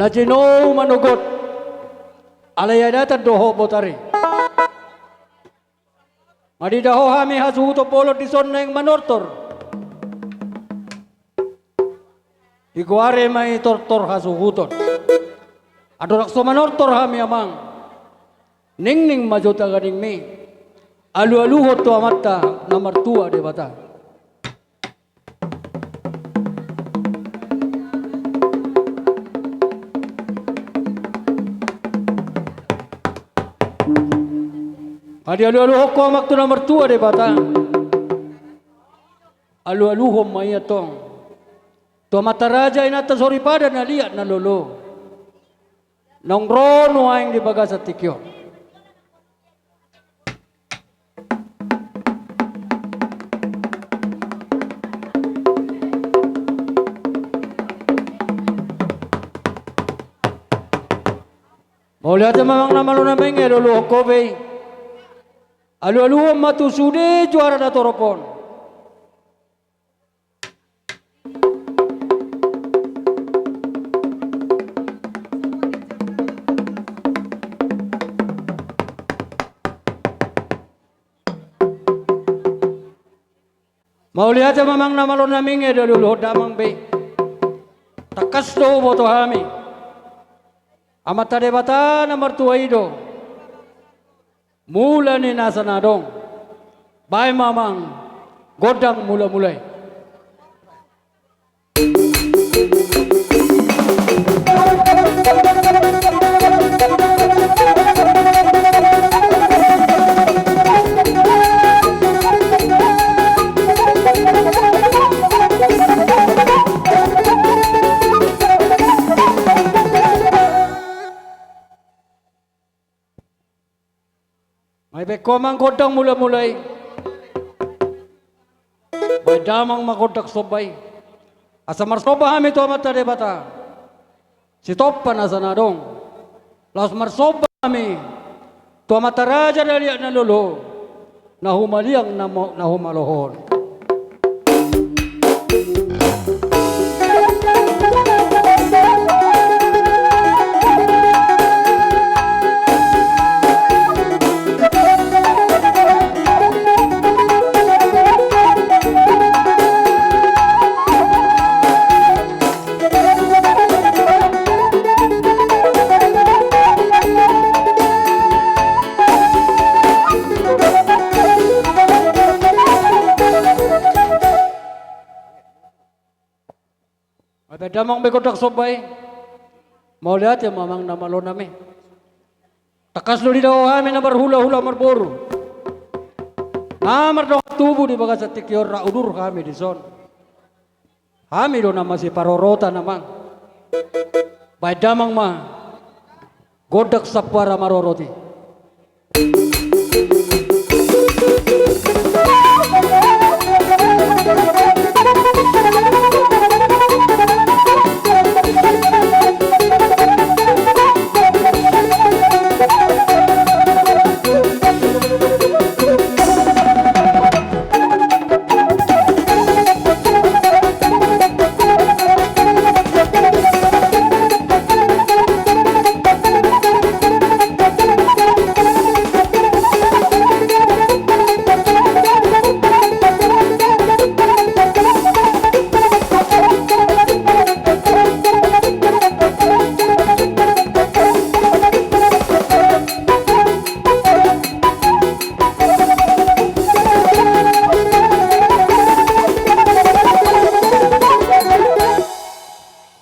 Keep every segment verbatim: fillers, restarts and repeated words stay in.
Jinou manogot. Alai adatan do ho botari. Nga diida ho hami hasuhuton bolon dison naeng manortor. Digoari ma i tortor hasuhuton. Andorang so manortor hami amang, ningning ma jo taganingmi. Alualuhon tu Amanta na martua Debata. Nga dialualuhon ho amang tu na martua Debata. Alualuhon ma i antong tu amanta raja inanta soripada na liat na lolo. Naung ro nuaeng di bagasan tingki on. Mauliate ma amang na malo nami, nga dialualuhon ho be i. Alualuhon ma tu sude juara na torop on. Mauliate ma amang na malo nami, nga dialualuhon damang be i. Tangkas do huboto hami, Amanta Debata na martua i do mula ni nasa na adong. Baen ma amang gondang mulamula i. Nga dibaen ho amang gondang mulamula i. Baen damang ma gondang somba i. Asa marsomba hami tu Amanta Debata sitompa nasa na adong. Laos marsomba hami tu amanta raja na liat na lolo, na humaliang na mo-, na humaloho on. Baen damang be gondang somba i. Mauliate ma amang na malo nami. Tangkas do diida ho hami na marhulahula marboru, na mardongan tubu di bagasan tingki on, rap udur hami dison. Hami do na masiparorotan amang. Baen damang ma gondang sampuara marorot i.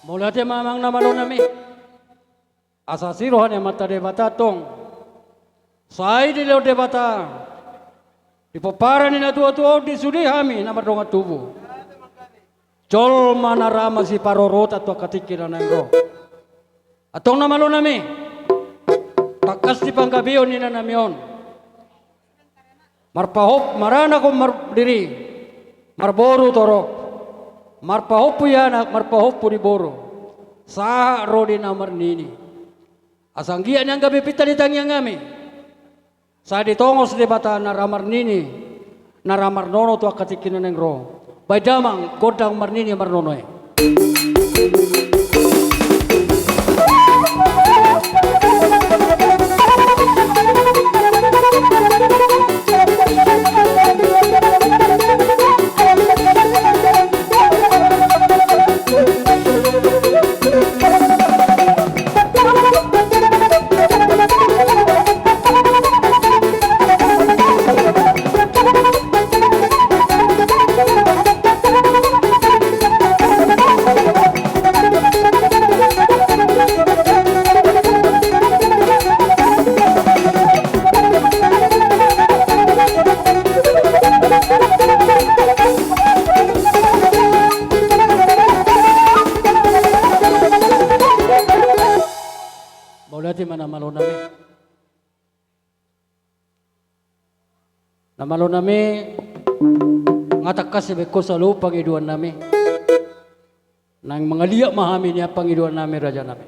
Mauliate ma amang na malo nami. Asa siroha ni Amanta Debata tong sai dilehon Debata di pomparan ni natuatua on di sude hami na mardongan tubu. Jolma na ra masiparorotan tu angka tingki na naeng ro. Antong na malo nami, tangkas di panggabeon ni inanami on, marpahompu, maranak on mardiri, marboru torop, marpahompu di anak, marpahompu di boru, sahat ro di na marnini. Asa anggiat nian gabe pinta di tangiang nami, sai ditongos Debata na ra marnini, na ra marnono tu angka tingki na naeng ro. Baen damang gondang marnini marnono i. Mauliate ma na malo nami. Na malo nami, nga tangkas dibaen ho saluhut pangidoan nami. Naeng mangaliat ma hami nian pangidoan nami, raja nami.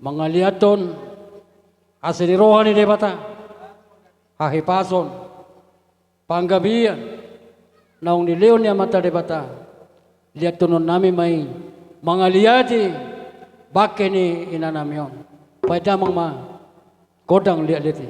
Mangaliathon asi ni roha ni Debata, hahipason, panggabean naung nilehon ni Amanta Debata. Liathonon nami ma i mangaliati bangke ni ina nami on. Baen damang ma gondang liatliat i.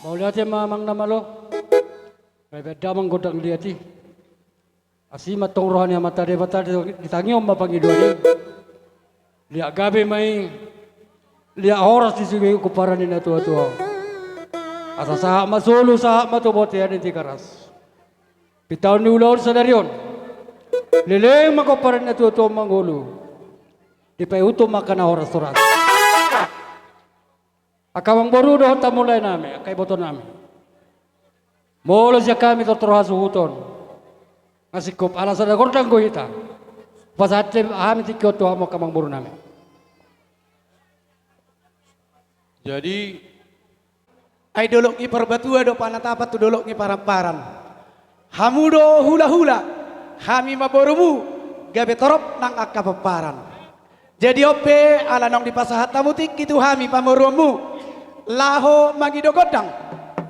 Mauliate ma amang na malo. Baen damang gondang liat i. Asi ma antong roha ni Amanta Debata, ditangihon ma pangidoan i. Liat gabe ma i, liat horas di sude pomparan ni natuatua. Asa sahat ma solu, sahat ma tu bontean ni Tigaras. Pintaon ni ulaon sadari on, leleng ma pomparan ni natuatua mangolu. Dipaihuthon ma angka na horas-horas. Angka amangboru dohot hamu lae nami, angka iboto nami. Molo sian hami tortor hasuhuton, Na singkop ala sada gondang do hita. Pasahat hami tingki on tu hamu angka amangboru nami. Jadi, ai dolok ni Parbatua do panatapan tu dolok ni paramparan. Hamu do hulahula, hami ma borumu, gabe torop nang angka pomparan. Jadi on pe ala naung dipasahat hamu tingki tu hami pamoruonmu, laho mangido gondang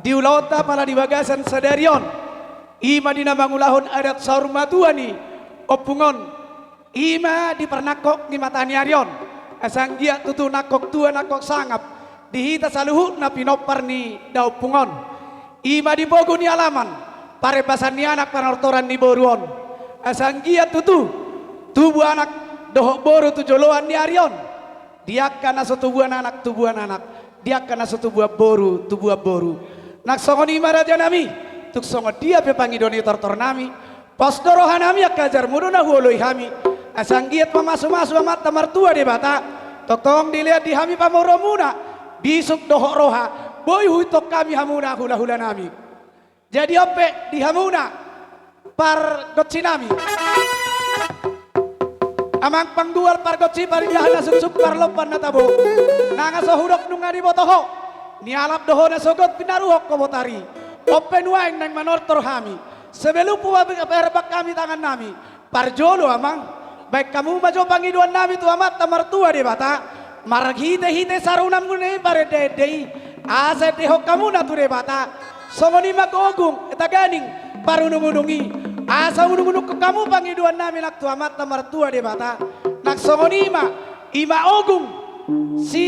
di ulaonta pala di bagasan sadari on, i ma di na mangulahon adat saur matua ni ompung on, i ma di parnangkok ni mata ni ari on, asa anggiat tutu nangkok tua nangkok sangap di hita saluhutna pinompar ni daompung on. I ma di pogu ni alaman, parembasan ni anak, panortoran ni boru on. Asa anggiat tutu tubu anak dohot boru tu joloan ni ari on. Di angka na so tubuan anak, tubuan anak. Di angka na so tubuan boru, tubuan boru. Nang songon i ma raja nami, tung songon dia pe pangido ni tortor nami, pos do roha nami, angka ajarmu do na huoloi hami. Asa anggiat mamasumasu Amanta Martua Debata, tongtong dilean di hami pamoruonmuna bisuk dohot roha, boi huitong hami hamuna hulahula nami. Jadi on pe di hamuna pargonsi nami, amang panggual pargonsi parindahan na suksuk parlompan na tabo, nang aso hudok nunga diboto ho, nialap do ho na sogot pinaruhon ho botari. On pe nuaeng naeng manortor hami, sebelum hupaherbang hami tangan nami, parjolo amang, baen hamu ma jo pangidoan nami tu Amanta Martua Debata, marhitehite sarunamuna i parendeende i, asa endehon hamuna tu Debata. Songon i ma gogung taganing parunungunung i, asa unungunungkon hamu pangidoan nami nang tu Amanta Martua Debata. Nang songon i ma, i ma ogung si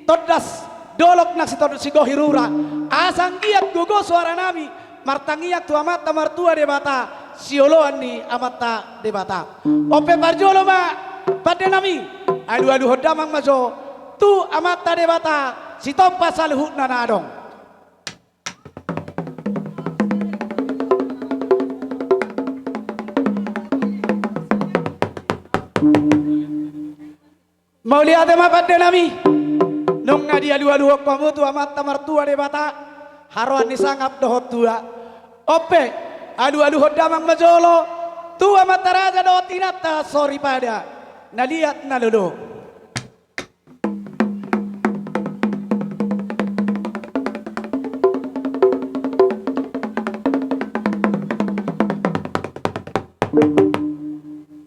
tondas dolok nang si tondas si gohi rura, asa anggiat gogo soara nami martangiang tu Amanta Martua Debata, sioloan ni Amanta Debata. On pe parjolo ma pande nami, alualuhon damang ma jo tu Amanta Debata sitompa saluhutna na adong. Mauliate ma pande nami. Nunga dialualuhon hamu tu Amanta Martua Debata, haroan ni sangap dohot tua. On pe, alualuhon damang ma jolo tu amanta raja dohot inanta soripada, na liat na lolo.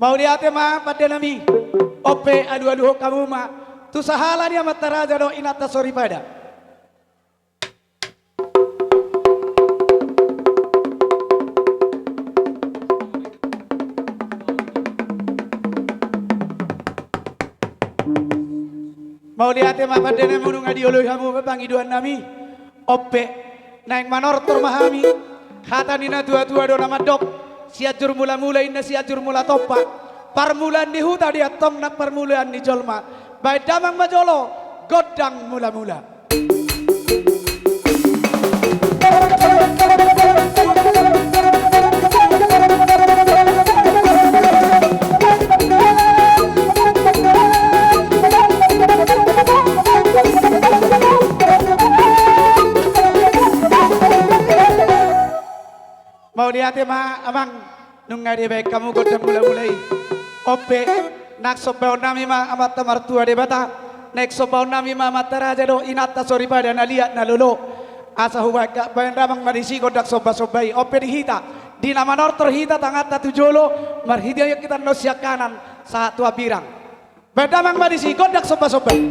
Mauliate ma pande nami. On pe alualuhon hamu ma tu sahala ni amanta raja dohot inanta soripada. Mauliate ma pande nami, nunga dioloi hamu pangidoan nami. On pe, naeng manortor ma hami. Hata ni natuatua do na mandok, Sianjur Mulamula inna Sianjur Mulatompa. Parmulaan ni huta do antong nang parmulaan ni jolma. Baen damang ma jolo gondang mulamula. Mauliate ma amang, nunga dibaen hamu gondang mulamula i. On pe, nang sombaon nami ma Amanta Martua Debata, naeng sombaon nami ma amanta raja dohot inanta soripada na liat na lolo. Asa hubaen damang ma disi gondang sombasomba i. On pe di hita, di na manortor hita tanganta tu jolo, marhite hita annon sian kanan sahat tu hambirang. Baen damang ma disi gondang sombasomba i.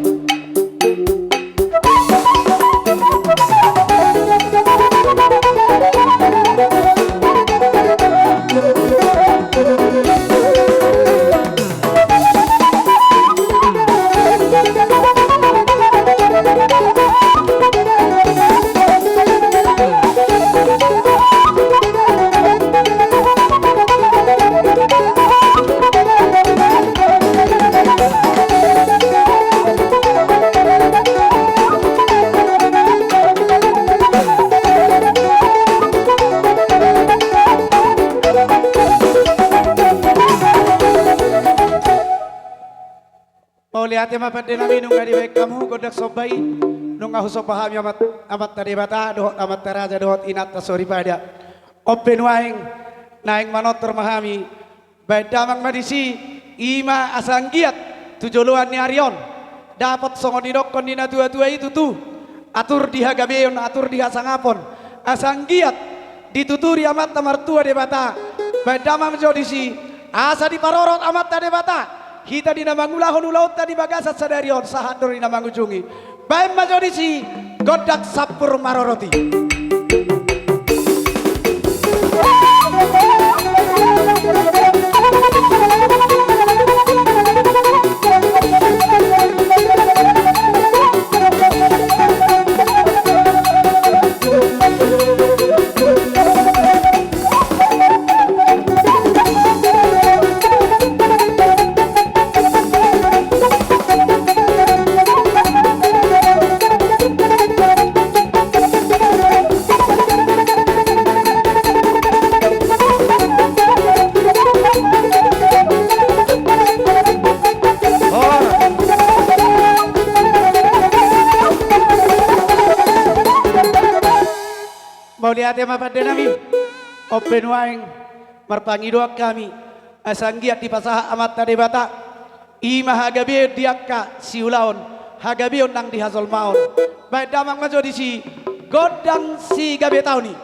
Mauliate ma pande nami, nunga dibaen hamu gondang somba i. Nunga husomba hami amat, amanta Debata dohot amanta raja dohot inanta soripada. On pe nuaeng, Naeng manortor ma hami. Baen damang ma disi, i ma asa anggiat tu joloan ni ari on, dapot songon nidokkon ni natuatua i tutu, atur di hagabeon, atur di hasangapon, asa anggiat dituturi Amanta Martua Debata. Baen damang jo disi, asa diparorot Amanta Debata hita di na mangulahon ulaonta di bagasan sadari on sahat do di na mangujungi. Baen ma jo disi gondang sampur maroroti. Mauliate ma pande nami. On pe nuaeng marpangidoan hami, asa anggiat dipasahat Amanta Debata, i ma hagabeon di angka siulaon, hagabeon nang di hajolmaon. Baen damang ma jo disi gondang sigabetaon i.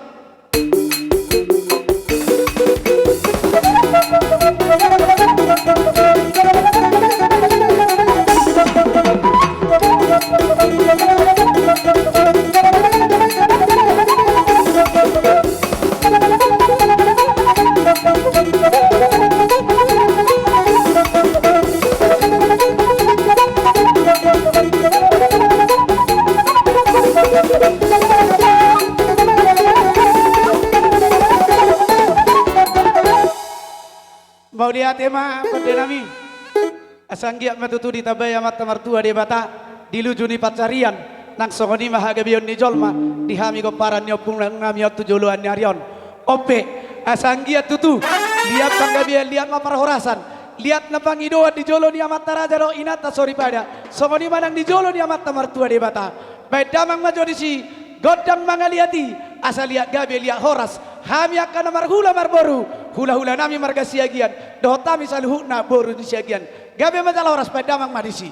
Mauliate ma pande nami. Asa anggiat ma tutu ditambai Amanta Martua Debata di luju ni pansarian, nang songon i ma hagabeon ni jolma di hami pomparan ni ompung nami on tu joloan ni ari on. On pe, asa anggiat tutu liat panggabean, liat ma parhorasan, liat na pangidoan di jolo ni amanta raja dohot inanta soripada, songon i ma nang di jolo ni Amanta Martua Debata. Baen damang ma jo disi gondang mangaliat i, asa liat gabe liat horas hami angka na marhula marboru, hulahula nami marga Siagian dohot hami saluhutna boru ni Siagian. Gabe ma jala horas, baen damang ma disi.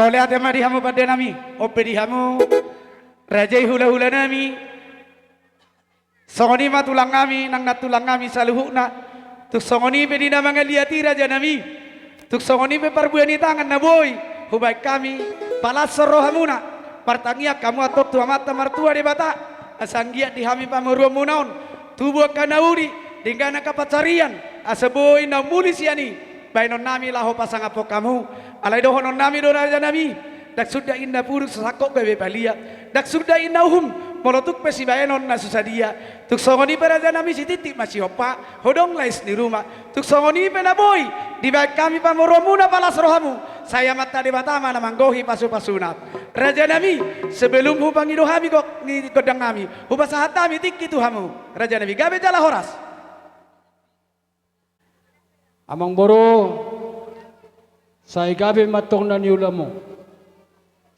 Mauliate ma di hamu pande nami, on pe di hamu raja i hula-hula nami. Songon i ma tulang nami nang nantulang nami saluhutna. Tung songon i pe di na mangaliat i raja nami. Tung songon i pe parbue ni tangan na boi hubaen hami, palashon rohamuna. Martangiang hamu antong tu Amanta Martua Debata asa anggiat di hami pamoruonmuna on tubu angka na uli, denggan angka pansarian, asa boi na umuli sian i baenon nami laho pasangaphon hamu. Alai dohonon nami do raja nami, ndang suda inna puduk so sangkot gabe palia, ndang suda inna uhum molo tung pe sibaenon na so sadia. Tung songon i pe raja nami, sititi ma sihompa, hodong lais ni ruma. Tung songon i pe na boi dibaen hami pamoruonmuna, palas rohamu, sai Amanta Debata ma na manggohi pasu-pasuna. Raja nami, sebelum hupangido hami gok ni gondang nami, hupasahat hami tingki tu hamu. Raja nami, gabe jala horas. Amangboru, sai gabe ma antong na niulamu.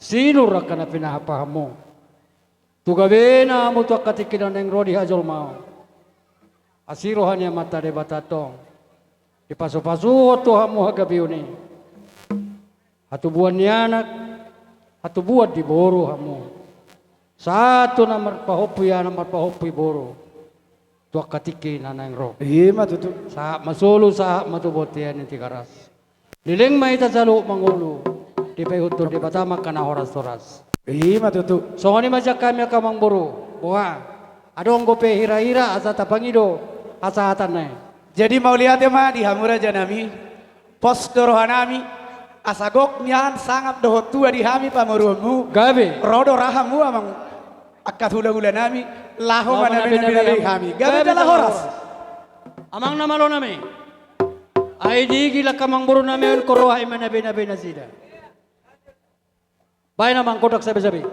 Sinur angka na pinahan-pahanmu. Tu gabena hamu tu angka tingki na naeng ro di hajolmaon. Asi roha ni Amanta Debata antong dipasu-pasuhon tu hamu hagabeon i. Hatubuan ni anak, hatubuan ni boru hamu. Sahat tu na marpahompu i anak, marpahompu i boru. Tu angka tingki na naeng ro. I ma tutu. Sahat ma solu, sahat ma tu bontean ni Tigaras. Leleng ma hita saluhut mangolu, dipaihuthon Debata ma angka na horas-horas. I ma tutu. Songon i ma sian hami angka amangboru. Boha, adong dope hira-hira asa tapangido hasahatanna i? Jadi mauliate ma di hamu raja nami. Pos do roha nami asa gok nian sangap dohot tua di hami pamoruonmu. Gabe. Ro do ra hamu amang angka hula-hula nami, laho manabe-nabe hami. Gabe jala horas. Amang na malo nami. Ai digil angka amangboru nami on, huroha i manabe-nabe nasida. Baen amang gondang sabe-sabe.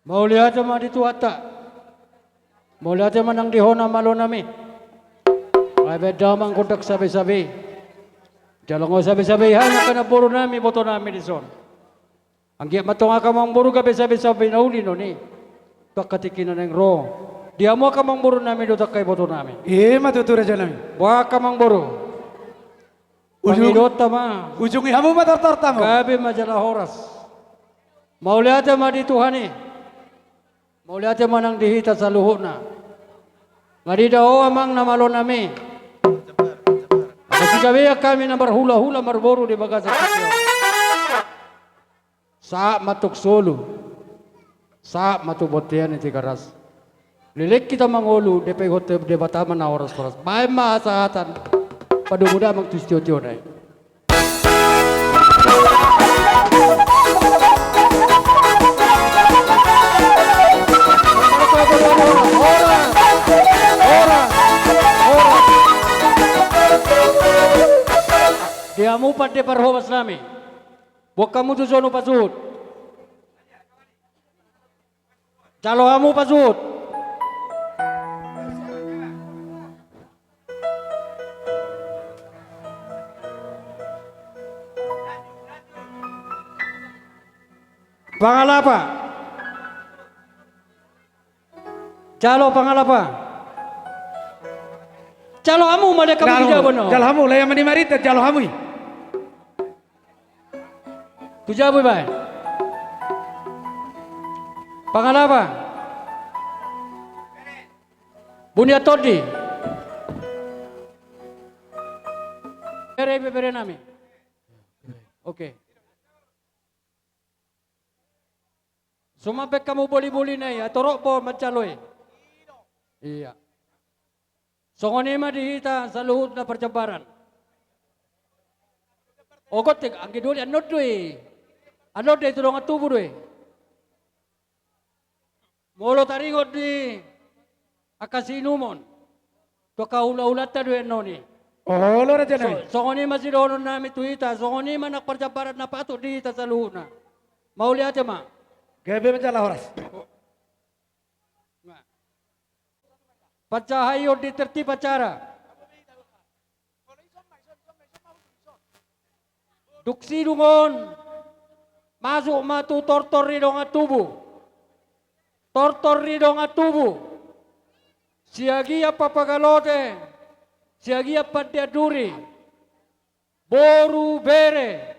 Mauliate ma di Tuhanta. Mauliate ma nang di ho na malo nami. Ai baen damang gondang sabe-sabe. Jala nunga sabe-sabe i hami angka namboru nami, boto nami dison. Anggiat ma tong angka amangboru gabe sabe-sabe na uli non i tu angka tingki na naeng ro. Di hamu angka amangboru nami dohot angka iboto nami. I ma tutu raja nami. Boha angka amangboru. Ujung, pangidoanta ma. Ujungi hamu ma tortorta hamu. Gabe ma jala horas. Mauliate ma di Tuhan i. Mauliate ma nang di hita saluhutna. Nga di da ho amang na malo nami. Masigabean hami na marhula-hula marboru di bagasan tingki on. Sahat ma tu solu. Sahat ma tu bontean ni Tigaras. Leleng hita mangolu, dipaihut Debata ma na horas-horas. Baen ma hasahatan. Padomu damang tu sitio-tiona i. Di hamu pande parhobas nami. Boan hamu tu son hupasuhut. Jalo hamu pasuhut. Pangalapa. Jalo pangalapa. Jalo hamu ma, lehon hamu. Jalo, jalo hamu, lae ma ni marita, jalo hamu i. Tu jabu i baen. Pangalapa. Bunian tondi. Bere, bere nami. Oke. Suman baen hamu boli-bolina i, ai torop do manjalo i. Ia. Songon i ma di hita saluhutna parjambaran. Ogot, anggi doli annon do i. Annon do i tu dongan tubu do i. Molo taringot di angka siinumon, tu angka hula-hulanta do i annon i. Olo raja nami. So-, songon i ma sidohonon nami tu hita, songon i ma nang parjambaran na patut di hita saluhutna. Mauliate ma. Gabe ma jala horas. Panjahaion di tertib acara. Dung sidung on, masuk ma tu tortor ni dongan tubu. Tortor ni dongan tubu. Siagian Papagalote, siagian Pandean Duri. Boru, bere,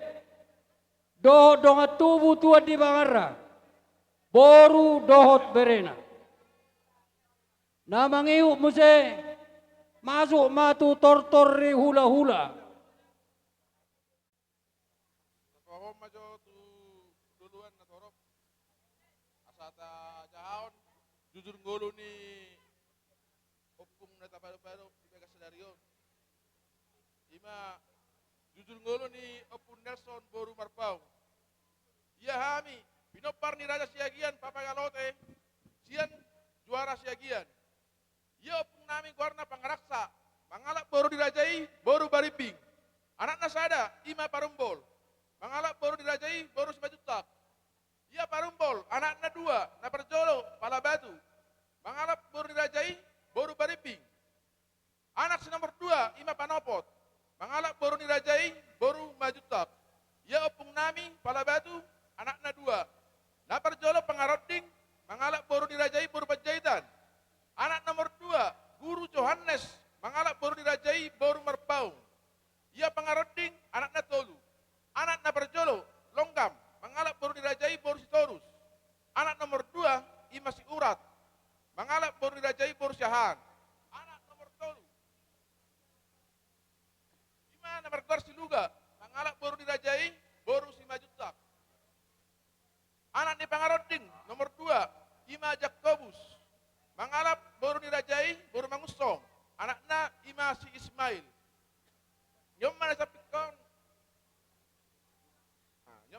dohot dongan tubu tuan di bangarna, boru dohot berena. Na mangihut muse, masuk ma tu tortor ni hula-hula. Tapahohom ma jo tu doluan na torop. Asa tajahahon jujur ngolu ni ompung na tapado-pado di bagas sadari on. Ima jujur ngolu ni Ompung Nelson boru Marpaung. Ia hami, pinompar ni Raja Siagian Papagalote, sian Juara Siagian. Ia ompung nami goarna Pangaraksa, mangalap boru ni raja i boru Barimbing. Anakna sada, ima Parumbol, mangalap boru ni raja i boru Simanjuntak. Ia Parumbol, anakna dua, na parjolo Palabatu, mangalap boru ni raja i boru Barimbing. Anak si nomor dua, ima Panopot, mangalap boru ni raja i boru Manjuntak. Ia ompung nami Palabatu, anakna dua, na parjolo Pangaronding, mangalap boru ni raja i boru Panjaitan. Anak nomor dua, Guru Johannes, mangalap boru ni raja i boru Marpaung. Ia Pangaronding, anakna tolu. Anak na parjolo, Longgam, mangalap boru ni raja i boru Sitorus. Anak nomor dua, ima si Urat, mangalap boru ni raja i boru Siahaan. Anak nomor tolu, ima na margoar si Luga, mangalap boru ni raja i boru Simanjuntak. Anak ni Pangaronding, nomor dua,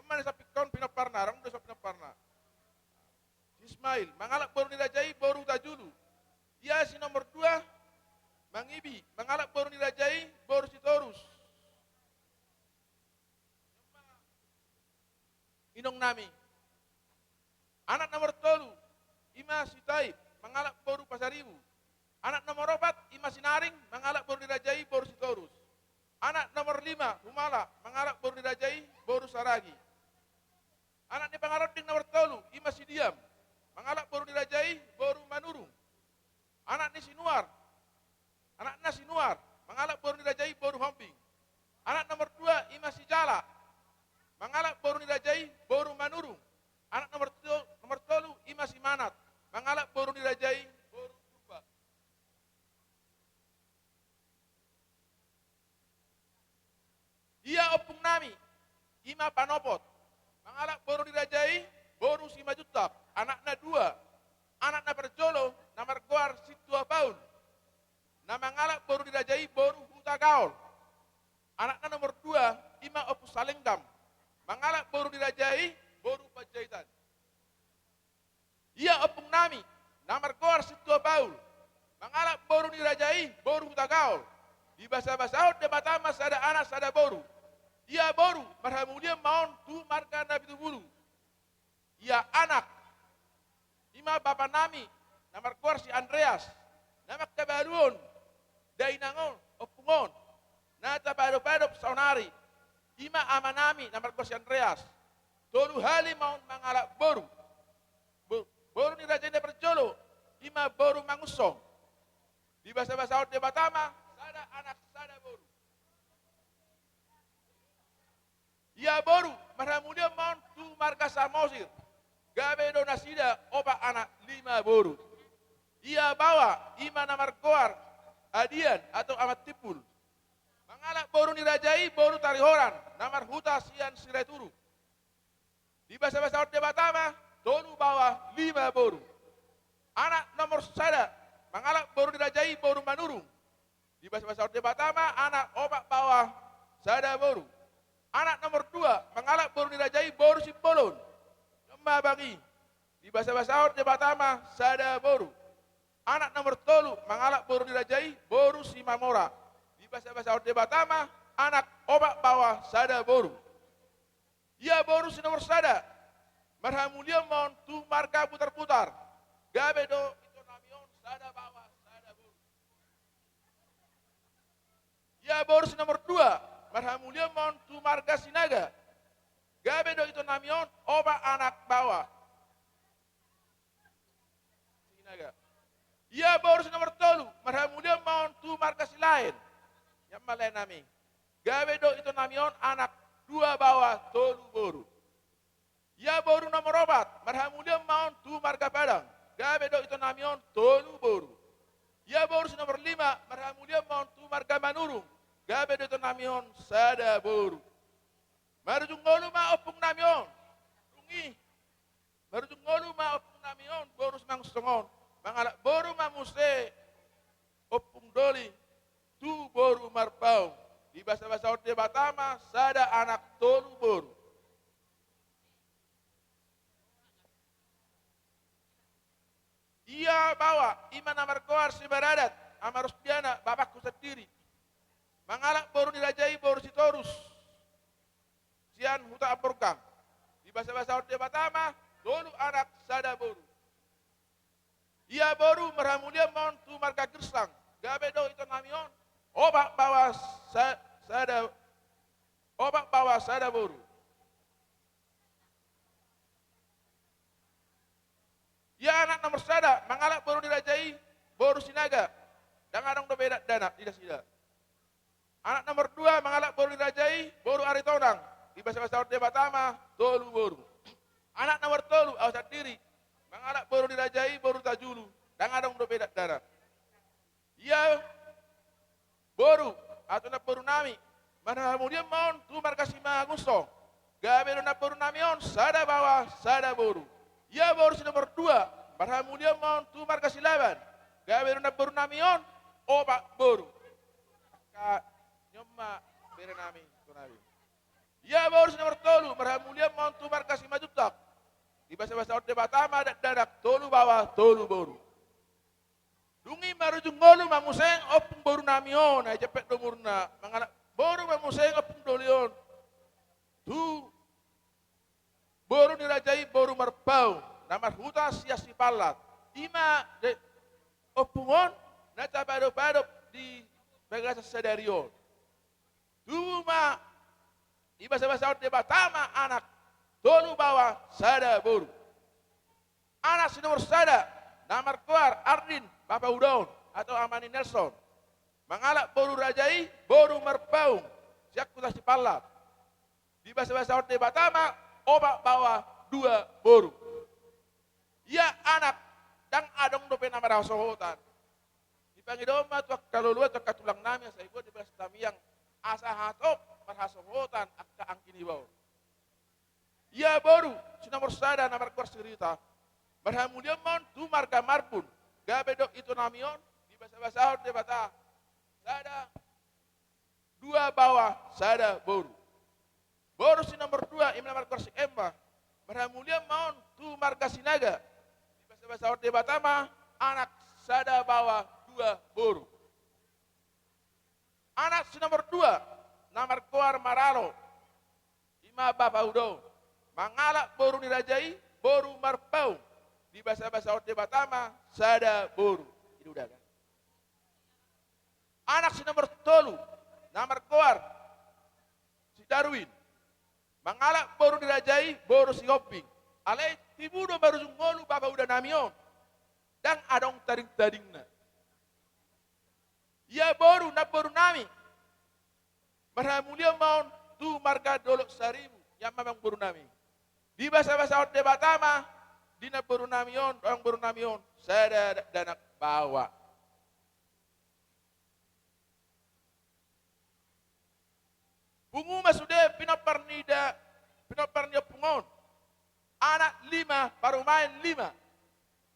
Ima na sampingkon pinomparna, adong do so pinomparna. Si Ismail, mangalap boru ni raja i boru Hutajulu. Ia si nomor dua, Mangibi, mangalap boru ni raja i boru Sitorus. Inong nami. Anak nomor tolu, ima si Taib, mangalap boru Pasaribu. Anak nomor opat, ima si Naring, mangalap boru ni raja i boru Sitorus. Anak nomor lima, Humala, mangalap boru ni raja i boru Saragi. Anak ni pangaronding nomor tolu, ima si Diam, mangalap boru ni raja i boru Manurung. Anak ni Sinuar, anakna Sinuar, mangalap boru ni raja i boru Hombing. Anak nomor dua, ima si Jala, mangalap boru ni raja i boru Manurung. Anak nomor tolu, nomor tolu, ima si Manat, mangalap boru ni raja i boru Purba. Ia ompung nami, ima Panopot, mangalap boru ni raja i boru Simanjuntak, anakna dua. Anak na parjolo na margoar Sintua Paul, na mangalap boru ni raja i boru Hutagaol. Anakna nomor dua, ima Ompu Salenggam, mangalap boru ni raja i boru Panjaitan. Ia ompung nami, na margoar Sintua Paul, mangalap boru ni raja i boru Hutagaol. Dibasabasahon Debata ma sada anak sada boru. Ia boru, marhamulian ma on tu marga Napitupulu. Ia anak, ima bapa nami, na margoar si Andreas, na mangkabalu on, dainang on, ompung on, na tapadopadop saonari. Ima ama nami, na margoar si Andreas. Tolu hali ma on mangalap boru. Bo-, boru ni raja i na parjolo, ima boru Mangunsong. Dibasabasahon Debata ma sada anak sada boru. Ia boru, marhamulian ma on tu marga Samosir. Gabe do nasida opat anak lima boru. Ia baoa, ima na margoar Adian atau Aman Timbul, mangalap boru ni raja i boru Tarihoran, na marhuta sian Sireturuk. Dibasabasahon Debata ma tolu baoa lima boru. Anak nomor sada, mangalap boru ni raja i boru Manurung. Dibasabasahon Debata ma anak opat baoa sada boru. Anak nomor dua, mangalap boru ni raja i boru Simbolon. Ima bagi. Dibasabasahon Debata ma sada boru. Anak nomor tolu, mangalap boru ni raja i boru Simamora. Dibasabasahon Debata ma anak opat baoa sada boru. Ia boru si nomor sada, marhamulian ma on tu marga Putarputar. Gabe do ito nami on sada baoa sada boru. Ia boru si nomor dua, marhamulian ma on tu marga Sinaga. Gabe do ito nami on opat anak baoa. Sinaga. Ia boru si nomor tolu, marhamulian ma on tu marga Silaen. Ia ma lae nami. Gabe do ito nami on anak dua baoa tolu boru. Ia boru nomor opat, marhamulian ma on tu marga Padang. Gabe do ito nami on tolu boru. Ia boru si nomor lima, marhamulian ma on tu marga Manurung. Gabe do ito nami on sada boru. Marujung ngolu ma ompung nami on. Dung i, marujung ngolu ma ompung nami on boru Simangunsong on. Mangalap boru ma muse ompung doli tu boru Marpaung. Dibasabasahon Debata ma sada anak tolu boru. Ia baoa, ima na margoar Sibaradat, ama Rusdiana, bapakku sandiri. Mangalap boru ni raja i boru Sitorus. Sian huta Amborgam. Dibasabasahon Debata ma tolu anak sada boru. Ia boru, marhamulian ma on tu marga Girsang. Gabe do ito nami on opat baoa sa-, sada, opat baoa sada boru. Ia anak nomor sada, mangalap boru ni raja i boru Sinaga. Ndang adong dope dakdanak di nasida. Anak nomor dua, mangalap boru ni raja i boru Aritonang. Dibasabasahon Debata ma tolu boru. Anak nomor tolu, au sandiri, mangalap boru ni raja i boru Tajulu. Ndang adong dope dakdanak. Ia boru, atau namboru nami, marhamulian ma on tu marga Simangunsong. Gabe do namboru nami on sada baoa sada boru. Ia boru si nomor dua, marhamulian ma on tu marga Silaban. Gabe do namboru nami on opat boru. Angka i on ma bere nami, tu nami. Ia boru si nomor tolu, marhamulian ma Dipasahat Debata ma dakdanak tolu baoa tolu boru. Dung i marujung ngolu ma muse ompung boru nami on, ai jempek do umurna, mangalap boru ma muse ompung doli on tu boru ni raja i, boru Marpaung, na marhuta sian Sipallat. I ma de-, ompung on na tapadopadop di bagasan sadari on. Tubu ma dibasabasahon Debata ma anak tolu baoa sada boru. Anak si nomor sada na margoar Ardin, bapa uda on atau ama ni Nelson, mangalap boru raja i, boru Marpaung, sian huta Sipallat. Dibasabasahon Debata ma opat baoa dua boru. Ia anak, ndang adong dope na marhasohotan. Dipangido ma tu angka loloan, tu angka tulang nami, asa dibuat di bagas tamiang, asa hatop marhasohotan angka anggi niba on. Ia boru si nomor sada na margoar si Rita, marhamulion ma on tu marga Marbun, gabe do ito nami on dibasabasahon Debata sada, dua baoa sada boru. Boru si nomor dua, i ma na margoar si Emma, marhamulion ma on tu marga Sinaga, dibasabasahon Debata ma anak sada baoa dua boru. Anak si nomor dua na margoar Maralo, i ma bapa uda on, mangalap boru ni raja i, boru Marpaung, dibasabasahon Debata ma sada boru. I do da kan. Anak si nomor tolu na margoar si Darwin, mangalap boru ni raja i, boru Sihombing. Alai tibu do marujung ngolu bapa uda nami on, ndang adong tadingtadingna. Ia boru, namboru nami, marhamulion ma on tu marga Dolok Saribu, i ma amangboru nami. Dibasabasahon Debata ma di namboru nami on, amangboru nami on, sada dakdanak baoa. Pungu ma sude pinompar ni da-, pinompar ni ompung on. Anak lima, parumaen lima,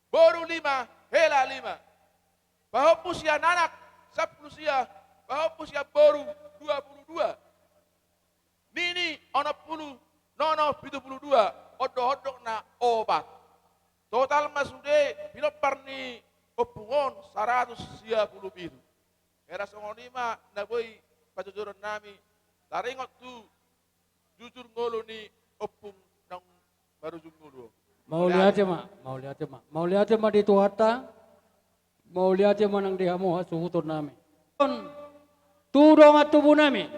boru lima, hela lima. Pahompu sian anak sampulu sia, pahompu sian boru dua pulu dua. Nini onom pulu, nono pitu pulu dua, ondohondok na opat. Total ma sude pinompar ni ompung on saratus sia pulu pitu. Hera songon i ma na boi pajojoron nami, taringot tu jujur ngolu ni ompung naung marujung ngolu on. Mauliate ma, mauliate ma. Mauliate ma di Tuhanta, mauliate ma nang di hamu hasuhuton nami. Tu dongan tubu nami.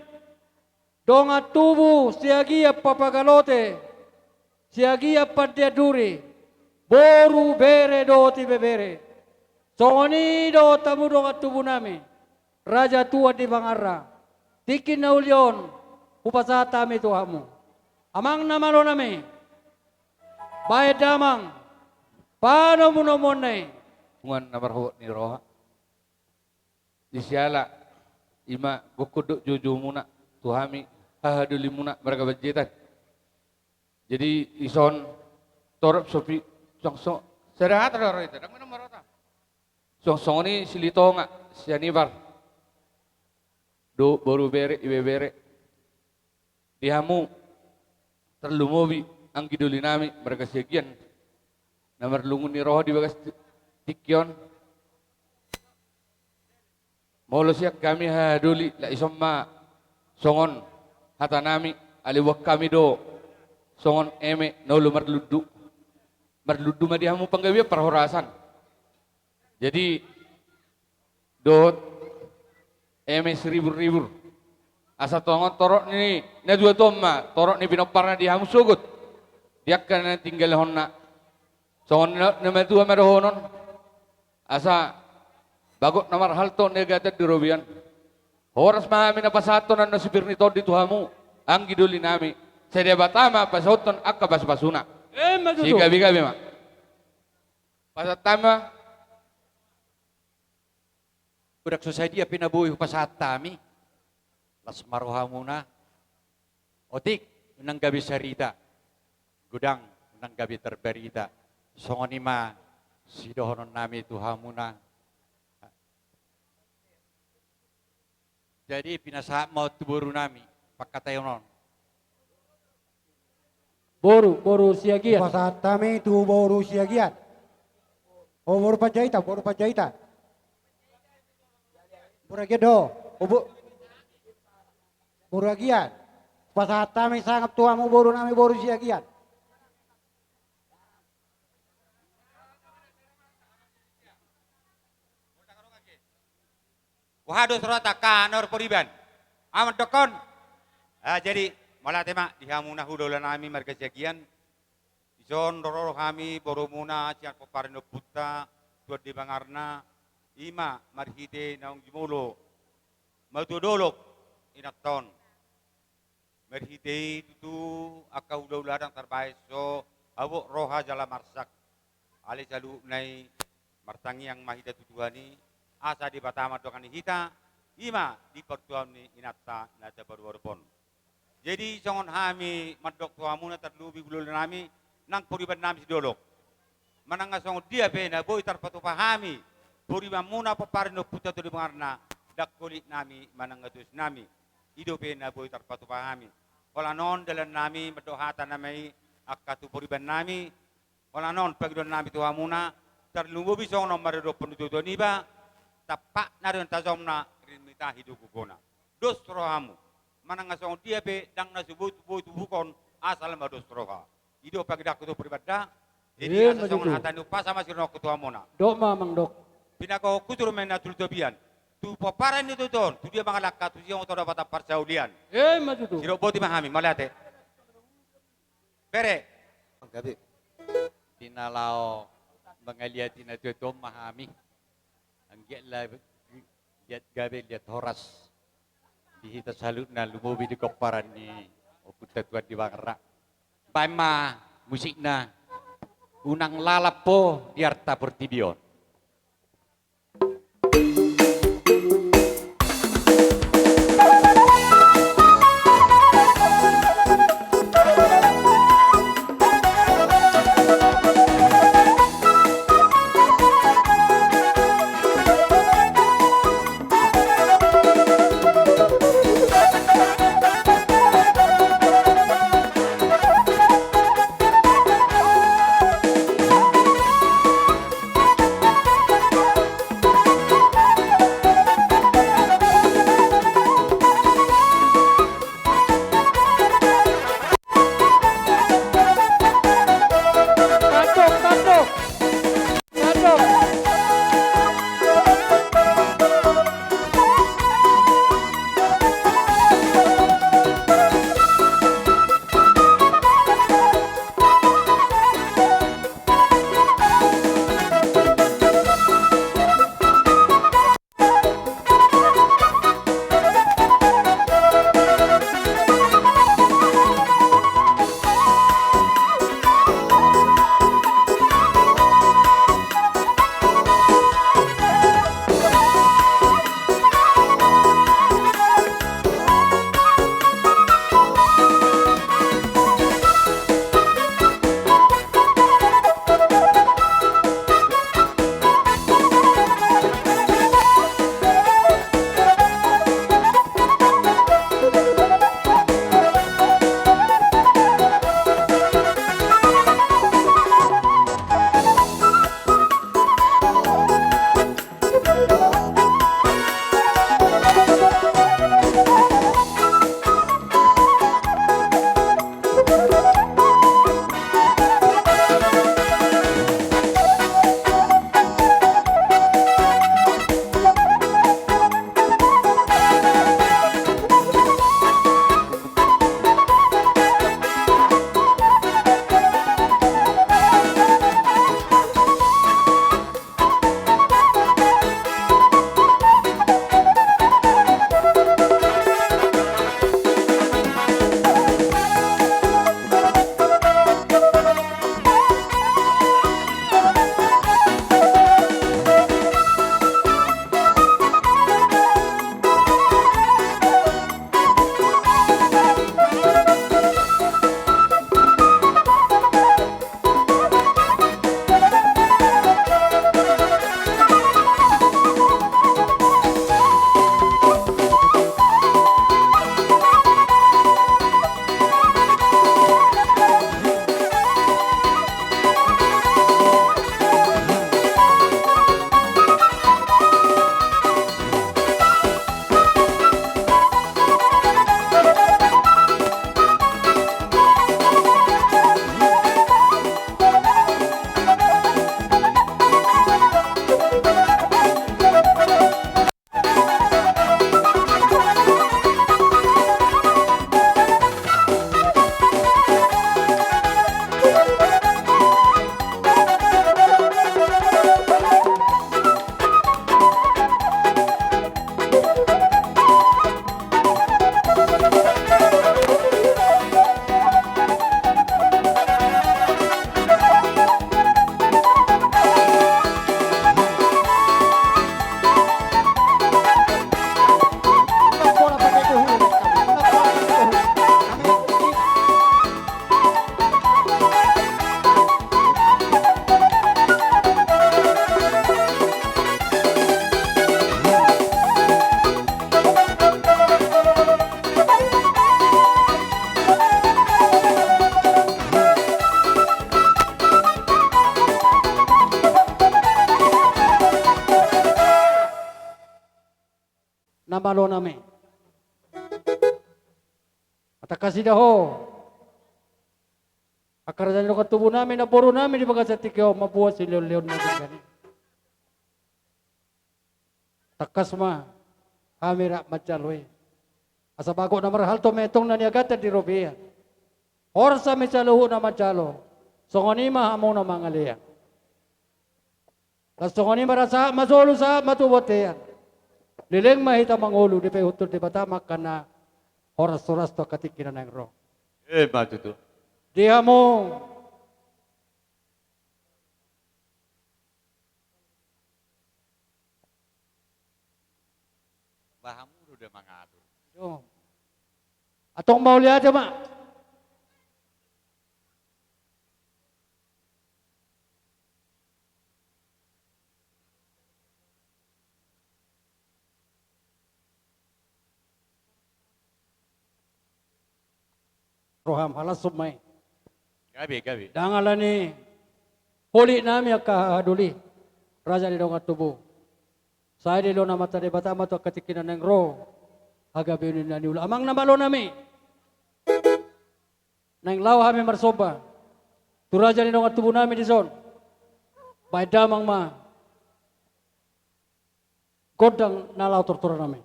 Dongan tubu Siagian Papagalote, Siagian Pandean Duri, boru, bere dohot ibebere. Songon i dohot hamu dongan tubu nami, raja tuan di pangarna. Tingki na uli on, hupasahat hami tu hamu. Amang na malo nami, baen damang panomunomuonna i. Tuhan na marhobot ni roha. Di siala i ma gokhon dohot joujoumuna tu hami, hahadolimuna marga Panjaitan. Jadi dison torop sopi, song, song, sada hata do ro hita, ndang minum marota. Song, songon i Silitonga, Sianipar, dohot boru, bere, ibebere. Di hamu, tarlumobi anggi doli nami marga Siagian na marlungun ni roha di bagas ti-, tingki on. Molo sian hami hahadoli, laos ison ma songon hata nami, alai boan hami do songon eme na olo marlundu. Marlundu ma di hamu panggabean parhorasan. Jadi, dohot eme siribur-ribur. Asa tongon torop ni na tua on ma, torop ni pinomparna di hamu sogot. Di angka na tinggalhonna. Songon na, na matua ma dohonon. Asa bagot na marhalto na gatan di robean. Horas ma hami na pasahathon annon sipir ni tondi tu hamu, anggi doli nami. Sai Debata ma pasahathon angka pasupasuna. Emma tutu. Sigabegabe ma. Pasahat hami ma. Godang so sadia pe na boi hupasahat hami, las ma rohamuna. Otik, unang gabe sarita. Godang, unang gabe tarbarita. Songon i ma sidohonon nami tu hamuna. Jadi pinasahat ma on tu boru nami pangkataion on. Boru, boru Siagian. Pasahat hami tu boru Siagian. O, boru Panjaitan, boru Panjaitan. Boru Agian do. O, bo-, boru Agian. Pasahat hami sangap tu hamu boru nami boru Siagian. Boha do soroha angka na marporiban? Aman dokkon. Ah, jadi, mauliate ma di hamuna hulahulanami marga Siagian. Dison ro rohami borumuna sian pomparan ni ompunta Tuan Debangarna, i ma marhite naung jumolo matua dolok inanta on. Marhite i tutu angka hulahula ndang tarbahen so habot roha jala marsak. Alai saluhutna i martangiang ma hita tu Tuhan i, asa Debata mandongani hita, i ma di partuaon ni inanta na taparuarupon. Jadi songon hami mandok tu hamuna tarlumobi hulahulanami nang poribannami sidolok. Manang na songon dia pe na boi tarpatupa hami poribanmuna pomparan ni ompunta Tuan Debangarna, ndang holit nami manang na dos nami. I dope na boi tarpatupa hami. Holan on dalannami mandok hata nama i angka tu poribannami. Holan on pangidoannami tu hamuna, tarlumobi songon on maradophon ni tuatua niba, tampakna do nian tajomna, rinmitahi do gogona. Dos rohamu. Manang na songon dia pe ndang na so boi, boi tubuhon, asal ma dos roha. I do pangidoanku tu poribanda. Jadi asa songon hata ni umpasa ma sirohononku tu hamuna. Dok ma, Amang, dok. Pinagohonku tu rumah na tolu tobian. Tu pomparan ni tuatua on, tu dia mangalangka, tu dia ma tong dapatan parsaulian. Ima tutu. Sidok boti ma hami, mauliate. Bere. Gabe. Di na laho mangaliati na tuatua on ma hami. Anggiat la liat gabe, liat horas di hita saluhutna, lumobi di pomparan ni ompunta Tuan Debangarna. Baen ma musikna, Unang Lalap Ho di Arta Portibi On. malo nami. Tangkas ida ho angka raja ni dongan tubu nami, namboru nami di bagasan tingki on mamboan silehon-lehon na denggan i. Tangkas ma hami rap manjalo i. Asa bagot na marhalto ma i antong na niagatan di robean. Horas hami saluhutna manjalo, songon i ma hamu na mangalean. Laos songon i ma ra sahat ma solu, sahat ma tu bontean. Leleng ma hita mangolu, dipaihut Debata ma angka na horas-horas tu angka tingki na naeng ro. Emma tutu. Di hamu. Bah hamu do da mangatur. Yo. Antong mauliate ma. Roham, halashon ma i. Gabe, gabe. Ndang alani holit nami angka hahadoli, raja ni dongan tubu. Sai dilehon Amanta Debata ma tu angka tingki na naeng ro hagabeon ni na niula. Amang na malo nami, naeng laho hami marsomba tu raja ni dongan tubu nami dison. Baen damang ma gondang na laho tortoran nami.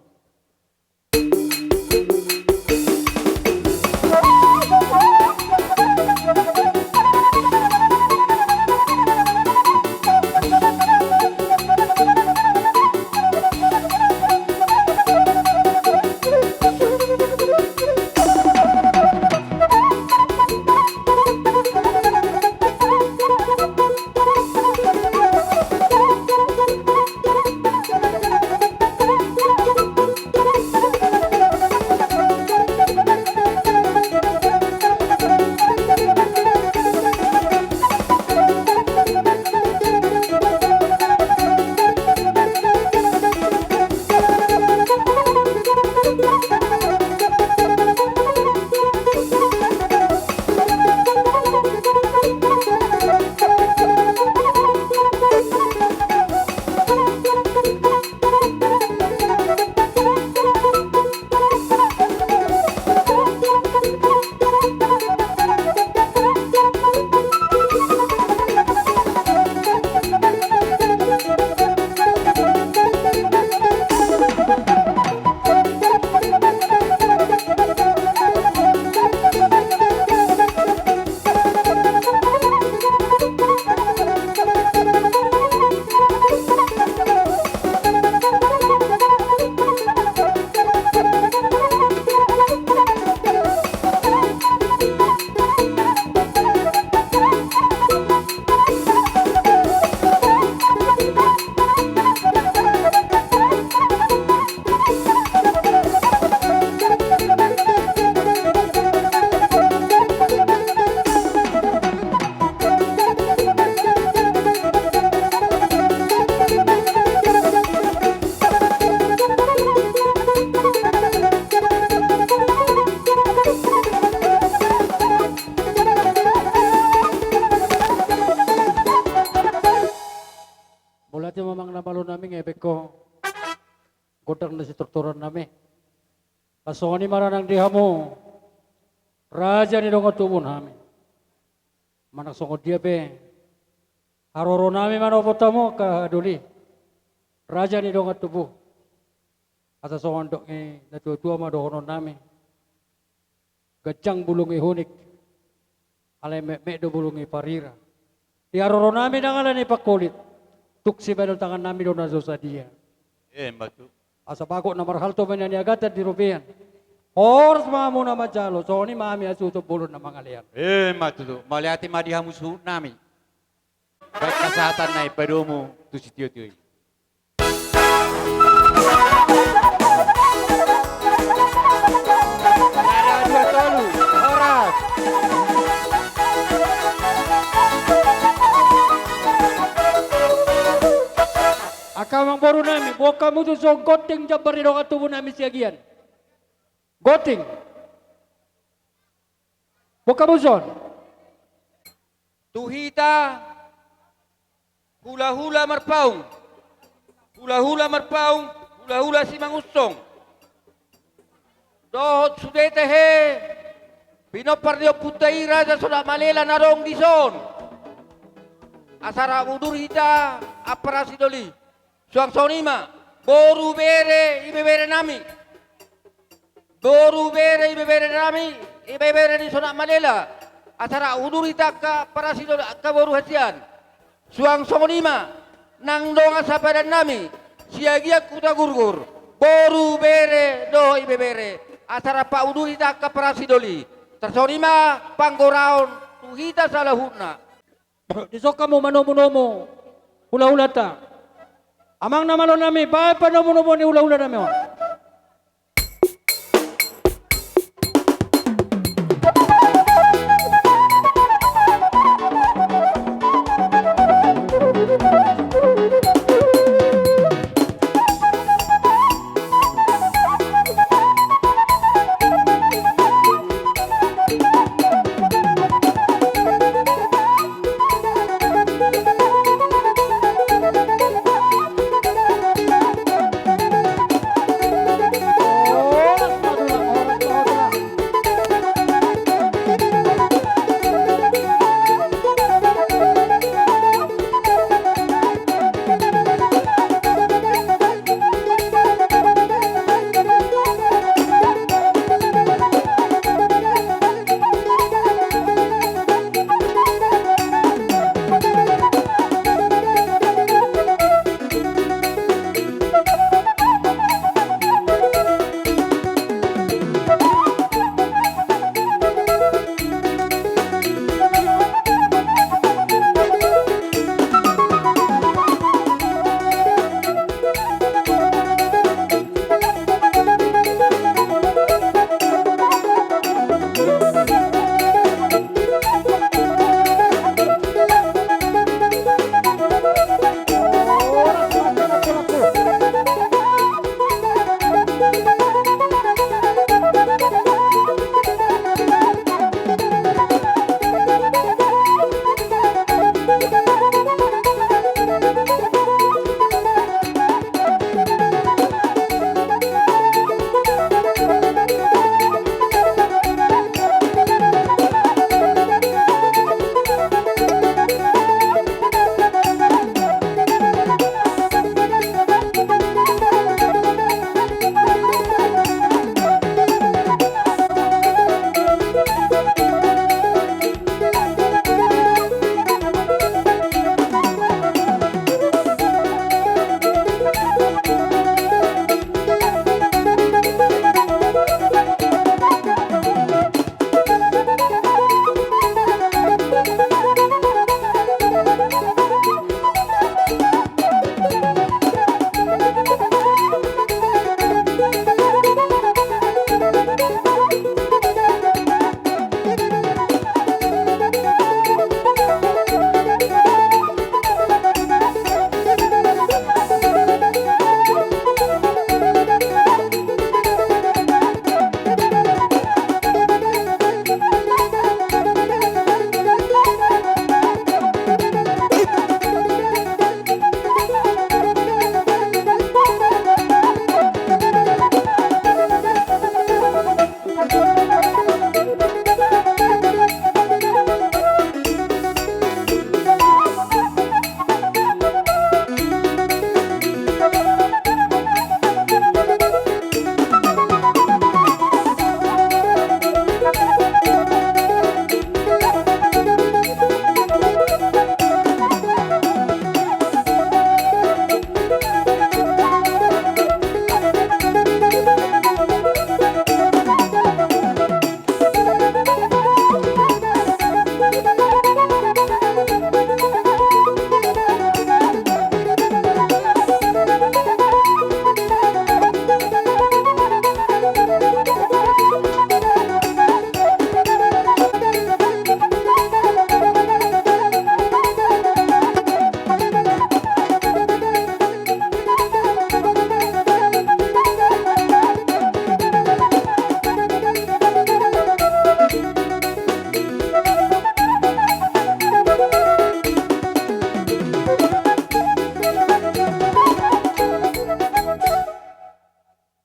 Mauliate ma amang na malo nami, ngebek ho gondang na sitortoran nami. Laos songon i ma ra nang di hamu raja ni dongan tubu nami. Manang songon dia pe haroro nami manopot hamu angka hahadoli, raja ni dongan tubu. Asa songon dok ni na tua-tua ma dohonon nami. Ganjang bulung ni hunik, alai metmet do bulung ni parira. Di haroro nami ndang alani pangkolit, tung sibahen tangan nami do na so sadia. Emma tutu. Asa bagot na marhalto ma i na niagatan di robean. Horas ma hamu na manjalo, songon i ma hami hasuhuton bolon na mangalean. Emma tutu. Mauliate ma di hamu suhut nami. Baen hasahatan na i padomu tu sitio-tio i. Sada, dua, tolu, horas. Angka amangboru nami, boan hamu tuson gonting jambar ni dongan tubu nami Siagian. Gonting. Boan hamu tuson. Tu hita hulahula Marpaung, hulahula Marpaung, hulahula Simangunsong, Dohot sude tahe, pinompar ni ompunta i Raja Sonak Malela na adong dison. Asa rap udur hita, ampara sidoli. Suang songon i ma, boru bere ibebere nami. Boru bere ibebere nami, ibebere ni Sonak Malela. Asa rap udur hita angka ampara sidoli, angka boru hasian. Suang songon i ma, nang dongan sapadan nami, Siagian Hutagurgur, boru bere dohot ibebere, asa rap udur hita angka ampara sidoli. Tarsongon i ma panggoraon tu hita saluhutna. Dison hamu manomu-nomu hulahulanta. Amang na malo nami, baen panomu-nomu ni hulahula nami on.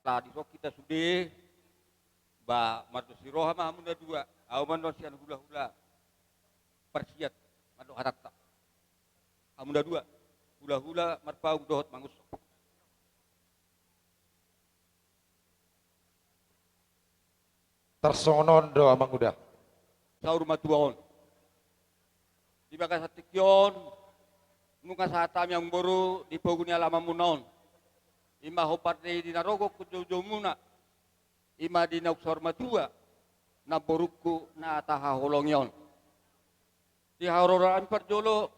Lah, dison hita sude. Ba, mardos ni roha ma hamu na dua, ahu ma annon sian hulahula parsiat mandok hatanta. Hamu na dua, hulahula marpaung dohot mangunsok. Tarsongon on do, Amanguda. Saur matua on. Di bagasan tingki on, nunga sahat hami amangboru di pogu ni alamanmuna on. I ma hombar ni di na rogokkon joujoumuna. I ma di naung saur matua namborungku na tahaholongi on. Di haroro nami parjolo,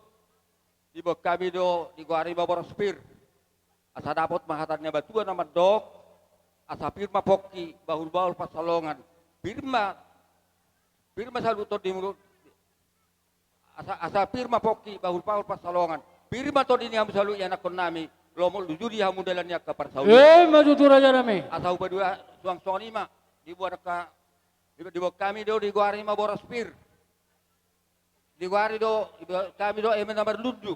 diboan hami do digoari ma boras pir. Asa dapot ma hata ni natuatua na mandok, asa pir ma pongki, bahulbahul pansalongan. Pir ma, pir ma saluhut tondi ni, asa, asa pir ma pongki, bahulbahul pansalongan. Pir ma tondi ni hamu saluhut ianakkon nami, lomo luju di hamu dalan ni angka parsaulian. Emma tutu, raja nami. Asa hupaboa suang songon i ma, diboan angka, diboan hami do digoari ma boras pir. Digoari do, diboan hami do eme na marlundu.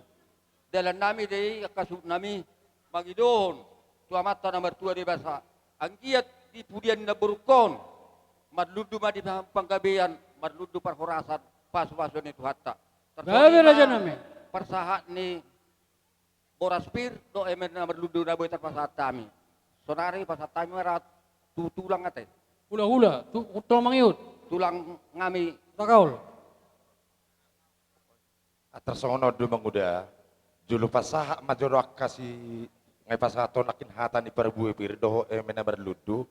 Dalan nami do i angka suhut nami mangidohon tu Amanta na martua Debata. Anggiat di pudian ni namborungkon, marlundu ma di panggabean, marlundu parhorasan, pasupasuon ni Tuhanta. Gabe, raja nami. Parsahat ni boras pir dohot eme na marlundu na boi tarpasahat hami. Saonari pasahat hami ma ra tu tulang ate. Hulahula, tu, tu mangihut. Tulang nami. Tagaol. Ah, tarsongon on do, Amanguda. Jolo pasahat ma jolo angka si, nunga pasahaton nangkin hata ni parbue pir dohot eme na marlundu.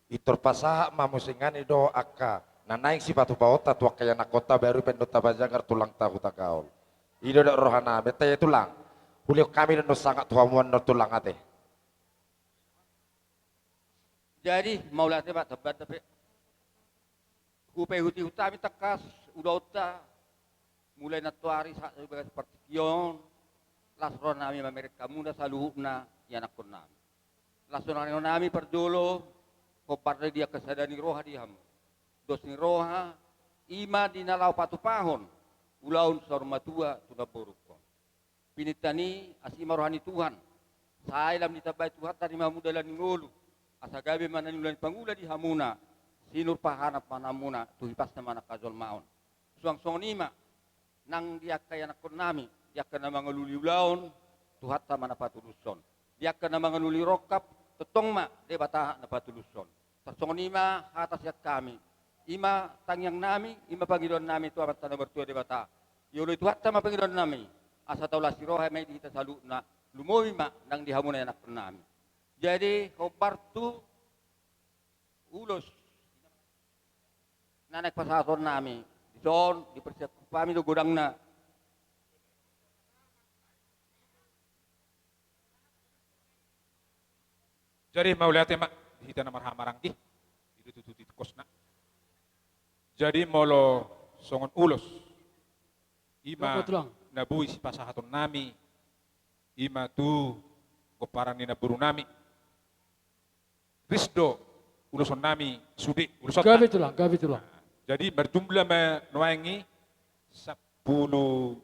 Pintor pasahat ma muse nangkin i dohot angka na naeng sipatupaonta tu angka ianakkonta, baru pe annon tapajagar tulangta Hutagaol. I do dok roha nami, ate tulang. Hulehon hami do annon sangap tu hamu annon tulang ate. Jadi, mauliate ma, tamba pe. Hupaihutihut hami tangkas ulaonta, mulai nantoari sahat tu bagas partingkian on, las roha nami mamereng hamuna saluhutna ianakkon nami. Las roha nami parjolo, hombar do di angka sada ni roha di hamu. Dos ni roha, i ma di na laho patupahon ulaon saur matua tu namborungkon. Pinangido nami, asi ma roha ni Tuhan. Sai lam ditambai Tuhanta ma hamu dalan ni ngolu. Asa gabe ma na niula ni pangula di hamuna, sinur pahanap ma na hamuna, tu hipasna ma na hajolmaon. Suang songon i ma, nang di angka ianakkon nami, di angka na mangalului ulaon, Tuhanta ma na patulushon. Di angka na mangalului rongkap, tongtong ma Debata na patulushon. Tarsongon i ma hata sian hami. I ma tangiang nami, i ma pangidoan nami tu Amanta na martua Debata. Dioloi Tuhanta ma pangidoan nami. Asa taulasi roha ma i di hita saluhutna, lumobi ma nang di hamuna ianakkon nami. Jadi, hombar tu ulos. Na naeng pasahaton nami. Dison, dipersiapkan hami do godangna. Jadi mauliate ma di hita na marhahamaranggi, i do tutu titik kosna. Jadi molo songon ulos, i ma na boi sipasahaton nami, i ma tu gomparan ni namboru nami. Ris do uloson nami sude, ulosonta. Gabe tulang, gabe tulang. Nah, jadi marjumlah ma nuaeng i sampulu,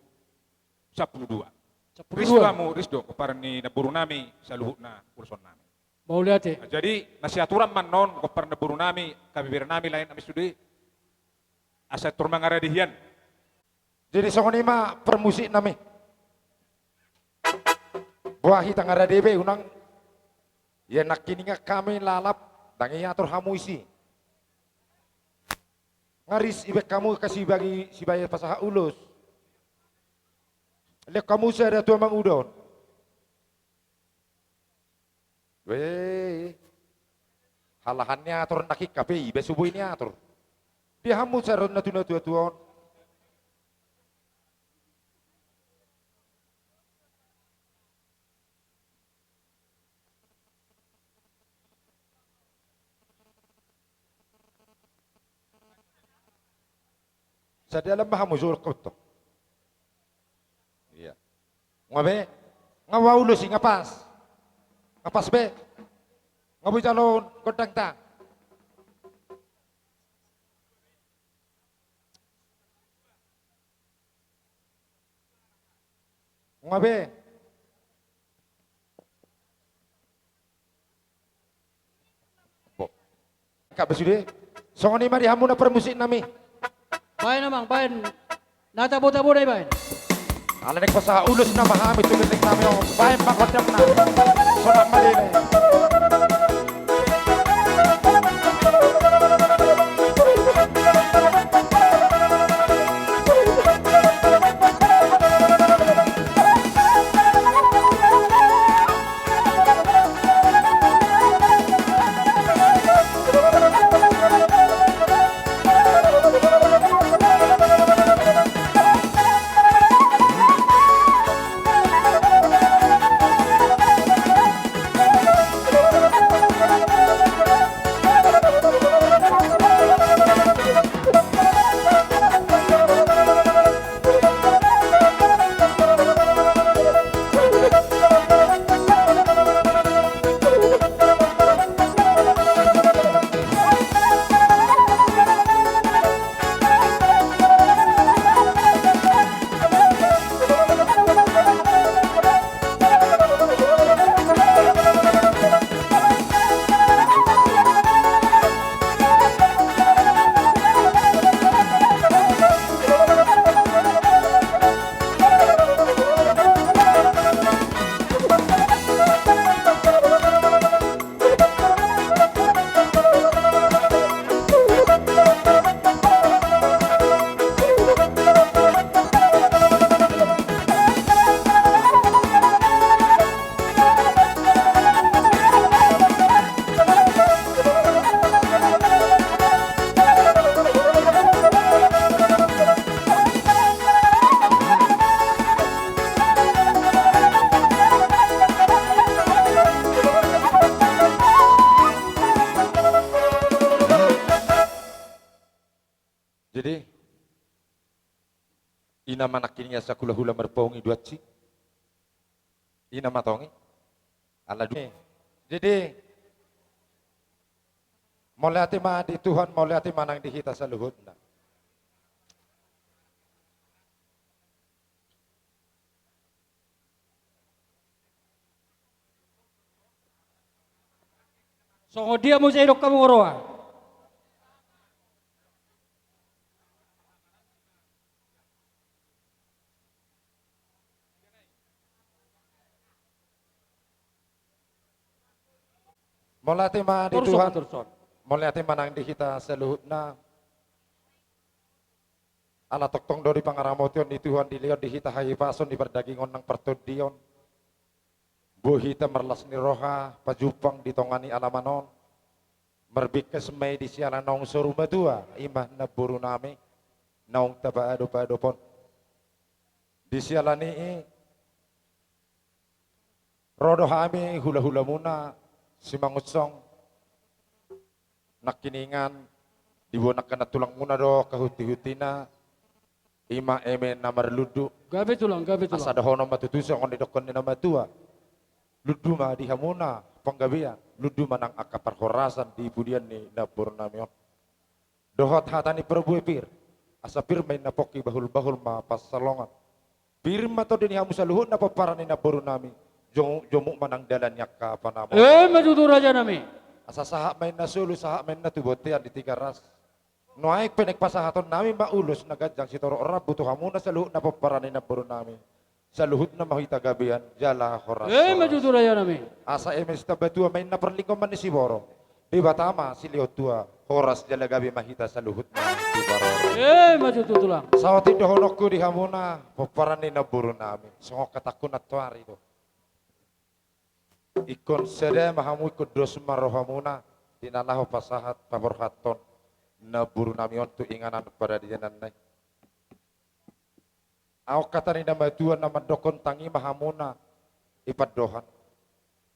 sampulu dua. Sampulu dua. Ris do hamu, ris do gomparan ni namboru nami, saluhutna uloson nami. Mauliate. Nah, jadi na siaturan ma annon gomparan namboru nami, kabeberan nami, laen nami sude. Asa tor mangarade hian. Jadi songon i ma parmusik nami. Boha hita ngarade be unang. Ia nangkin ingan hami lalap, ndang i atur hamu isi. Nga ris ibaen hamu kasi bagi sibaen pasahat ulos. Lehon hamu sada tu amang uda on. Weh. Halahan ni atur nangkin hape iba so boi ni atur. Dia hamu sada na tu na tua tua on. Sada lam ma hamu jolo kau to. Iya. Nga be, nga boi ulos i, nga pas. Nga pas be. Nga boi jalo gondang ta. Nga be. Bo. Ka be sude. Songon i ma di hamuna parmusiknami. Baen amang, baen. Na tabo-tabo da i baen. Ala ni pasahat ulos nama hami tu gelleng nami on. Baen ma gondang nami. Sonang ma lele. Jadi, i nama nangkiningan asa hulahula marpaung i do ansi. I nama tong i. Ala du-, jadi, mauliate ma di Tuhan, mauliate ma nang di hita saluhutna. Songon dia muse didok hamu huroha? Mauliate ma di Tuhan. Mauliate ma nang di hita saluhutna. Ala tongtong do di pangaramotion ni Tuhan dilehon di hita hahipason di pardagingon nang partondion. Boi hita marlas ni roha pajumpang di tonga ni alaman on. Marbingkas ma i di siala naung soru matua, i ma namboru nami naung tapaadop-adop on. Di siala ni i, ro do hami hula-hulamuna Simangunsong. Nangkiningan diboan angka na tulangmuna do angka hunti-huntina, i ma eme na marlundu. Gabe tulang, gabe tulang. Asa dohonon ma tutu songon didokkon ni na matua. Lundu ma di hamuna panggabean, lundu ma nang angka parhorasan di pudian ni namboru nami on. Dohot hata ni parbue pir, asa pir ma inna pongki, bahul-bahul ma pansalongan. Pir ma tondi ni hamu saluhutna pomparan ni namboru nami, jomuk-jomuk ma nang dalan ni angka panamon. Emma tutu raja nami. Asa sahat ma inna solu, sahat ma inna tu bontean di Tigaras. Nuaeng pe naeng pasahaton nami ma ulos na ganjang sitorop rambu tu hamuna saluhutna pomparan ni namboru nami. Saluhutna ma hita gabean jala horas. Emma tutu raja nami. Asa eme sitambatua ma inna parlinggoman ni siborok. Debata ma silehon tua, horas jala gabe ma hita saluhutna tu parorot. Emma tutu tulang. Saotik dohononku di hamuna pomparan ni namboru nami. Songon hatangku nantoari do. Ingkon sada ma hamu, ingkon dos ma rohamuna di na laho pasahat paborhathon namboru nami on tu inganan paradianan na i. Adong hata ni na matua na mandokkon, tangi ma hamuna i pandohan,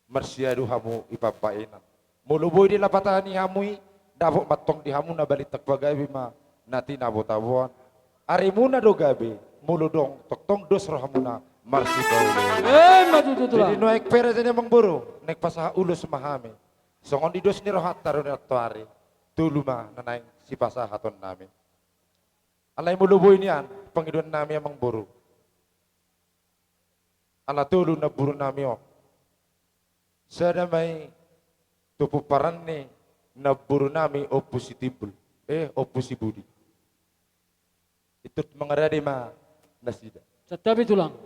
marsiadu hamu i pambaenan. Molo boi dilapatan i hamu i, dapot ma antong di hamu na balintang pagabe ma na tinabo-taboan. Arimuna do gabe molo adong tongtong dos rohamuna marsipaoloan. Emma tutu tulang. Jadi nuaeng pe raja ni amangboru, naeng pasahat ulos ma hami. Songon di dos ni rohanta do nantoari, tolu ma na naeng sipasahaton nami. Alai molo boi nian pangidoan nami amangboru, ala tolu namboru nami on. Sada ma i tu pomparan ni namboru nami Ompu Sitimbul. Eh, Ompu si Budi. Intut mangarade ma nasida. Santabi tulang.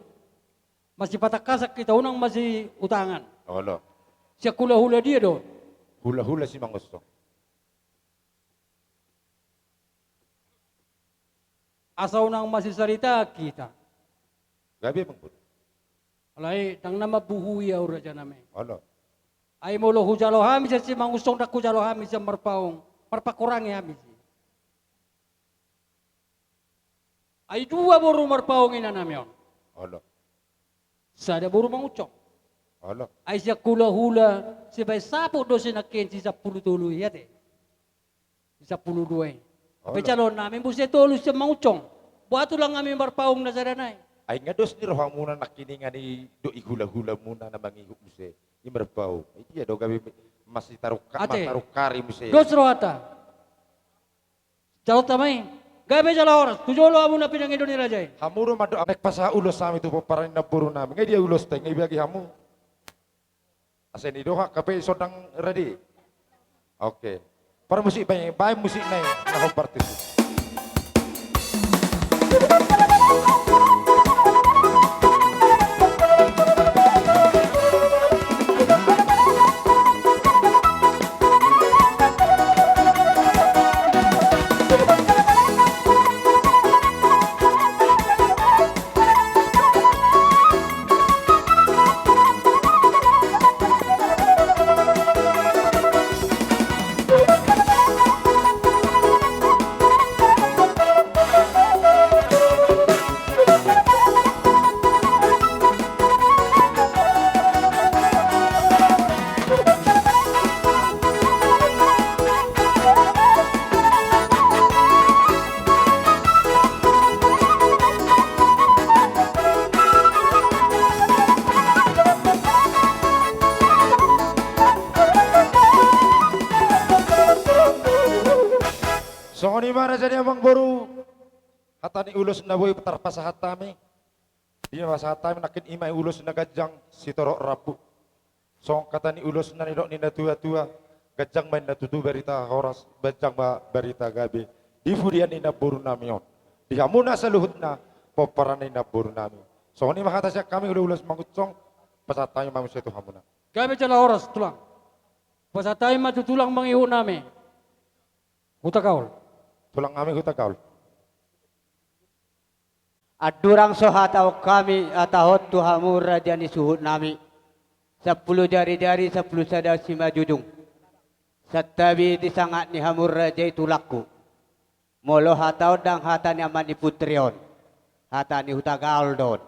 Masipatangkasan hita, unang masiutangan. Olo. Sian hulahula dia do? Hulahula Simangunsong. Asa unang masisarita hita. Gabe, Amangboru. Alai ndang na mambuhui ahu, rajanami. Olo. Ai molo hujalo hami sian Simangunsong, ndang hujalo hami sian Marpaung, marpakurangi hami si. Ai dua boru Marpaung inanami on. Olo. Sada boru Mangunsong. Olo. Ai sian hulahula sibaen saput do sinangkin si sampulu tolu i ate. Si sampulu dua i. Olo. Hape calonnami muse tolu sian Mangunsong. Boha tulang hami Marpaung na sada nai. Ai nga dos ni rohamuna nangkiningan i dohot hulahulamuna na mangihut muse i Marpaung. Ai dia do gabe masitarungka-, ate, matarungkari muse. Dos rohanta. Jalo hita ma i. Gabe jala horas. Tu jolo hamu na pinangido ni raja i. Hamu do mandok, naeng pasahat ulos hami tu pomparan ni namborunami. Nga dia ulosta i, nga ibagi hamu? Asa ni dohot hape i so ndang rade. Oke. Parmusik, baen, baen musik nai na hombar tusi. Songon i ma raja ni amangboru, hata ni ulos na boi tarpasahat hami. Di na pasahat hami nangkin i ma ulos na ganjang sitorop rambu. Songon hata ni ulos na nidok ni natuatua, ganjang ma inna tutu barita horas, ganjang ma barita gabe di pudian ni namborunami on. Di hamuna saluhutna pomparan ni namborunami. Songon i ma hata sian hami hulahula Simangunsong, pasahat hami ma muse tu hamuna. Gabe jala horas tulang. Pasahat hami ma tu tulang mangihutnami Hutagaol. Tulang nami Hutagaol. Andorang so hatahon hami, hatahon tu hamu raja ni suhutnami, sampulu jarijari sampulu sada simanjujung. Santabi di sangap ni hamu raja i tulangku. Molo hata on ndang hata ni ama ni putri on, hata ni Hutagaol do on.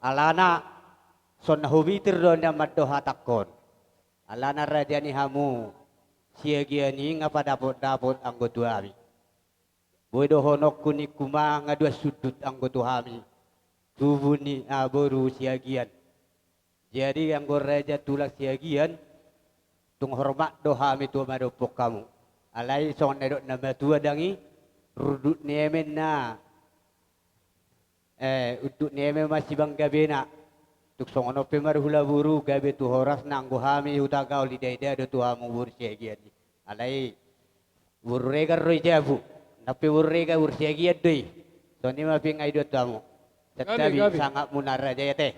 Alana songon na humitir do nian mandok hatangkon. Alana raja ni hamu Siagian i nga padapotdapot anggo tu hami. Boi dohononku ningku ma nga dua sundut anggo tu hami, tubu ni aboru Siagian. Jadi anggo raja tulang Siagian, tung hormat do hami tu madophon hamu. Alai songon na nidok na matua dang i, rundut ni eme na, eh, unduk ni eme ma sibang gabena. Tung songon on pe marhula boru, gabe tu horasna anggo hami Hutagaol, idaida do tu hamu boru Siagian i. Alai boru Regar do i jabu. Nang pe boru Regar, boru Siagian do i. Songon i ma pe nga i do tu hamu. Santabi, gabe sangapmuna raja i ate.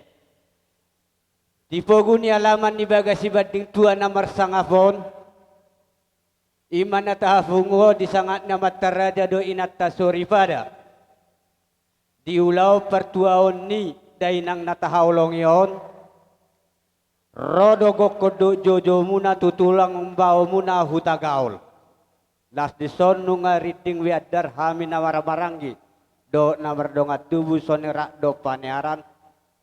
Di pogu ni alaman ni bagas sibanding tua na marsangap on, i ma na tahapungu on di sangap ni amanta raja dohot inanta soripada. Di ulaon partuaon ni dainang na tahaholongi on, ro do gokkon dohot jojomuna tu tulang umbaomuna Hutagaol. Las dison nunga rinding be andar hami na marhahamaranggi dohot na mardongan tubu, songon i rap dohot panearan,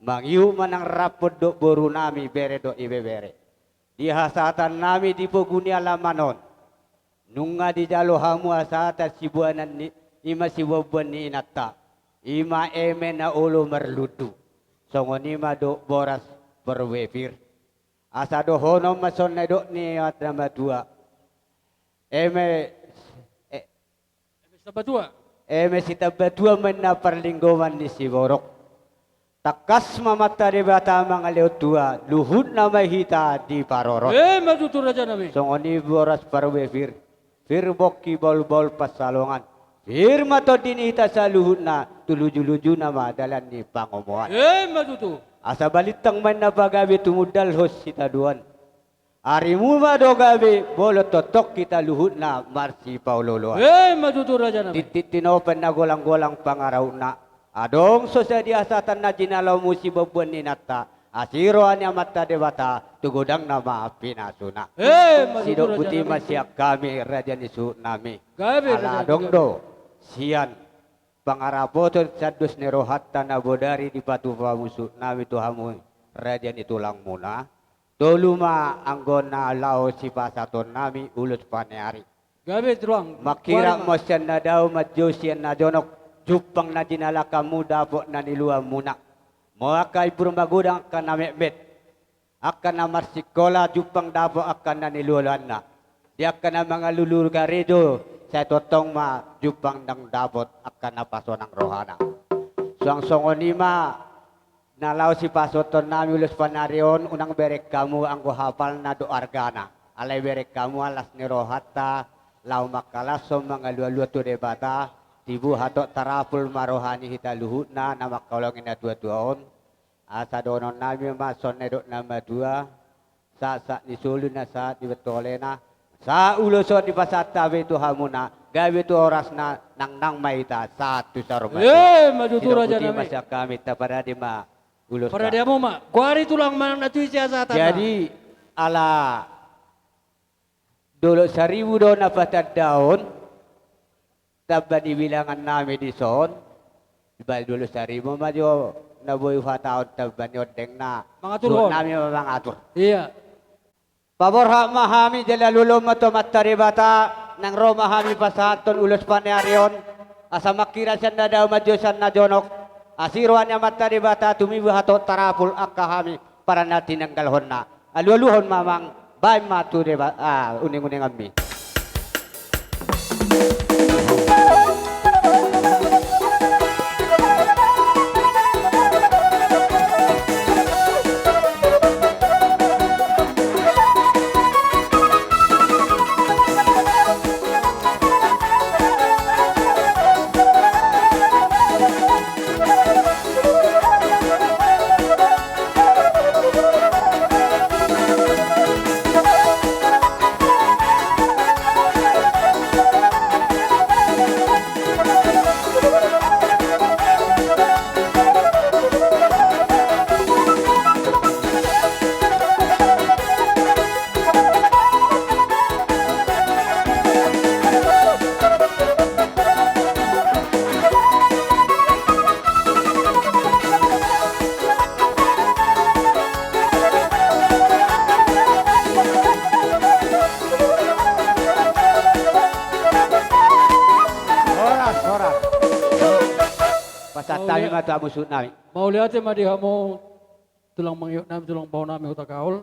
mangihut manang rap dohot borunami bere dohot ibebere. Di hasahatannami di pogu ni alaman on, nunga dijalo hamu hasahatan siboanan ni, i ma siboanboan ni inanta, i ma eme na olo marlundu. Songon i ma dohot boras parbue pir. Asa dohonon ma songon na nidok ni amanta na matua. Eme, eh, Eme sitambatua. Eme sitambatua ma inna parlinggoman ni siborok. Tangkas ma amanta Debata mangalehon tua, luhutna ma hita diparorot. Emma tutu rajanami. Songon i boras parbue pir. Pir bongki bahulbahul pansalongan. Pir ma tondi ni hita saluhutna, tu lujulujuna ma dalan ni pangomoan. Emma tutu. Asa balintang ma inna pagabe tumundalhon sitadoan. Arimu ma do gabe, molo tongtong hita luhutna marsipaolooloan. Emma tutu, rajanami. Tintin tinopa inna golanggolang pangarahutna. Adong so sadia hasahatan na jinalamu sibuanbuan ni inanta, asi roha ni Amanta Debata, tu godangna ma pinasuna. Emma tutu, rajanami. Sidok buti ma sian hami raja ni suhutnami. Gabe, rajanami, gabe. Ala adong do sian pangarapoton sian dos ni rohanta na bodari dipatupa musuknami tu hamu raja ni tulangmuna. Tolu ma anggo na laho sipasahatonnami ulos paneari. Gabe tulang. Mangkirap ma sian na dao, manjou sian na jonok, jumpang na jinalakanmu dapot na niluamuna. Molo angka imbur magodang angka na metmet, angka na marsikola jumpang dapot angka na nilualuanna. Di angka na mangalului karejo, sai tongtong ma jumpang ndang dapot angka na pasonang rohana. Suang songon i ma na laho sipasahatonnami ulos paneari on, unang bereng hamu anggo hapalna dohot argana. Alai bereng hamu las ni rohanta, laho mangkalashon mangalualuhon tu Debata, tibu hatop tarapul ma roha ni hita luhutna na mangkaholongi natuatua on. Asa dohononnami ma songon na nidok na matua, sahat sahat ni solu na sahat ni bentolena. Sahat ulos on dipasahat hami tu hamuna, gabe tu horasna, nangnang ma hita sahat tu saur matua. Emma tutu, rajanami. Sidok buti ma sian hami, taparade ma ulos. Parade hamu ma. Goari tulang, manang na tusi hasahatanna. Jadi, ala Dolok Saribu do na patandahon tamba ni bilangannami dison. Dibahen Dolok Saribu ma jo na boi huhatahon tamba ni ondengna. Mangaturhon. Suhutnami ma mangatur. Iya. Paborhat ma hami jala lualuhon ma tu Amanta Debata, naeng ro ma hami pasahathon ulos paneari on, asa mangkirap sian na dao, manjou sian na jonok, asi roha ni Amanta Debata, tumibu hatop tarapul angka hami paran na tinanggalhonna. Alualuhon ma amang, bahen ma tu Deba-, ah, uninguninganmi. Horas, horas. Pasahat hami ma tu hamu suhutnami. Mauliate ma di hamu tulang mangihutnami, tulang baonami Hutakaol.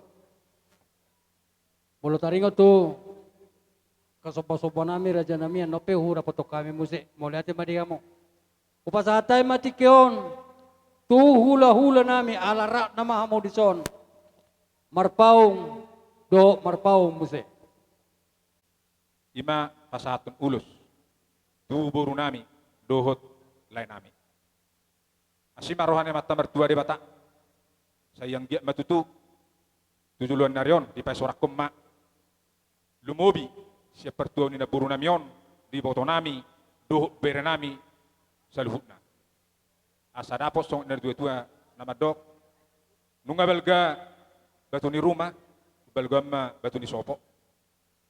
Molo taringot tu hasombasombannami, rajanami, annon pe hudapothon hami muse. Mauliate ma di hamu. Hupasahat hami ma tingki on tu hulahulanami, ala rap nama hamu dison. Marpaung dohot marpaung muse. I ma pasahathon ulos tu borunami dohot laenami. Asi ma roha ni Amanta Martua Debata, sai anggiat ma tutu tu joloan ni ari on dipasorangkon ma lumobi sian partuaon ni namborunami on, di ibotonami dohot berenami saluhutna. Asa dapot songon na tuatua na mandok, nunga balga batu ni ruma, balga ma batu ni sopo.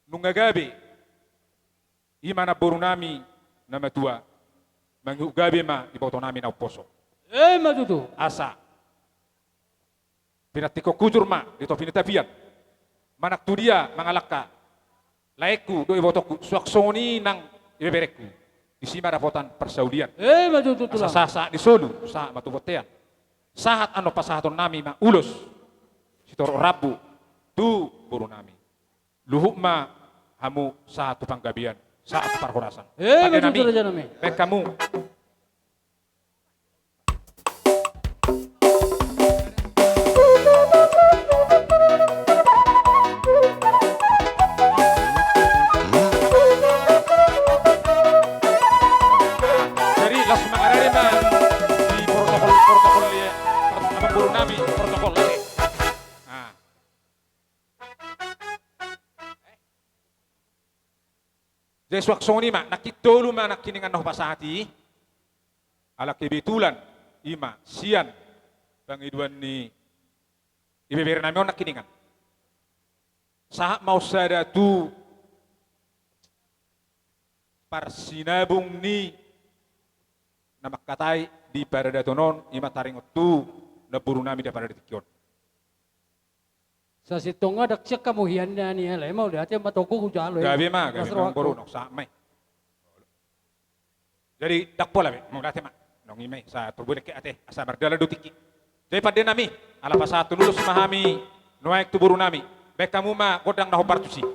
Nunga gabe, i ma namborunami na matua, mangihut gabe ma ibotonami na umposo. Emma tutu. Asa pinantikhon hujur ma di topi ni tapian. Manang tu dia mangalangka laengku dohot ibotongku, suang songon i nang ibeberengku, disi ma dapotan parsaulian. Emma tutu, tulang. Asa sahat sahat ni solu, sahat ma tu bontean. Sahat annon pasahatonnami ma ulos sitorop rambu tu borunami. Luhut ma hamu sahat tu panggabean, sahat tu parhorasan. Emma tutu, rajanami. Bahen hamu. boru nami protokol, ate. Nah. Jadi suang songon i ma, nangkin tolu ma nangkiningan na hupasahat i. Ala kebetulan i ma sian pangidoan ni ibebere nami on nangkiningan. Sahat ma on sada tu parsinabung ni na mangkatai di paradaton on, i ma taringot tu namboru nami di paradaton on. Sasintongna ndang sian hamu hian na ni alai mauliate ma tonggo hujalo i. Gabe ma, gabe ma boru, nunga sahat ma i. Jadi ndang pola be, mauliate ma. Nunga i ma i, asa turbo lengke ate, asa mardalan do tingki. Jadi pande nami, ala pasahathon ulos ma hami nuaeng tu boru nami. Baen hamu ma gondang na hombar tusi.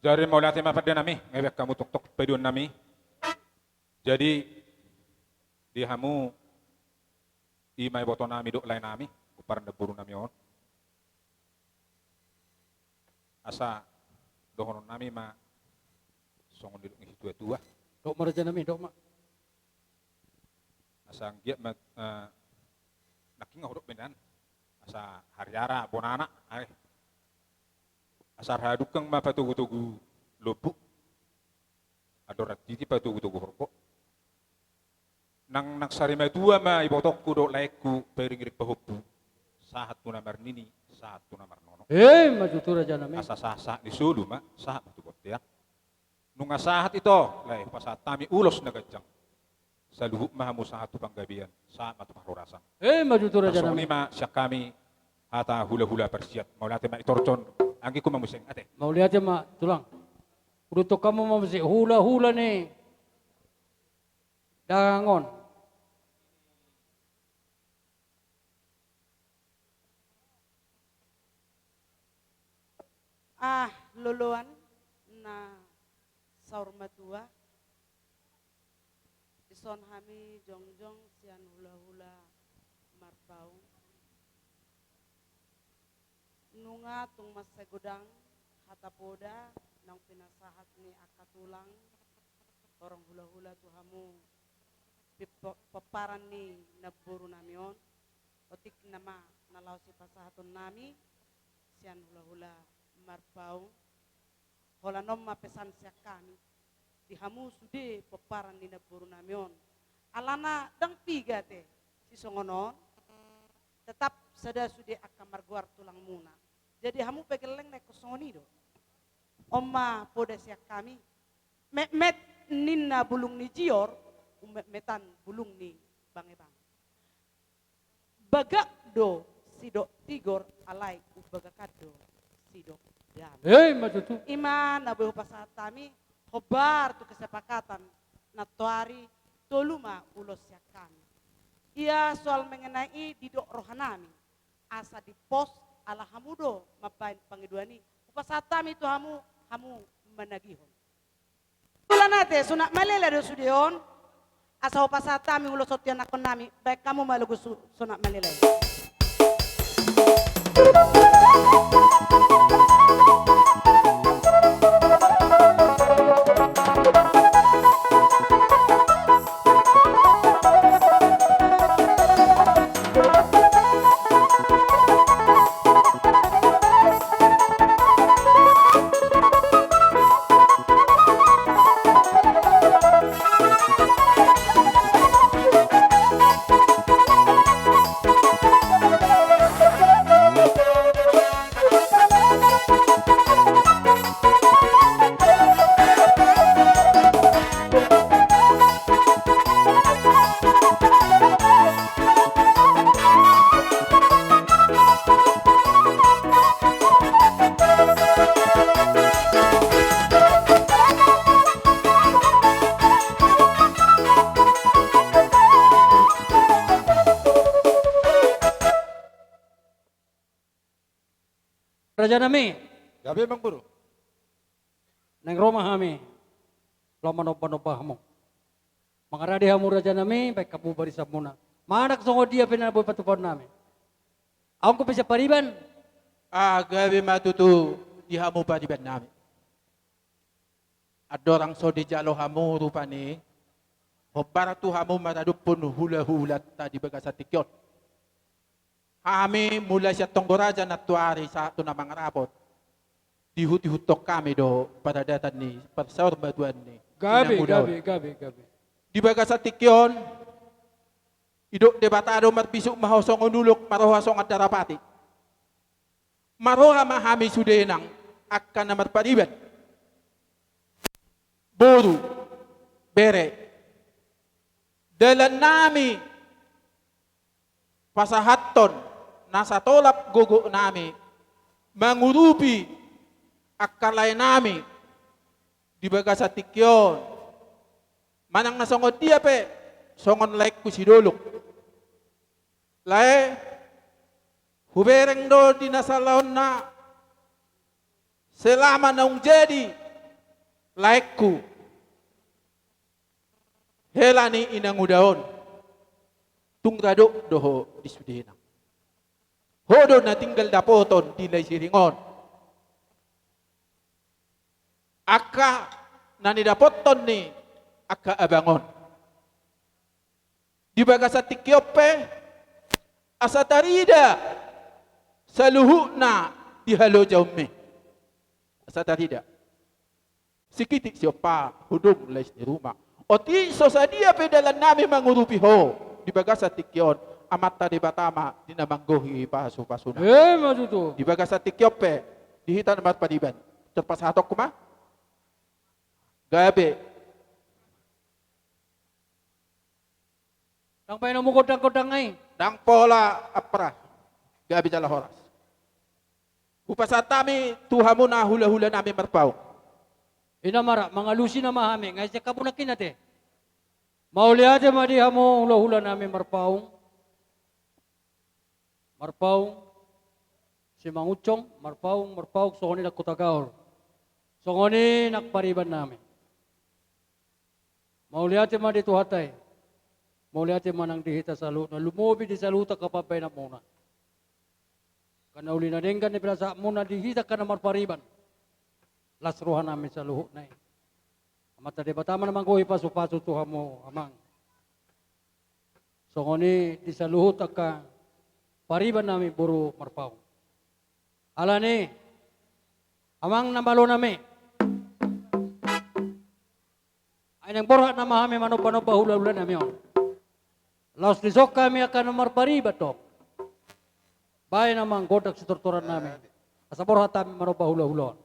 Jadi mauliate ma pande nami, nunga baen hamu tongtong pangidoan nami. Jadi di hamu i ma iboto nami dohot lae nami, pomparan ni namboru nami on. Asa dohonon nami ma songon nidok ni situatua. Dok ma raja nami, dok ma. Asa anggiat ma, eh, nangkin nga hudok bendan. Asa hariara bonana, ae. Asa raha dungkang ma patogutogu lombu. Andor rantiti patogutogu horbo. Nang, nang sarimatua ma ibotongku dohot laengku pairingiring pahompu. Sahat tu na marnini, sahat tu na marnono. Eh, ma tutu raja nami. Asa sahat, sahat ni solu ma, sahat ma tu bontean. Nunga sahat ito, lae, pasahat hami ulos na ganjang. Saluhut ma hamu sahat tu panggabean, sahat ma tu parhorasan. Eh, ma tutu raja nami. Songon i ma sian hami hata hulahula parsiat. Mauliate ma i torjon, anggingku ma muse, ate. Mauliate ma tulang. Huduthon hamu ma muse hulahula ni dagangkon. Ah, loloan na saur matua, dison hami jongjong sian hulahula Marpaung. Nunga tung mansai godang hata poda naung pinasahat ni angka tulang, horong hulahula tu hamu, pip-, pomparan ni namboru nami on. Otik nama na laho sipasahaton nami sian hulahula Marpaung. Holan on ma pesan sian hami di hamu sude pomparan ni namboru nami on. Alana ndang piga ate, sisongon on tetap sada sude angka margoar tulangmuna. Jadi hamu pe gelleng na ingkon songon i do. On ma poda sian hami. Metmet ninna bulung ni jior, ummetmetan bulung ni bangebange. Bagak do sidok tigor, alai umbagakan do sidok dame. Eh, ma tutu. I ma na boi hupasahat hami, hombar tu kesepakatan nantoari, tolu ma ulos sian hami. Ia soal mengenai i didok roha nami, asa dipos ala hamu do mambaen pangidoan i. Hupasahat hami tu hamu, hamu managihon. Tulang ate, Sunat Malela do sude on. Asa hupasahat hami ulos on tu ianakhon nami, baen hamu ma lagu su-, Sunat Malela i. Rajanami. Gabe, Amangboru. Naeng ro ma hami laho manomba-nomba hamu. Mangarade hamu rajanami, baen hamu barisanmuna. Manang songon dia pe na boi patupaonnami. Ahu pe sian pariban. Ah, gabe ma tutu di hamu paribannami. Andorang so dijalo hamu rupani hombar tu hamu maradophon hula-hulanta di bagasan tingki on. Hami mulai sian tonggo raja nantuari sahat tu na mangarapot, diihut-ihuthon hami do paradatan ni parsaurmatuaon ni Gabe, inang uda on. Gabe, gabe, gabe. Di bagasan tingki on, didok Debata do marbisuk ma ho songon ulok, marroha songon darapati. Marroha ma hami sude nang angka na marpariban. Boru, bere. Dalannami pasahathon nasa tolap gogonami mangurupi angka laenami di bagasan tingki on. Manang na songon dia pe, songon laengku si Dolok. Lae, hubereng do di na salaonna selama naung jadi laengku. Hela ni inang uda on, tung radot do ho di sude nang. Ho do na tinggal dapoton di Lae Siring on. Angka na nidapothon ni angka abang on. Di bagasan tingki on pe, asa tarida saluhutna di halojaonmi. Asa tarida. Sikitik siompa hudung lais ni ruma. Otik so sadia pe dalannami mangurupi ho di bagasan tingki on, Amanta Debata ma di na manggohi pasu-pasuna. Ima tutu. Di bagasan tingki on pe, di hita na marpariban. Tarpasahatonku ma? Gabe. Ndang baen hamu gondang-gondang i. Ndang pola, ampara. Gabe jala horas. Hupasahat hami tu hamuna hula-hulanami marpaung. Ina mara, mangalusi nama hami, nga ise hamu nangkin ate. Mauliate ma di hamu hula-hulanami marpaung. Marpaung, Simangunsong, marpaung, marpaung, songon i nang Hutagaol. Songon i nang paribannami. Mauliate ma di Tuhanta i. Mauliate ma nang di hita saluhutna, lumobi di saluhut angka pambahenanmuna. Karena uli na denggan ni pinasahatmuna di hita angka na marpariban. Las rohanami saluhutna i. Amanta Debata ma na manggohi pasu-pasu tu hamu, amang. Songon i di saluhut angka paribannami boru marpaung. Alani, amang na malonami. Ai naeng borhat nama hami manomba-nomba hula-hulanami on. Laos dison hami angka na marpariban do. Baen amang gondang sitortorannami. Asa borhat hami manomba hula-hula on.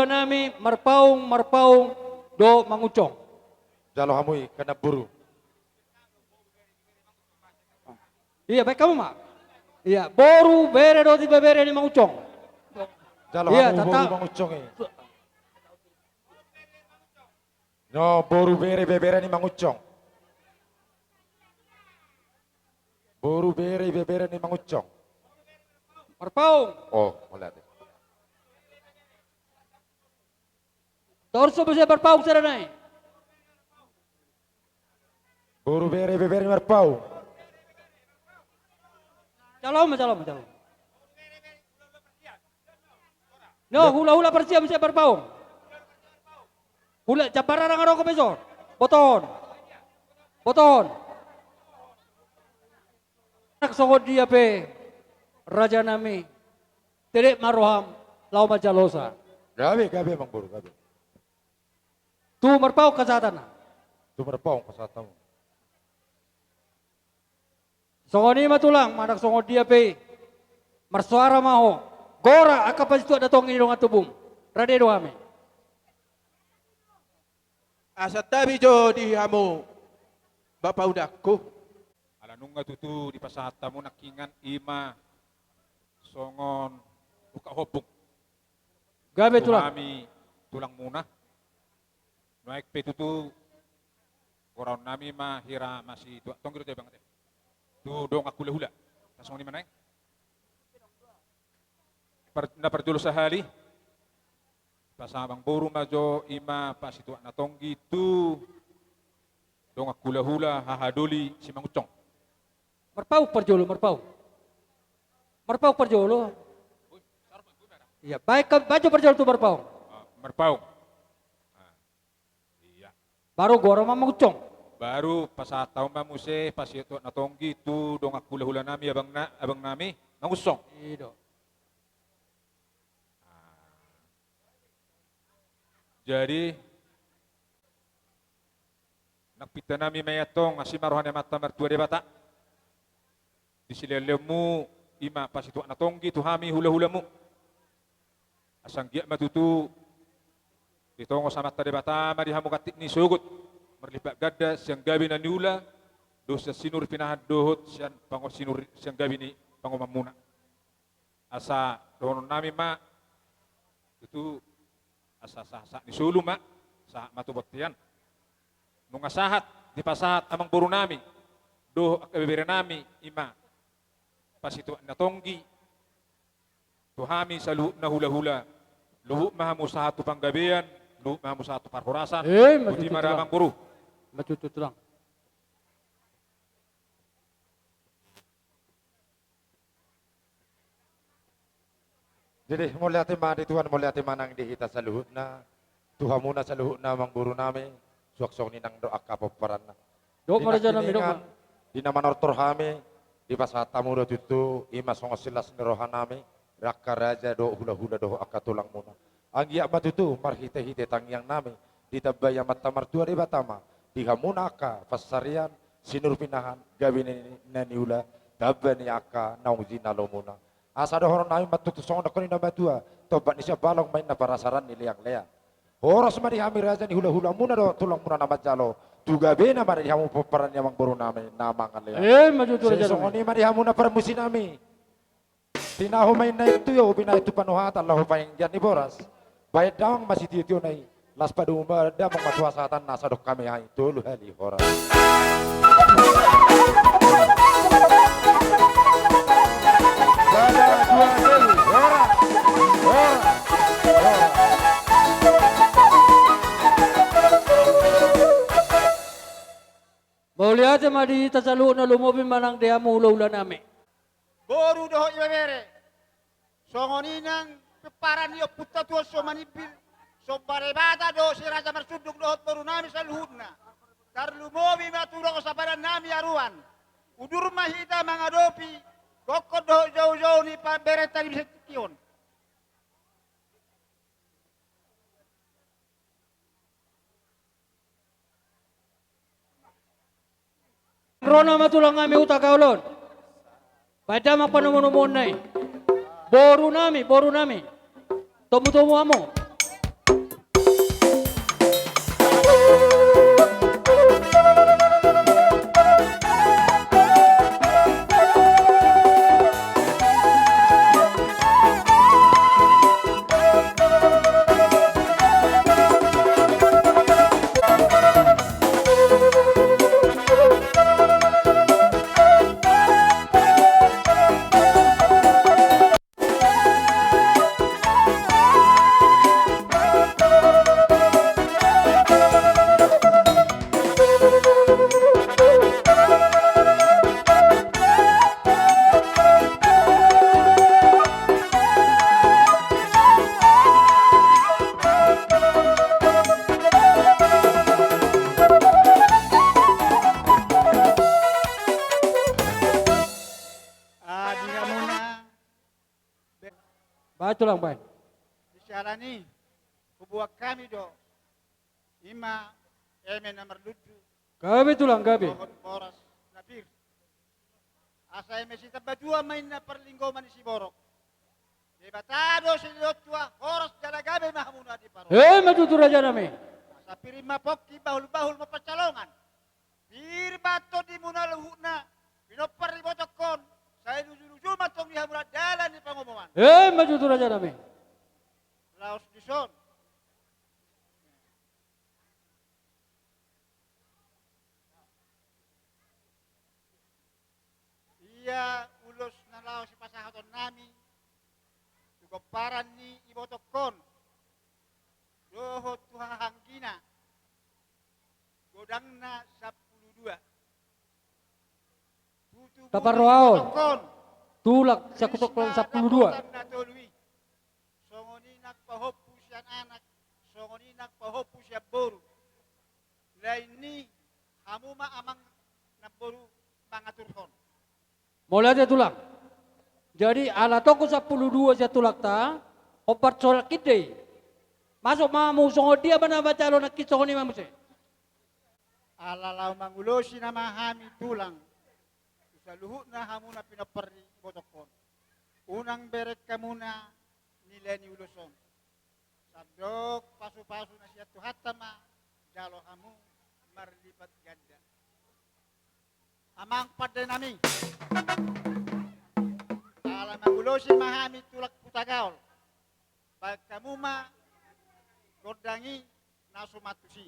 nami Marpaung, Marpaung dohot Mangunsong. Jalo hamu i, kanan boru. Iya, baen hamu ma. Iya, boru, bere dohot ibebere ni Mangunsong. Jalo hamu boru Mangunsong i. No, boru, bere, ibebere ni Mangunsong. Boru, bere, ibebere ni Mangunsong. Marpaung. Oh, mauliate. Torso bese Marpaung sada nai. Boru, bere, ibebere ni Marpaung. Jalo ma, jalo ma, jalo. No, hulahula parsiap bese Marpaung. Hula jambar arang aroko beson. Botohon. Botohon. Anak songon dia pe raja nami. Tedek ma roham laho manjalosa. Gabe, gabe, Amangboru, gabe. Tu Marpaung hasahatanna. Tu Marpaung hasahatanna. Songon i ma tulang, manang songon dia pe i. Marsoara ma ho. Gora angka pasituak na tonggi di dongan tubum. Rade do hami. Asa tabi jo di hamu, bapaudangku. Ala nunga tutu dipasahat hamu nangkiningan i ma songon ungkap hombung. Gabe tulang. Tu hami tulangmuna. Nuaeng pe tutu goraon nami ma hira masituak tonggi do, Abang, tu dongan hulahula. Asa songon i ma nuaeng. Par-, na parjolo sahali. Pasahat Amangboru ma jo i ma pasituak na tonggi tu dongan hulahula hahadoli si Mangunsong. Marpaung parjolo, Marpaung. Marpaung parjolo. Iya, baen, baen jo parjolo tu Marpaung. Ah, Marpaung. Ah, iya. Baru gora ma Mangunsong. Baru pasahat hamu ma muse pasituak na tonggi tu dongan hulahula nami, abang na-, abang nami Mangunsong. I do. Ah. Jadi, nang pinta nami ma i antong, asi ma roha ni Amanta Martua Debata. Di silehonlehonmu i ma pasituak na tonggi tu hami hulahulamu. Asa anggiat ma tutu ditongos Amanta Debata ma di hamu kantik ni sogot, marlipat ganda sian gabe na niula, dohot sian sinur pinahan dohot sian pango-, sinur, sian gabe ni pangomoanmuna. Asa dohonon nami ma tutu, asa sahat, sahat ni solu ma, sahat ma tu bontean. Nunga sahat dipasahat Amangboru nami dohot angka ibebere nami, i ma pasituak na tonggi tu hami saluhutna hulahula. Luhut ma hamu sahat tu panggabean, luhut ma hamu sahat tu parhorasan. Eh, boti ma tulang. Amangboru. Ima tutu tulang. Jadi, mauliate ma di Tuhan, mauliate ma nang di hita saluhutna, tu hamuna saluhutna Amangboru nami, suang songon i nang dohot angka pomparanna. Dohot ma raja nami, dohot ma. Di na manortor hami, dipasahat hamu do tutu, i ma songon silas ni roha nami, rangka raja dohot hulahula dohot angka tulangmuna. Anggiat ma tutu, marhitehite tangiang nami, ditambai Amanta Martua Debata ma, di hamuna angka pansarian, sinur pinahan, gabe ni na niula, tamba ni angka naung jinalomuna. Asa dohonon nami ma tutu songon nidok ni na matua, tompa ni siambalong ma inna parasaran ni leangleang. Horas ma di hami raja ni hulahulamuna dohot tulangmuna na manjalo, tu gabena ma di hamu pomparan ni Amangboru nami na mangalean. Eh, ima tutu raja nami. Songon i ma di hamuna parmusi nami. Tinahu ma inna i tu, binahen tu panuhatan laho panganggian ni boras. Bahen damang ma sitiotiona i. Laos padomu ma damang ma tu hasahatanna, asa dok hami hami tolu hali horas. Sada, dua, tolu, horas. Horas. Horas. Mauliate ma di hita saluhutna, lumobi ma nang di hamu hulahula nami. Boru dohot ibebere. Songon i nang pomparan ni ompunta Tuan Somanimbir, Somba Debata dohot Si Raja Marsunduk dohot boru nami saluhutna. Tarlumobi ma tu dongan sipadan nami Aruan. Udur ma hita mangadopi gokhon dohot joujou ni pa-, berenta di tingki on. Ro nama tulang nami Hutagaol on. Bahen damang panomunomuonna i. Boru nami, boru nami. Tomutomu hamu. Baen tulang, baen. Di siala ni i, huboan hami do, i ma eme na marlundu, gabe tulang, gabe, dohot boras na pir. Asa eme sitambatua ma inna parlinggoman ni siborok. Debata do silehon tua, horas jala gabe ma hamuna diparorot. Emma tutu, rajanami. Asa pir ma pongki, bahulbahul ma pansalongan. Pir ma tondimuna luhutna pinompar ni ibotongkon, sai lujuluju ma tong di hamuna dalan ni pangomoan. Emma tutu, rajanami. Laos dison. Ia ulos na laho sipasahatonnami tu pomparan ni ibotongkon dohot tu hahanggina, godangna sampulu dua. Tutu taparrohahon, ibotongkon, tulang, sakutuk tulang sampulu dua. Godang na tolu i. Songon i nang pahompu sian anak, songon i nang pahompu sian boru. Lain ni i, hamu ma amang namboru mangaturhon. Mauliate tulang. Jadi ala tongko sampulu dua sian tulangta, hombar soal kinde i. Masuk ma hamu, songon dia ma na manjalo nangkin, songon i ma muse. Ala laho mangulosi nama hami tulang tu saluhutna hamuna pinompar ni ibotongkon. Unang bereng hamuna nilai ni ulos on. Sandok pasupasu na sian Tuhanta ma jalo hamu marlipat ganda. Amang pandenami, ala mangulosi ma hami tulang Hutagaol. Baen hamu ma gondang i na sumantus i.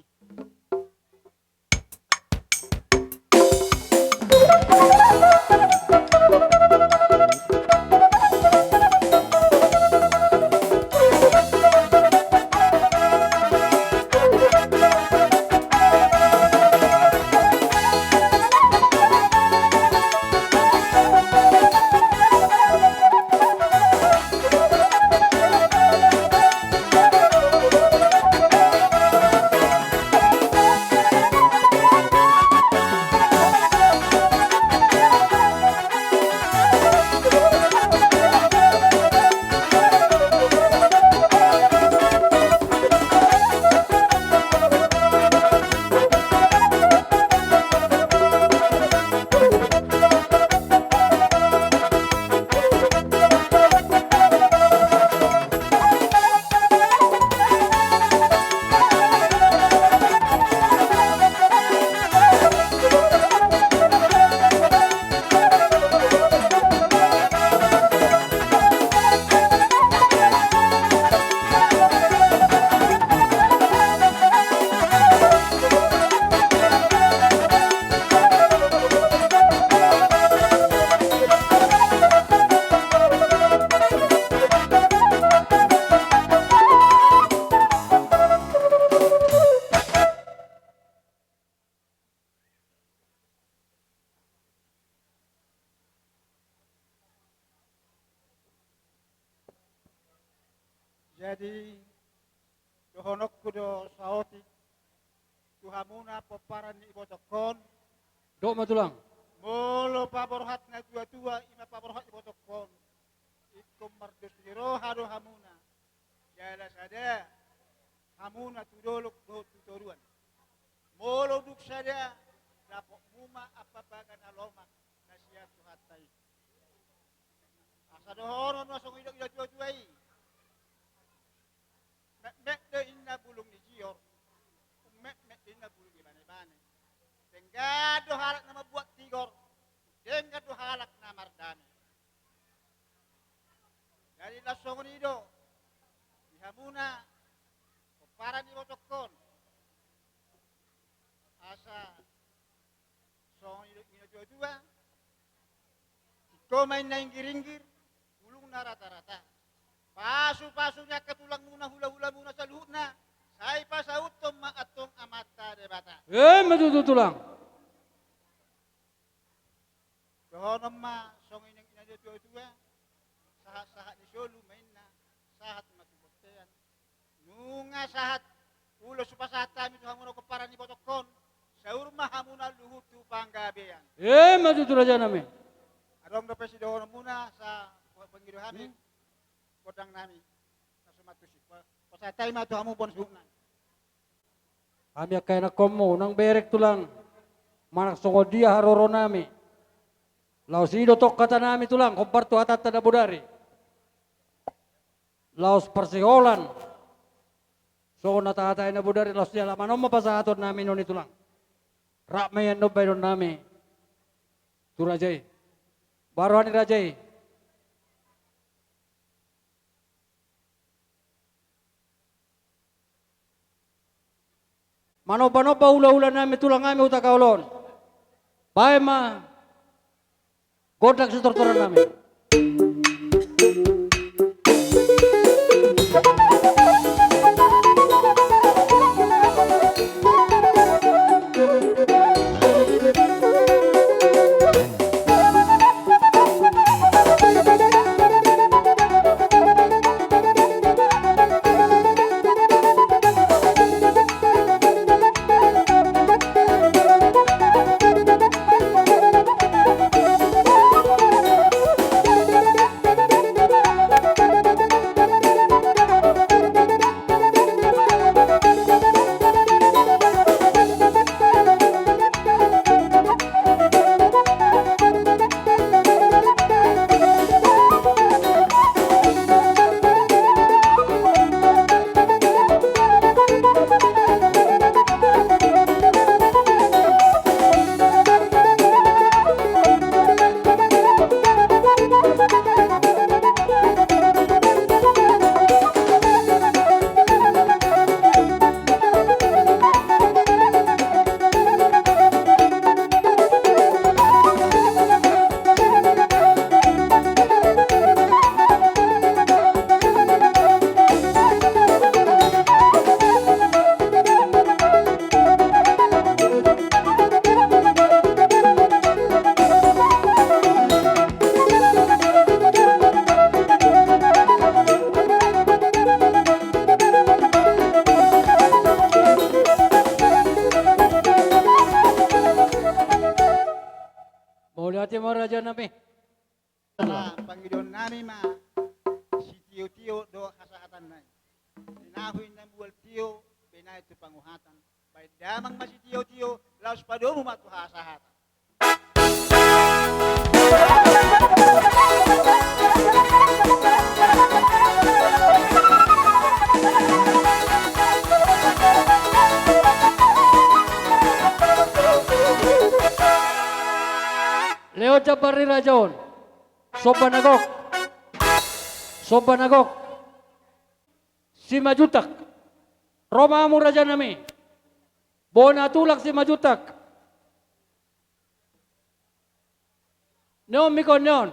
Jadi, dohononku do saotik tu hamuna pomparan ni ibotongkon. Dok ma tulang. Molo paborhat na tuatua i ma paborhat ibotongkon, ingkon mardos ni roha do hamuna. Jala sada hamuna tu dolok dohot tu toruan. Molo dung sada, dapotmu ma ambabaga na lomak na sian Tuhanta i. Asa dohonon ma songon i do tuatua i. Metmet do inna bulung ni jior, ummetmet do inna bulung ni banebane. Denggan do halak na mambuat tigor, denggan do halak na mardame. Jadi laos songon i do di hamuna pomparan ni ibotongkon. Asa songon i do inna tuatua, ingkon ma inna inggiringgir, bulungna ratarata. Pasupasu ni angka tulangmuna, hulahulamuna saluhutna, sai pasauthon ma antong Amanta Debata. Emma tutu tulang. Dohonon ma songon i nang inna tuatua, sahatsahat ni solu ma inna, sahat ma tu bontean. Nunga sahat ulos hupasahat hami tu hamuna pomparan ni ibotongkon, saur ma hamuna luhut tu panggabean. Emma tutu rajanami. Adong dope sidohononmuna, asa pangido hami. Hmm. gondang nami, na so mantusi. Pasahat hami ma tu hamu boan suhut nami. Hami angka ianakhonmu, unang bereng tulang, manang songon dia haroro nami. Laos i do tong hata nami tulang, hombar tu hatanta na bodari. Laos parsiholan, songon na tahatai na bodari, laos jala manomba pasahaton nami noni tulang. Rap ma i annon baenon nami tu raja i. Baroa ni raja i. Manomba-nomba hula-hula nami tulang hami huta Gaol on. Baen ma gondang sitortoran nami. Mauliate ma raja nami. Ala pangidoan nami ma sitio-tio dohot hasahatan nai. Di na hinamual tio, binaen tu panguhatan. Baen damang ma sitio-tio, laos padomu ma tu hasahatan. Lehon jambar ni raja on. Somba na gok. Somba na gok. Simanjuntak. Ro ma hamu raja nami. Bona tulang Simanjuntak. Neon mikon neon.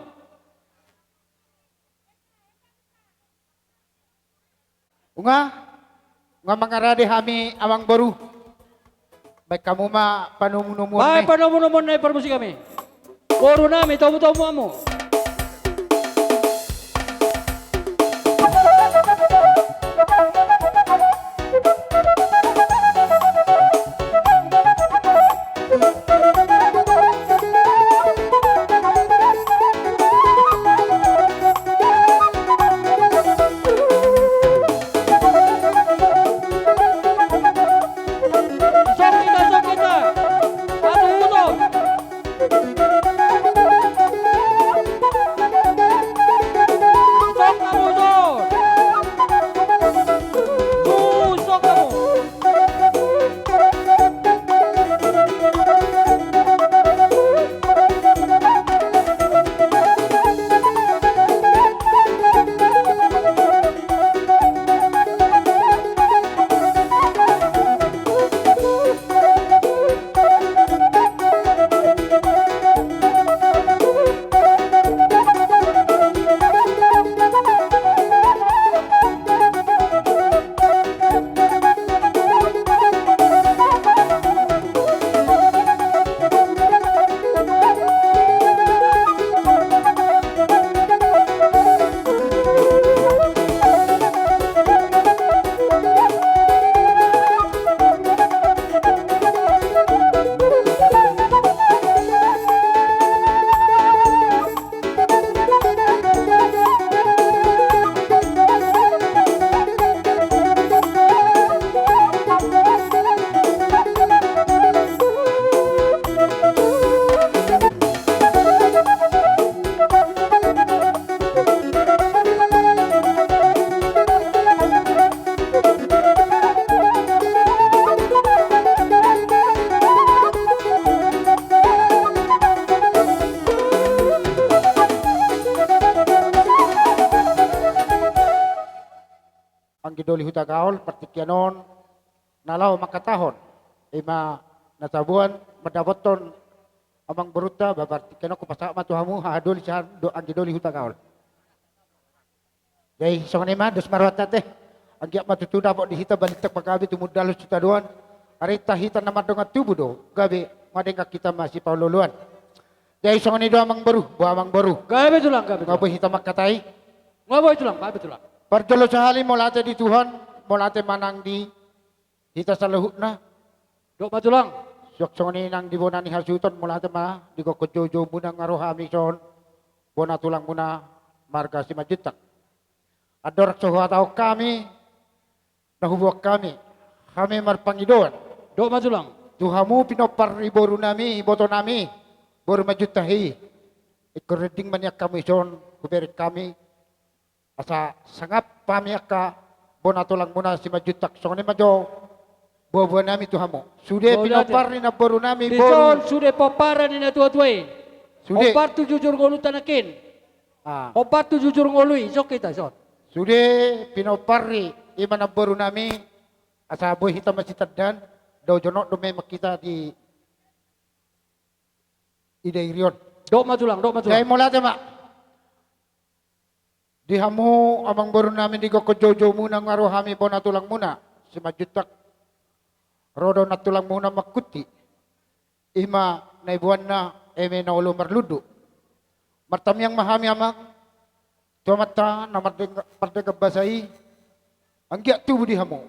Nunga, nunga mangarade hami amang boru. Baen hamu ma panomu-nomuon nai. Baen panomu-nomuon nai parmusik hami. Boru nami, tomu-tomu hamu. Songkita, songkita. Atu uto. anggi doli Hutagaol, partingkian on na laho mangkatahon, ima na taboan mandapothon amangborunta, ba partingkian on hupasahat ma tu hamu haha doli sian do-, anggi doli Hutagaol. Jadi songon i ma, dos ma rohanta ate. Anggiat ma tutu dapot di hita balintang pagabe tumundalhon sitadoan. Arinta hita na mardongan tubu do gabe, madenggan hita masipaolooloan. Jadi songon i do amangboru, boha amangboru? Gabe tulang, gabe tulang. Nga boi hita mangkatai? Nga boi tulang, gabe tulang. Parjolo sahali mauliate di Tuhan, mauliate ma nang di hita saluhutna. Dok ma tulang. Suang songon i nang di bona ni hasuhuton, mauliate ma di gokhon joujou muna nga ro hami son, bona tulang muna marga Simanjuntak. Andorang so huhatahon hami, na huboan hami, hami marpangidoan. Dok ma tulang. Tu hamu pinompar ni boru nami, iboto nami, boru Manjuntak i. Ingkon rinding ma nian hamu i son, hubereng hami. Asa sangap hami angka bona tulang muna Simanjuntak, songon i ma jo boaboa nami tu hamu. Sude pinompar ni namboru nami, boru. Dison sude pomparan ni natuatua i. Sude. Hombar tu jujur ngolunta nangkin. Ah. Hombar tu jujur ngolu i, jok hita son. Sude pinompar ni ima namboru nami, asa boi hita masitandaan, dao jonok do memang hita di ida irion. Dok ma tulang, dok ma tulang. Jadi mauliate ma. Di hamu amangboru nami, di gokhon joujou muna nga ro hami bona tulang muna Simanjuntak. Ro do nantulang muna mangkuti. Ima na iboanna eme na olo marlundu. Martamiang ma hami amang tu Amanta na mardeng-, mardenggan basa i. Anggiat tubu di hamu.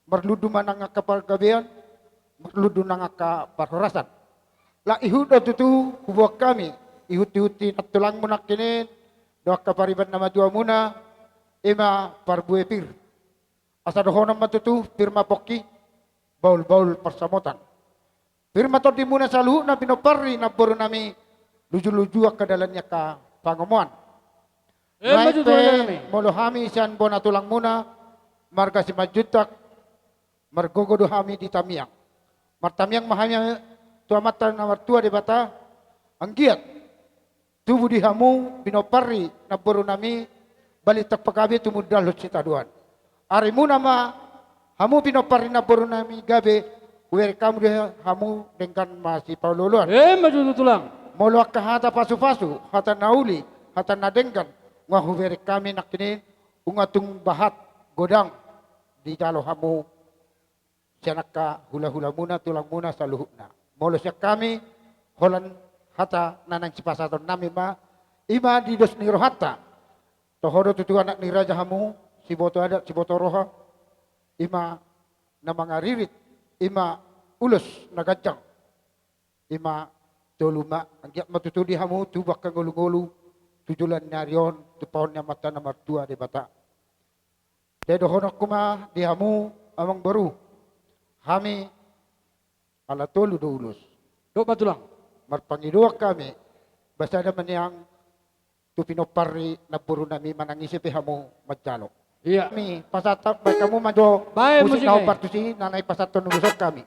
Marlundu ma nang angka pargabean, marlundu nang angka parhorasan. Laos ihut do tutu huboan hami, ihutihut ni nantulangmu nangkin i, dohot angka pariban na matua muna, ima parbue pir. Asa dohonon ma tutu, pir ma pongki, bahulbahul pansamotan. Pir ma tondimuna saluhutna pinompar ni namboru nami, lujuluju angka dalan ni angka pangomoan. Emma tutu, amang nami. Molo hami sian bona tulangmuna, marga Simanjuntak, margogo do hami di tamiang. Martamiang ma hami tu Amanta na martua Debata, anggiat tubu di hamu pinompar ni namboru nami, balintang pagabe tumundalhon sitadoan. Arimuna ma hamu pinompar ni namboru nami gabe, hubereng hamu do hamu denggan masipaolooloan. Emma tutu tulang. Molo angka hata pasupasu, hata na uli, hata na denggan, nga hubereng hami nangkin i, nunga tung bahat godang dijalo hamu sian angka hulahulamuna, tulangmuna saluhutna. Molo sian hami, holan hata na naeng sipasahaton nami ma, ima di dos ni rohanta. Toho do tutu anak ni raja hamu, siboto adat, siboto roha, ima na mangaririt, ima ulos na ganjang. Ima tolu ma, anggiat ma tutu di hamu tubu angka ngolungolu, tu joloan ni ari on, tumpahon ni Amanta na martua Debata. Jadi dohononku ma di hamu, amangboru, hami ala tolu do ulos. Dok ma tulang. Marpangidoan hami, ba sada ma nian tu pinompar ni namboru nami, manang ise pe hamu manjalo. Ia. Hami pasahat, baen hamu ma jo. Baen musik, musik na hombar tusi, na naeng pasahathon ulos on hami.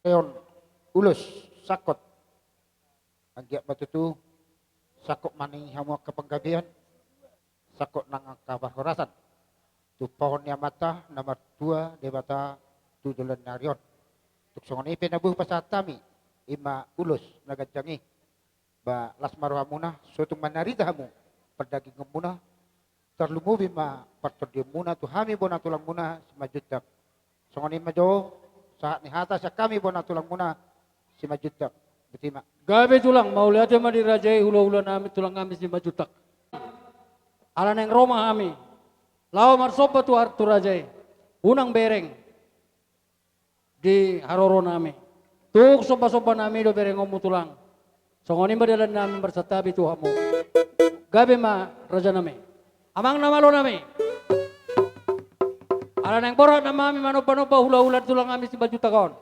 Eon, ulos, sangkot. Anggiat ma tutu, sangkot ma di hamu angka panggabean, sangkot nang angka parhorasan. Tumpahon ni Amanta na martua Debata tu joloan ni ari on. Tung songon i pe na boi hupasahat hami, ima ulos na ganjang i. Ba las ma rohamuna, so tung manarita hamu. pardagingonmuna, tarlumobi ma partondionmuna tu hami bona tulangmuna Simanjuntak. Songon i ma jo sahat ni hata sian hami bona tulangmuna Simanjuntak. Botima. Gabe tulang, mauliate ma di raja i, hulahula nami, tulang nami Simanjuntak. Ala naeng ro ma hami laho marsomba tu ar-, tu raja i, unang bereng di haroro nami. Tung sombasomba nami do berengonmu tulang. Songon i ma dalan nami marsantabi tu hamu. Gabe ma raja nami. Amang na malo nami. Ala naeng borhat nama hami manombanomba hulahula tulang nami Simanjuntak on.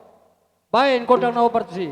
Baen gondang na hombar tusi.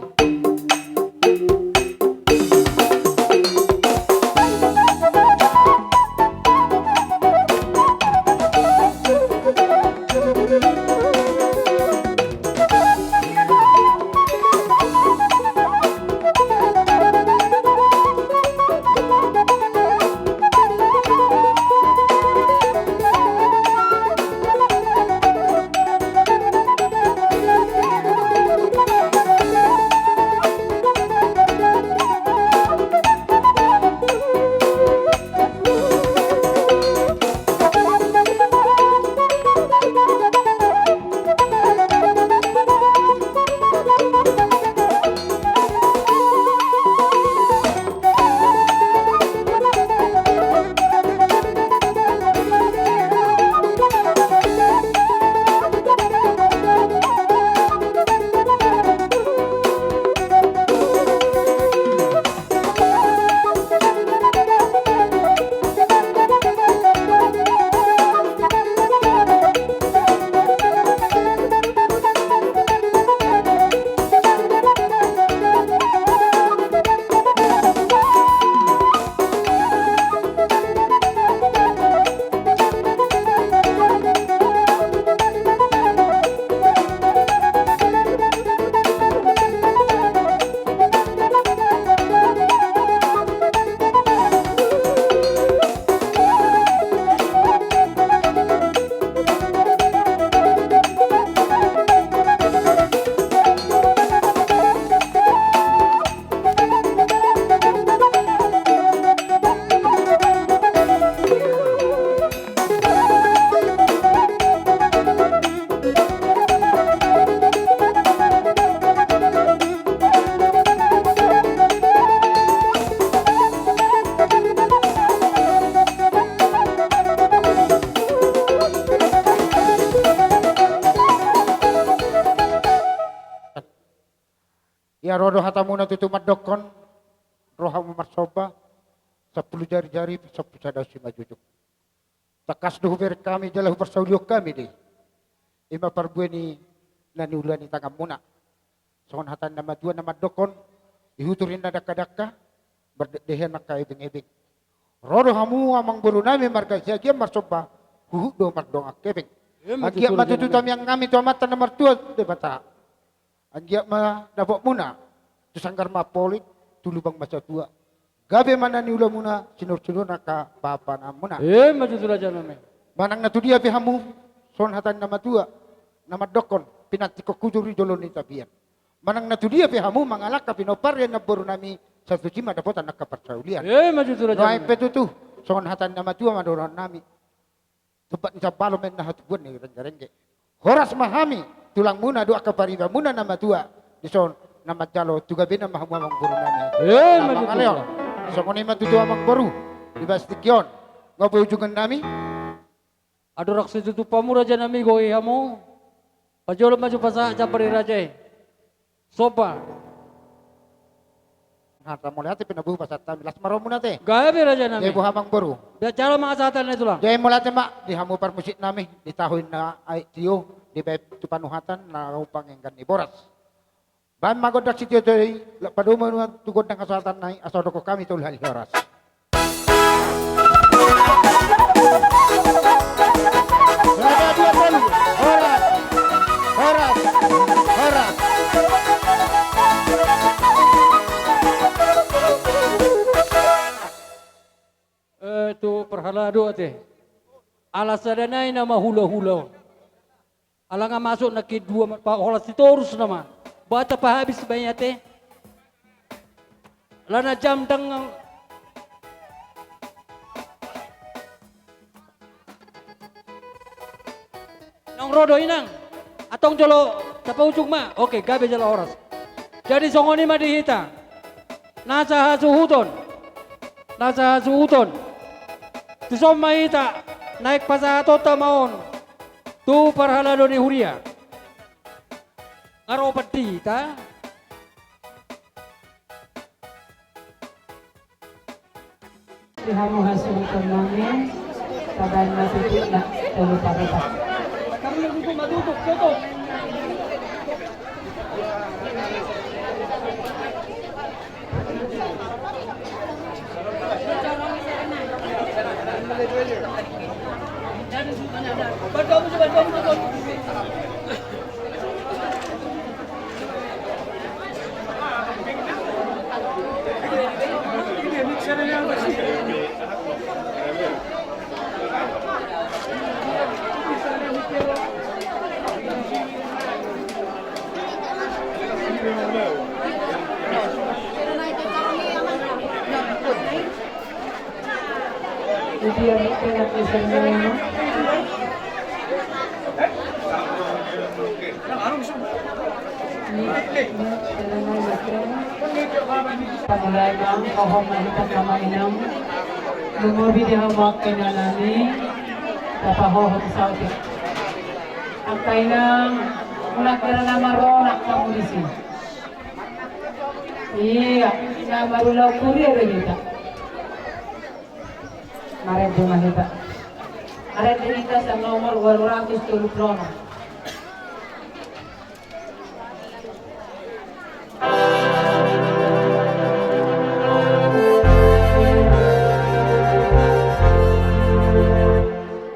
Ia ro do hatamuna tutu mandokkon, ro hamu marsomba, sampulu jarijari, sampulu sada simanjujung. Tangkas do hubereng hami jala huparsaulihon hami do i. I ma parbue ni na niula ni tanganmuna. Songon hata ni na matua na mandokkon, ihutur ni na dangkadangka, mardehean angka ebengebeng. Ro do hamu amangboru nami marga Siagian marsomba, huhut do mardongan hepeng. Anggiat ma tutu tamiang nami tu Amanta na martua Debata. Anggiat ma dapotmuna tu sanggar ma ampolik, tu lubang ma satua. Gabe ma na niulamuna, sinursinur angka pahanpahanmuna. Ima tutu raja nami. Manang na tudia pe hamu, songon hata ni na matua na mandokkon, pinantikhon hujur di jolo ni tapian. Manang na tudia pe hamu mangalangka pinompar ni namboru nami, sai tusi ma dapotan angka parsaulian. Ima tutu raja nami. Nuaeng pe tutu, songon hata ni na matua ma dohonon nami. Tumpak ni sambalo ma inna hatubuan ni renggerengge. Horas ma hami, tulangmuna dohot angka paribamuna na matua, dison na manjalo tu gabena ma hamu amangboru nami. Ima tutu. Songon i ma tutu amangboru, di bagasan tingki on, nga boi ujungan nami. Andorang situtu hamu raja nami, gok i hamu. Pajolo ma jo pasahat jambar ni raja i. Somba. Hata mauliate pe na boi pasahat hami, las ma rohamuna ate. Gabe raja nami. Gabe boha amangboru. Baen jalo ma hasahatan na i tulang. Gabe mauliate ma di hamu parmusik nami, di tahu inna aek tio, dibaen tu panuhatan na laho pangenggan ni boras. Baen ma gondang sitiotio i, laho padomu ma tu gondang hasahatan na i, asa dokkon hami tolu hali horas. Sada, dua, tolu. Horas. Horas. Horas. Eh, tu parhalado ate. Ala sada nai nama hulahula on. Ala nga masuk na kedua ma-, pa-, holan sitorus nama. Bata pahabis baen ate. Alana jam dang. Naung ro do inang? Antong jolo tapaujung ma. Oke, gabe jala horas. Jadi songon i ma di hita. Nasa hasuhuton. Nasa hasuhuton. Tuson ma hita naeng pasahatonta ma on tu parhalado ni huria. Nga ro pandita. Di hamu hasuhuton nami, tabaen ma tutu na tolu parupa. Pamulai ma, hohom ma hita ma inang. Lumobi di hamu angka inanami, tapahohom saotik. Angka inang, unang hera na maronak hamu disi. Ia, na marulaon huria do hita. Marende ma hita. Marende hita sian nomor ualu ratus tolu pulu onom.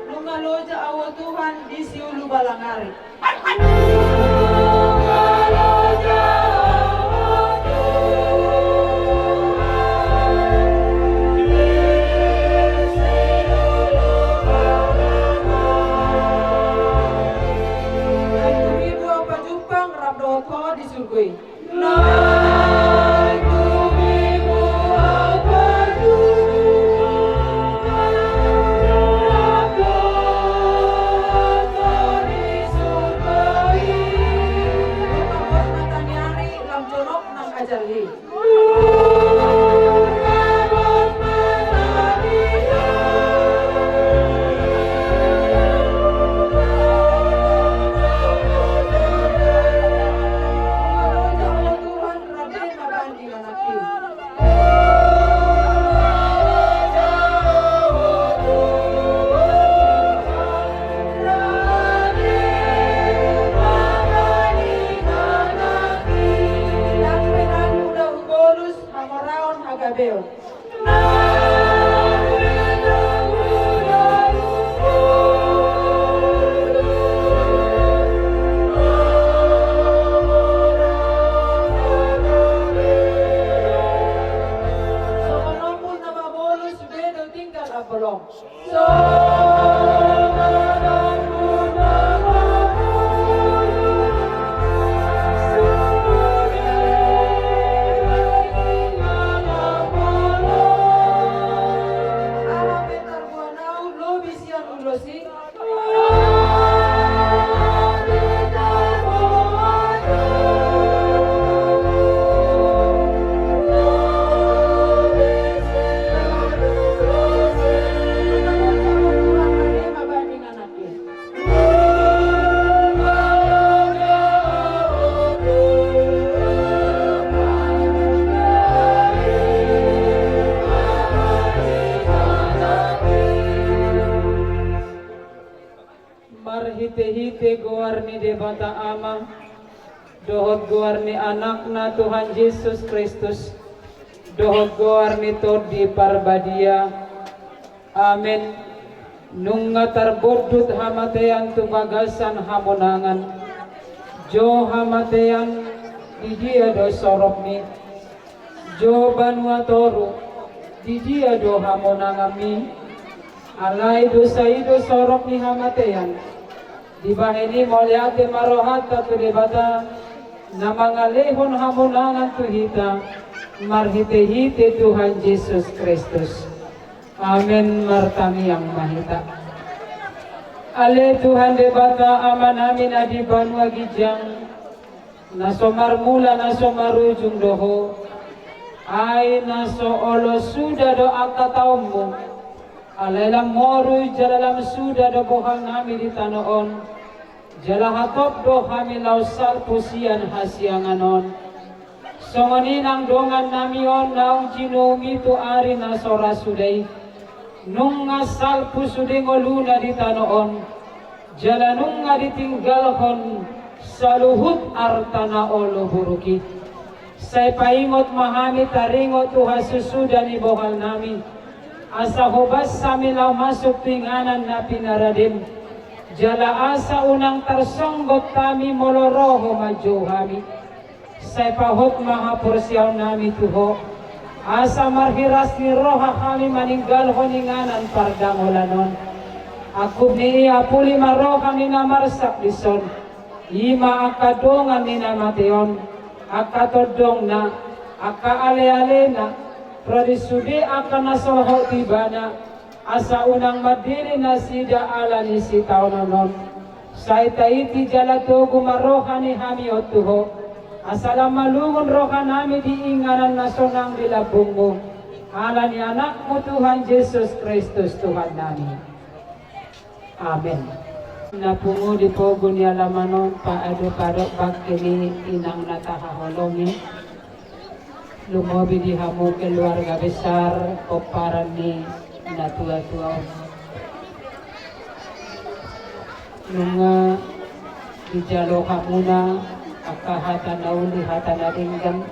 Nunga loja ahu Tuhan di siulu balangari. Ai tu ho do ahu pajumpang rap dohot ho di surgo i. Hamoraon hagabeon. Songon ombun na mabolus be do tinggal ambolong. Marhitehite goar ni Debata Ama, dohot goar ni Anakna Tuhan Jesus Kristus, dohot goar ni Tondi Parbadia. Amen. Nunga tarbondut hamatean tu bagasan hamonangan. Jo hamatean, di dia do sorobmi? Jo banua toru, di dia do hamonanganmi? Alai dosa i do sorop ni hamatean. Dibahen i mauliate ma rohanta tu Debata, na mangalehon hamonangan tu hita, marhitehite Tuhan Jesus Kristus. Amen. Martangiang ma hita. Ale Tuhan Debata Amanami na di banua ginjang, na so marmula na so marujung do Ho. Ai na so olo suda do angka taonMu. Alai lam moru jala lam suda do bohalnami di tano on. Jala hatop do hami laos salpu sian hasiangan on. Songon i nang dongannami on naung jinouMi tu ari na so ra suda i. Nunga salpu sude ngoluna di tano on. Jala nunga ditinggalhon saluhut arta na olo buruk i. Sai paingot ma hami taringot tu hasusuda ni bohalnami. Asa hobas hami laho masuk tu inganan na pinaradeM. Jala asa unang tarsonggot hami molo ro Ho manjou hami. Sai pahot ma haporseaonnami tu Ho. Asa marhiras ni roha hami maninggalhon inganan pardangolan on. Angkup ni i apuli ma roha ni na marsak dison. I ma angka dongan ni na mate on, angka tondongna, angka alealena, ro di sude angka na so hot ibana, asa unang mandele nasida ala ni sitaonon on. Sai taiti jala togu ma roha ni hami on tu Ho, asa lam malungun rohanami di inganan na sonang di lambungMu, ala ni AnakMu Tuhan Jesus Kristus Tuhannami. Amen. Na pungu di pogu ni alaman on, paadop-adop bangke ni inang na tahaholongi, lumobi di hamu keluarga besar pomparan ni natuatua on. Nunga dijalo hamuna angka hata na uli, hata na denggan,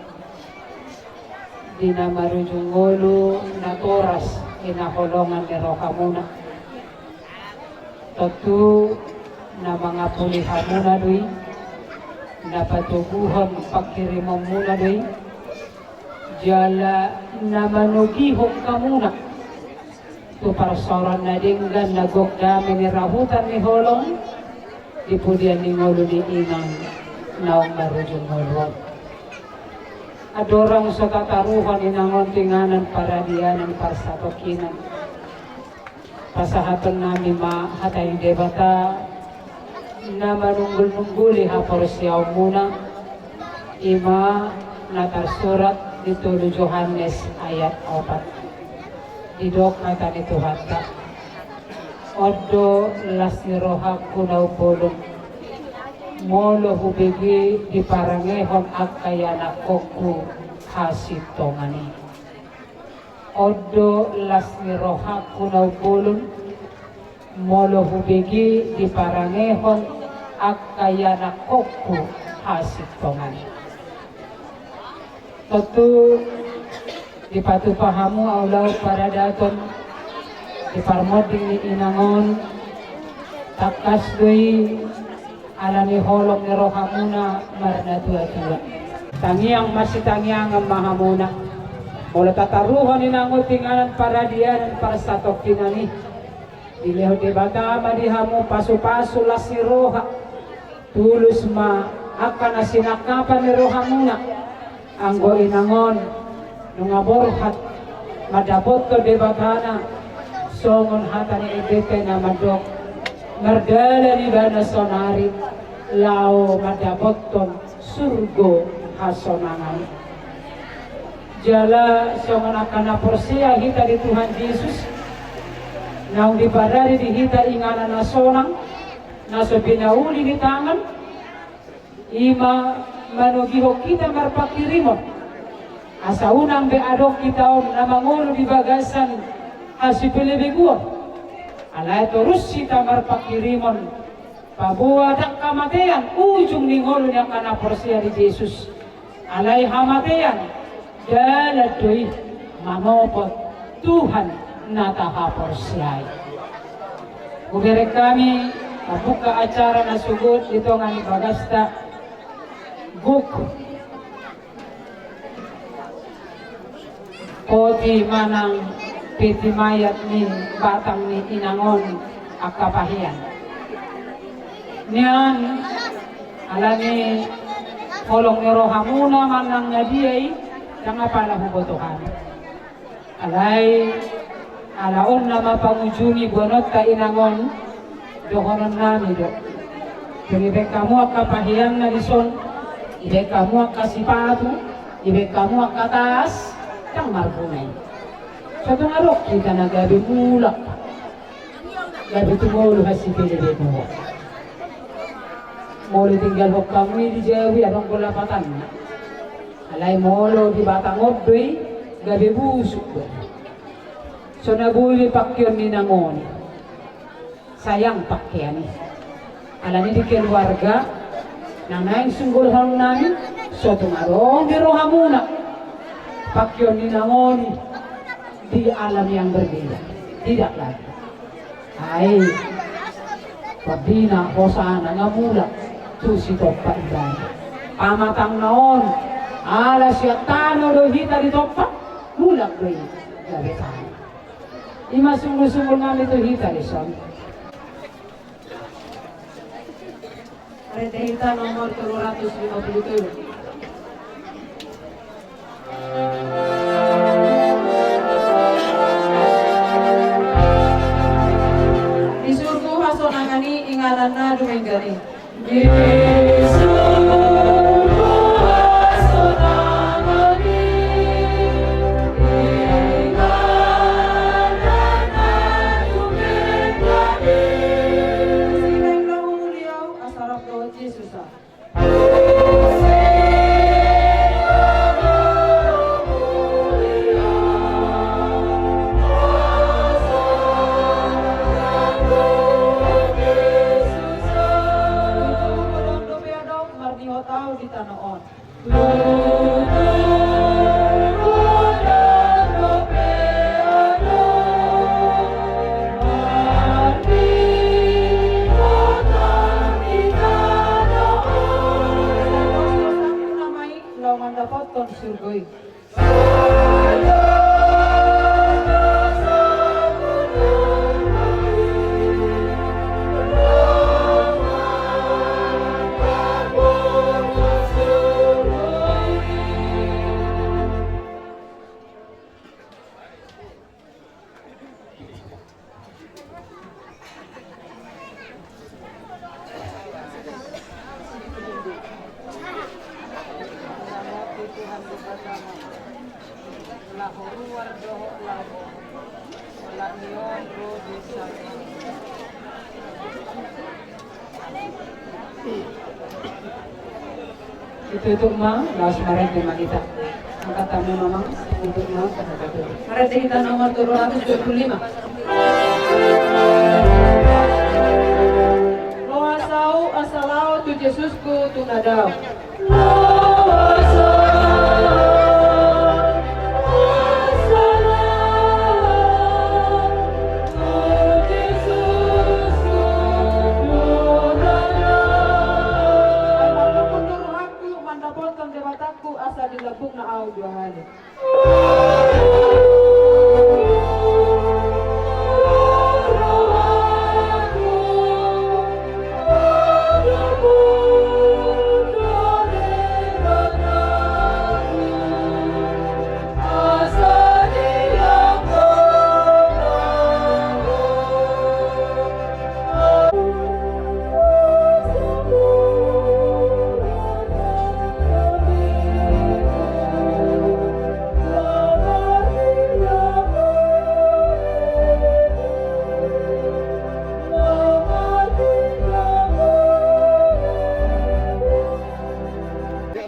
di na marujung ngolu natoras hinaholongan ni rohamuna. Tontu na mangapuli hamuna do i, na patoguhon panghirimonmuna do i, jala na manogihon hamuna tu parsaoran na denggan na gok dame ni rahutan ni holong di pudian ni ngolu ni inang naung marujung ngolu on. Andorang so tataruhon inang on tu inganan paradianan parsatongkinan, pasahatonnami ma hata ni Debata na manunggul-nungguli haporseaonmuna, i ma na tarsurat di tolu Johannes ayat opat. Didok hata ni Tuhanta: On do las ni rohangku na umbolon, molo hubege diparangehon angka ianakhonku hasintongan i. On do las ni rohangku na umbolon, molo hubege diparangehon angka ianakhonku hasintongan i. Tontu dipatupa hamu ulaon paradaton di parmonding ni inang on, tangkas do i ala ni holong ni rohamuna marnatuatua. Tangiang masitangiangan ma hamuna, molo tataruhon inang on tu inganan paradianan parsatongkinan i, dilehon Debata ma di hamu pasupasu las ni roha, tulus ma angka na sinangkapan ni rohamuna. Anggo inang on nunga borhat mandapothon Debatana, songon hata ni endenta na mandok: Mardalan ibana saonari laho mandapothon surgo hasonangan. Jala songon angka na porsea hita di Tuhan Jesus, naung diparade di hita inganan na sonang, na so pinauli ni tangan, i ma manogihon hita marpanghirimon, asa unang be adong hita on na mangolu di bagasan hasipelebeguon. Alai torus hita marpanghirimon, paboa dang hamatean ujung ni ngolu ni angka na porsea di Jesus. Alai hamatean dalan do i manopot Tuhan na tahaporseai. Hubereng hami mambuka acara na sogot di tonga ni bagasta, gok poti manang piti mayat ni batang ni inang on angka pahean. Nian, ala ni holong ni rohamuna manang na dia i, dang apala huboto hami. Alai ala on nama pangujungi boanonta inang on, Dohonon nami do. Dung dibaen hamu angka pahean na dison, dibaen hamu angka sipatu, dibaen hamu angka tas, ndang marguna i. So tung adong hita na gabe mulak, gabe tumolu hasipelebegu. Molo tinggalhon hamu i di jabu i, adong do lapatanna. Alai molo di batang on do i, gabe busuk do. So na boi be pakeon ni na ngoni. Sayang pakean i. Alani di keluarga na naeng sunggulhon nami, so tung adong di rohamuna pakeon ni na ngoni di alam yang berbeda. Tidak lagi. Ai, tondina hosana nga mulak tu Sitompa ibana. Pamatangna on, ala sian tano do hita ditompa, mulak do i gabe tano. I ma sunggulsunggul nami tu hita dison. Rete hita nomor tolu ratus lima puluh tolu. Di surgo hasonangan i, inganan na dumenggan i. Marnihot ahu di tano on. Laho mandapothon surgo i. Itutu ma, laos marende ma hita. Angkat tangan, Mamang. Itutu ma, angkat tangan. Marende hita nomor tolu ratus dua puluh lima. Loas ahu asa laho tu Jesusku tu na dao. Ai mangapul do rohangku mandapothon Debatangku asa dilambungna ahu dua hali.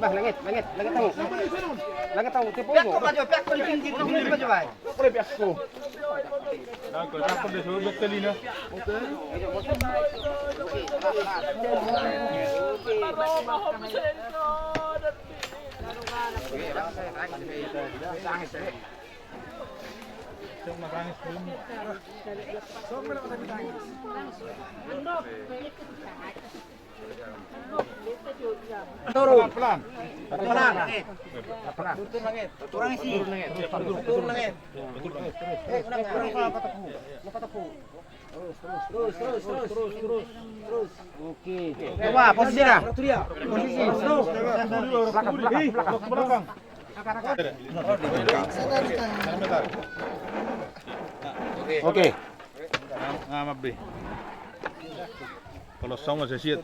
Langit, langit, langit tangan. Langit tangan, tipu. Pekko, pekko, pekko, pekko, pekko, pekko. Pelan, pelan. Pelan. Pelan. Turun langit. Turun langit. Turun langit. Eh, ulang, ulang. Lupa tepu. Lupa tepu. Terus, terus, terus. Oke. Coba, posisi dah. Posisi. Belakang, belakang, belakang. Oke. Nah, nah, Mabbe. Kalau songo sesiat.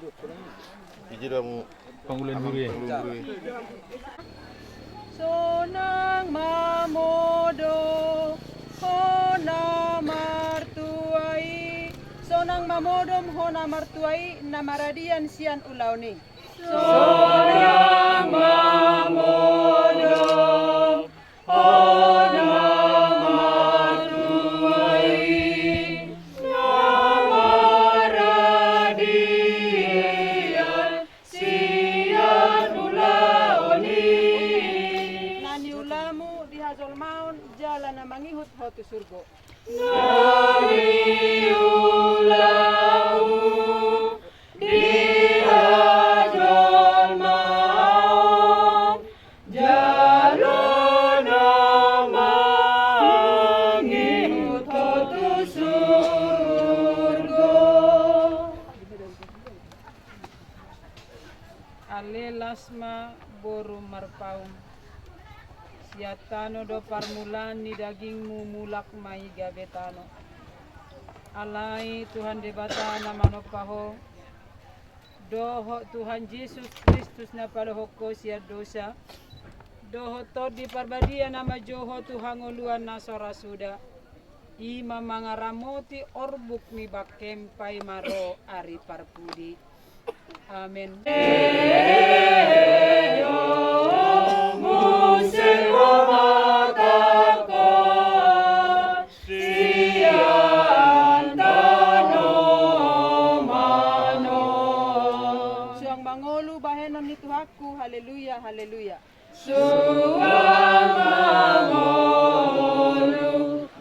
Ijira mu pangulen dulu ya. Sonang mamodom hona martuai. Sonang mamodom hona martuai na maradian sian ulaon i. Sonang mamodom hona martuai na maradian sian ulaon i. Na niulamu di hajolmaon jala na mangihut ho tu surgo. Na niulamu di hajolmaon jala na mangihut ho tu surgo. Ale las ma boru Marpaung. Sian tano do parmulaan ni dagingmu, mulak ma i gabe tano. Alai Tuhan Debata na manompa ho, dohot Tuhan Jesus Kristus na paluahon ho sian dosa, dohot Tondi Parbadia na manjou ho tu hangoluan na so ra suda, i ma mangaramoti orbuk ni bangkem paima ro ari parpudi. Amen. Muse ho matangkon sian tano manon. Suang mangolu bahenon ni Tuhanku, haleluya, haleluya. Suang mangolu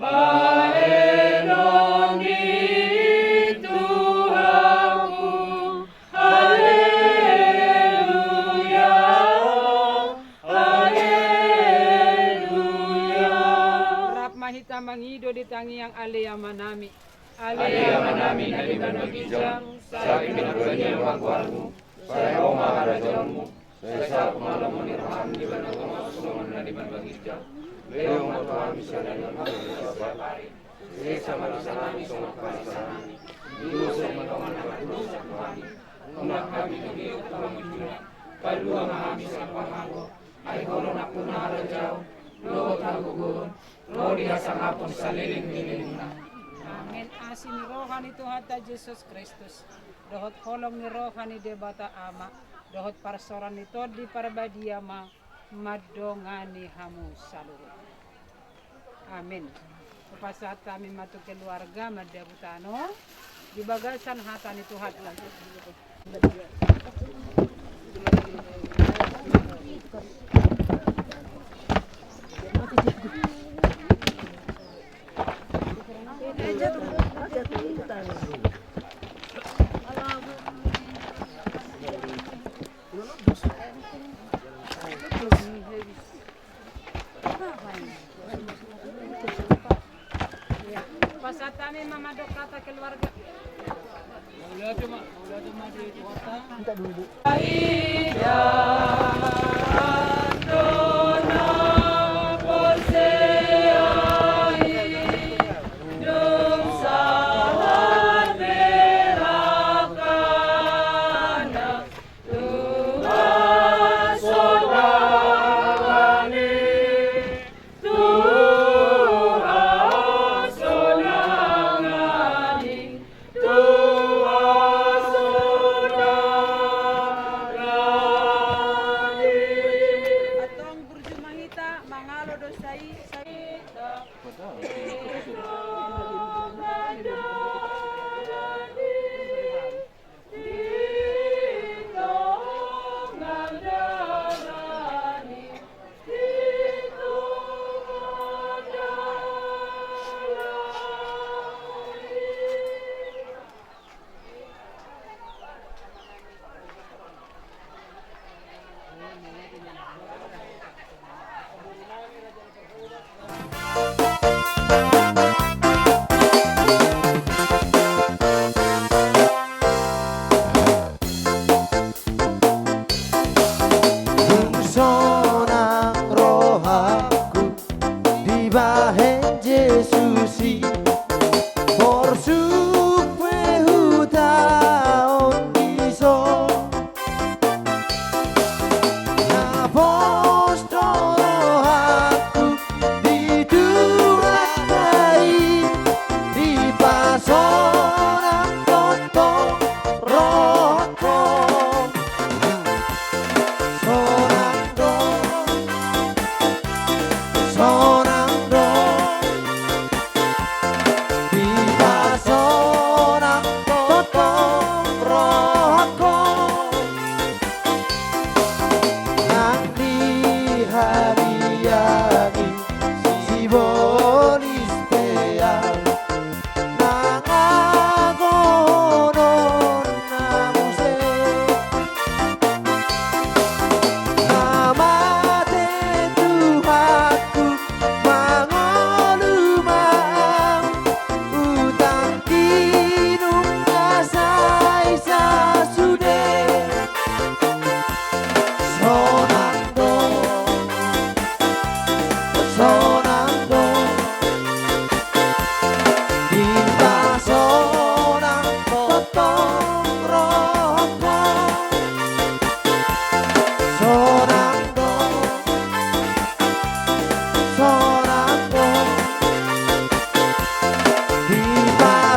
bahenon ni Tuhanku. Haleluya, haleluya. Rap ma hita mangido di tangiang Ale Amanami. Ale Amanami na di banua ginjang, sai pinarbadia ma goarmu, sai ro ma harajaonmu, sai saut ma lomo ni roham di banua tonga songon na di banua ginjang. Lehon ma tu hami sian na niula nami di bagasan ari. Sesa ma dosanami songon panesanami di dosa ni dongan na mardosa tu hami. Unang hami togihon tu pangunjunan. Palua ma hami sian pangago. Ai Ho do nampuna harajaon, dohot hagogoon, ro di hasangapon saleleng ni lelengna. Amen. Asi ni roha ni Tuhanta Jesus Kristus, dohot holong ni roha ni Debata Ama, dohot parsaoran ni Tondi Parbadia ma mandongani hamu saluhut. Amen. Hupasahat hami ma tu keluarga mandabu tano di bagasan hata ni Tuhanta. Pasahat hami ma mandok hata keluarga. Minta dulu, Bu.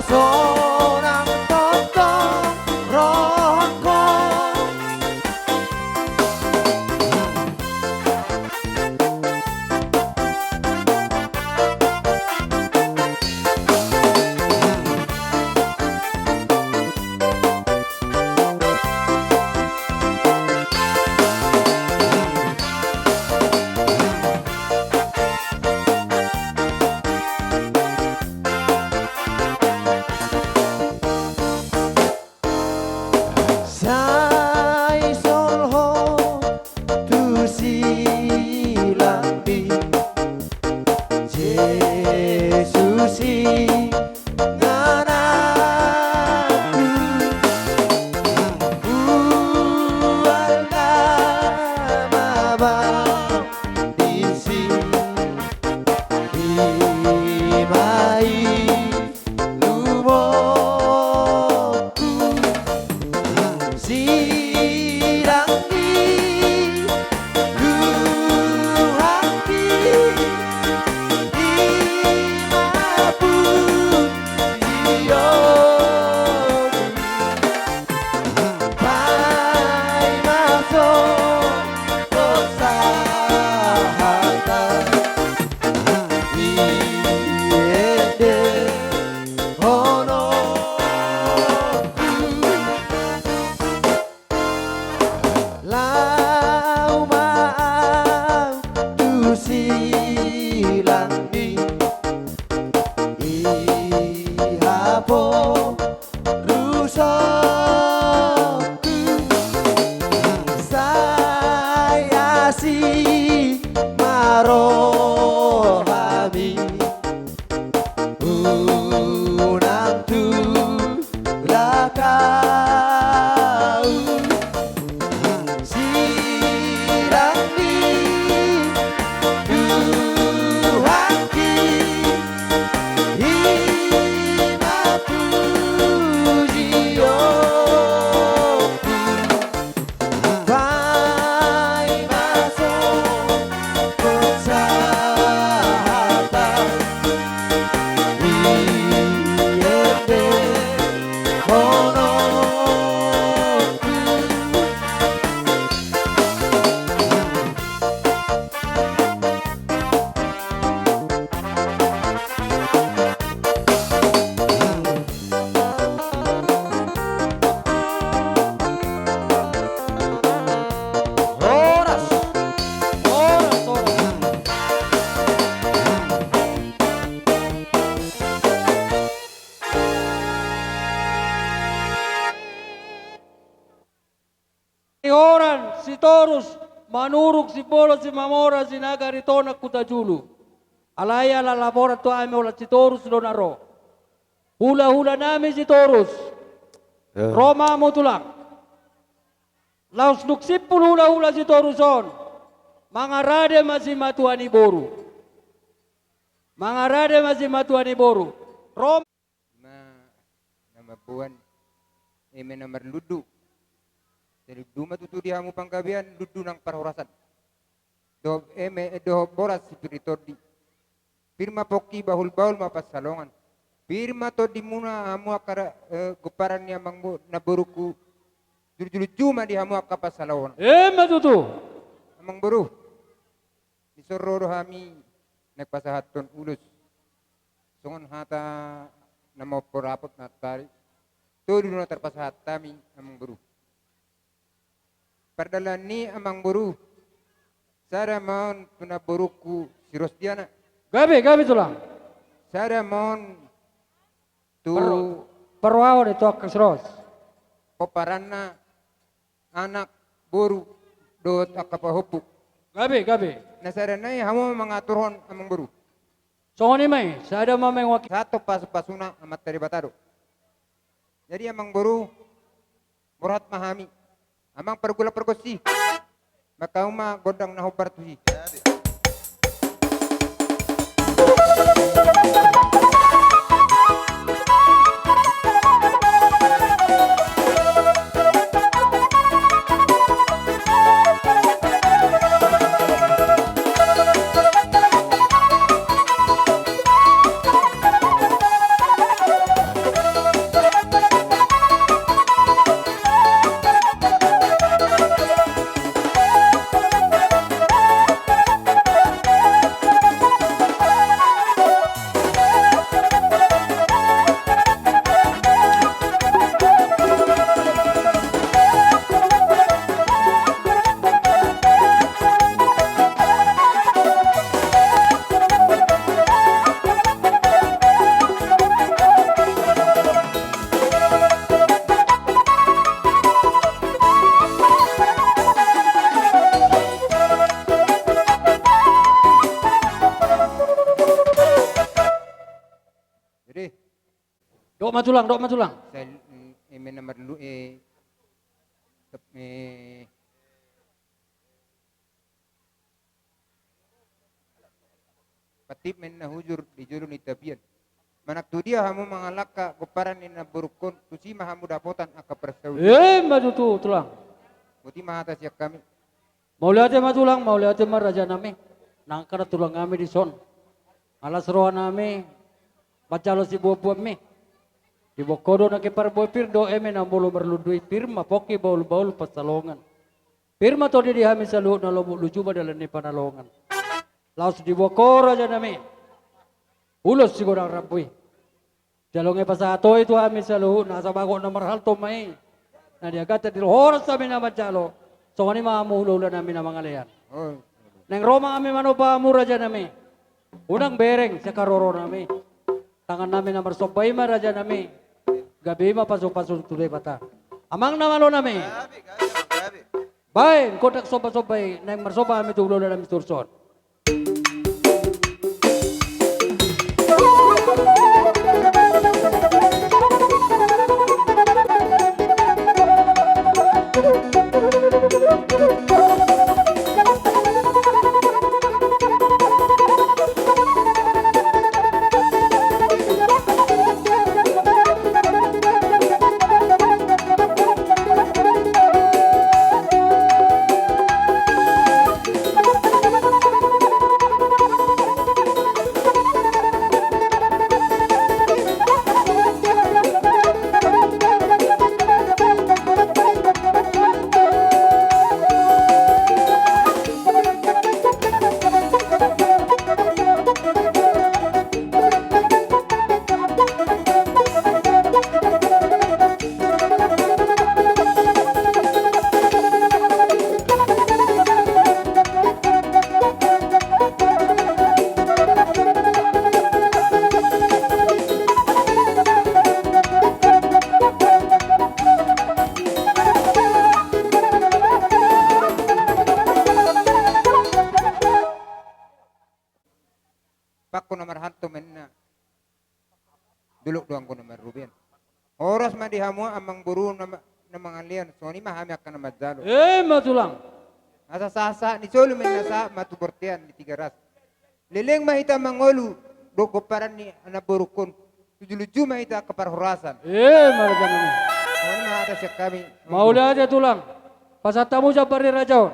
Sonang tongtong rohangku. Sai solhot tu silangmi, Jesus i ngananku, hual nama bang disi, ima i lubongku. Silang ni rohangki, ima pujion. Paima songon sahata, i ende honongku. Laho ma au tu silangmi, i haporusonku. Sai asi ma rohami, unang tulak au. Silang ni rohangki, ima pujion. Paima songon sahata, i ende honongku. Horas. Horas, horas. Ni horan Sitorus, Manurung, Simbolon, Simamora, Sinaga, Aritonang, Hutajulu. Alai ala laporan tu hami holan Sitorus do na ro. Hula-hula nami Sitorus. Eh. Ro ma hamu tulang. Laos dung simpul hula-hula Sitorus on, mangarade ma simatua ni boru. Mangarade ma simatua ni boru. Ro ma na mamboan, eme na marlundu. Sai lundu ma tutu di hamu panggabean, lundu nang parhorasan. Dohot eme, dohot boras sipir ni tondi. Pir ma pongki, bahul-bahul ma pansalongan. Pir ma tondimuna hamu angka ra-, eh, gomparan ni amang bo-, namborungku. Julu-julu ma di hamu angka pansalongan. Ima tutu. Amang boru. Dison ro do hami naeng pasahathon ulos. Songon hata na maompor apot na tari. Tolu do na tarpasahat hami, amang boru. Pardalan ni amang boru. Sada ma on tu namborungku si Rosdiana. Gabe, gabe tulang. Sada ma on tu par-, parrohaon i tu angka si Ros. Pomparanna, anak, boru, dohot angka pahompu. Gabe, gabe. Na sada nai hamu ma mangaturhon, amang boru. Songon i ma i, sada ma mewakili. Sahat tu pasu-pasuna Amanta Debata do. Jadi amang boru, borhat ma hami. Amang pargula pargonsi. Mangkauma gondang na hombar tusi. Dok ma tulang, dok ma tulang. Sal-, mm, eh, mena marlu-, eh, tep-, eh, Patip ma inna hujur di jolo ni tapian. Manang tu dia hamu mangalangka gomparan ni namborungkon, tusi ma hamu dapotan angka parsaulian. Ima tutu, tulang. Boti ma hata sian hami. Mauliate ma tulang, mauliate ma rajanami. Nangkar tulang hami dison. Alas rohanami manjalo sibuanbuanmi. Diboan ho do nangkin parbue pir do, eme na molo marlundu i, pir ma pongki bahulbahul pansalongan. Pir ma tondi di hami saluhutna, lomo luju ma dalan ni panalongan. Laos diboan ho rajanami ulos sigodang rambu i. Jalo nge pasahat ho i tu hami saluhutna, asa bagot na marhalto ma i. Na niagatan di horas hami na manjalo, songon i ma hamu hulahulanami na mangalean. Naeng ro ma hami manomba hamu rajanami. Unang bereng sian haroronami. Tangannami na marsomba i ma rajanami. Gabe i ma pasupasu tu Debata. Amang na malonami. Baen gondang sombasomba i, naeng marsomba hami tu hulahulanami Sitorus on. Pangku na marhalto ma inna. Dolok do anggo na marrobean. Horas ma di hamu amangboru na ma-, na mangalean, songon i ma hami angka na manjalo. Ima tulang. Asa sahat-sahat ni solu ma inna, sahat ma tu bortean di Tigaras. Leleng ma hita mangolu dohot gomparan ni namborungkon. Luju-luju ma hita angka parhorasan. Ima rajanami. Songon i ma hata sian hami. Mauliate tulang. Pasahat hamu jambar ni raja on.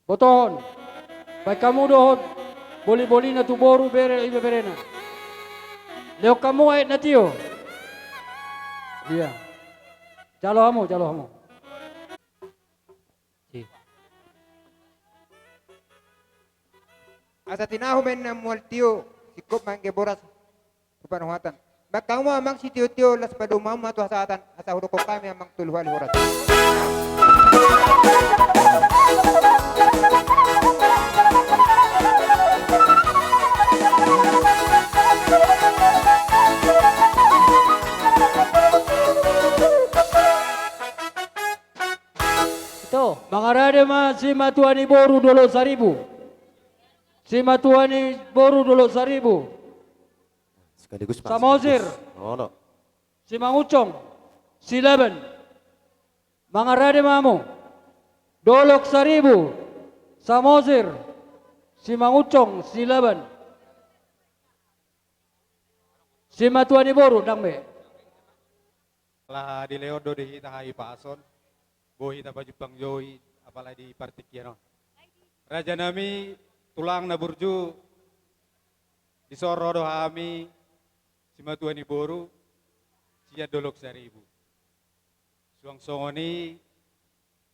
Botohon. Baen hamu dohot bolibolina tu boru, bere, ibeberena. Lehon hamu aek na tio. Ia. Jalo hamu, jalo hamu. Si. Asa tinahu ma inna mual tio, singkop ma anggiat boras tu panuhatan. Baen hamu ma amang sitiotio, laos padomu hamu ma tu hasahatan, asa hudokhon hami amang tolu hali horas. Ito. Mangarade ma simatua ni boru Dolok Saribu. Simatua ni boru Dolok Saribu. Sekaligus, Pak, Samosir. Sekaligus. Ono. Simangunsong. Silaban. Mangarade ma hamu. Dolok Saribu. Samosir. Simangunsong. Silaban. Simatua ni boru, ndang be. Laho dilehon do di hita hahipason, boi hita pajumpang jo i, apalagi di partingkian on. Rajanami, tulang na burju, dison ro do hami, simatua ni boru, sian Dolok Saribu. Suang songon i,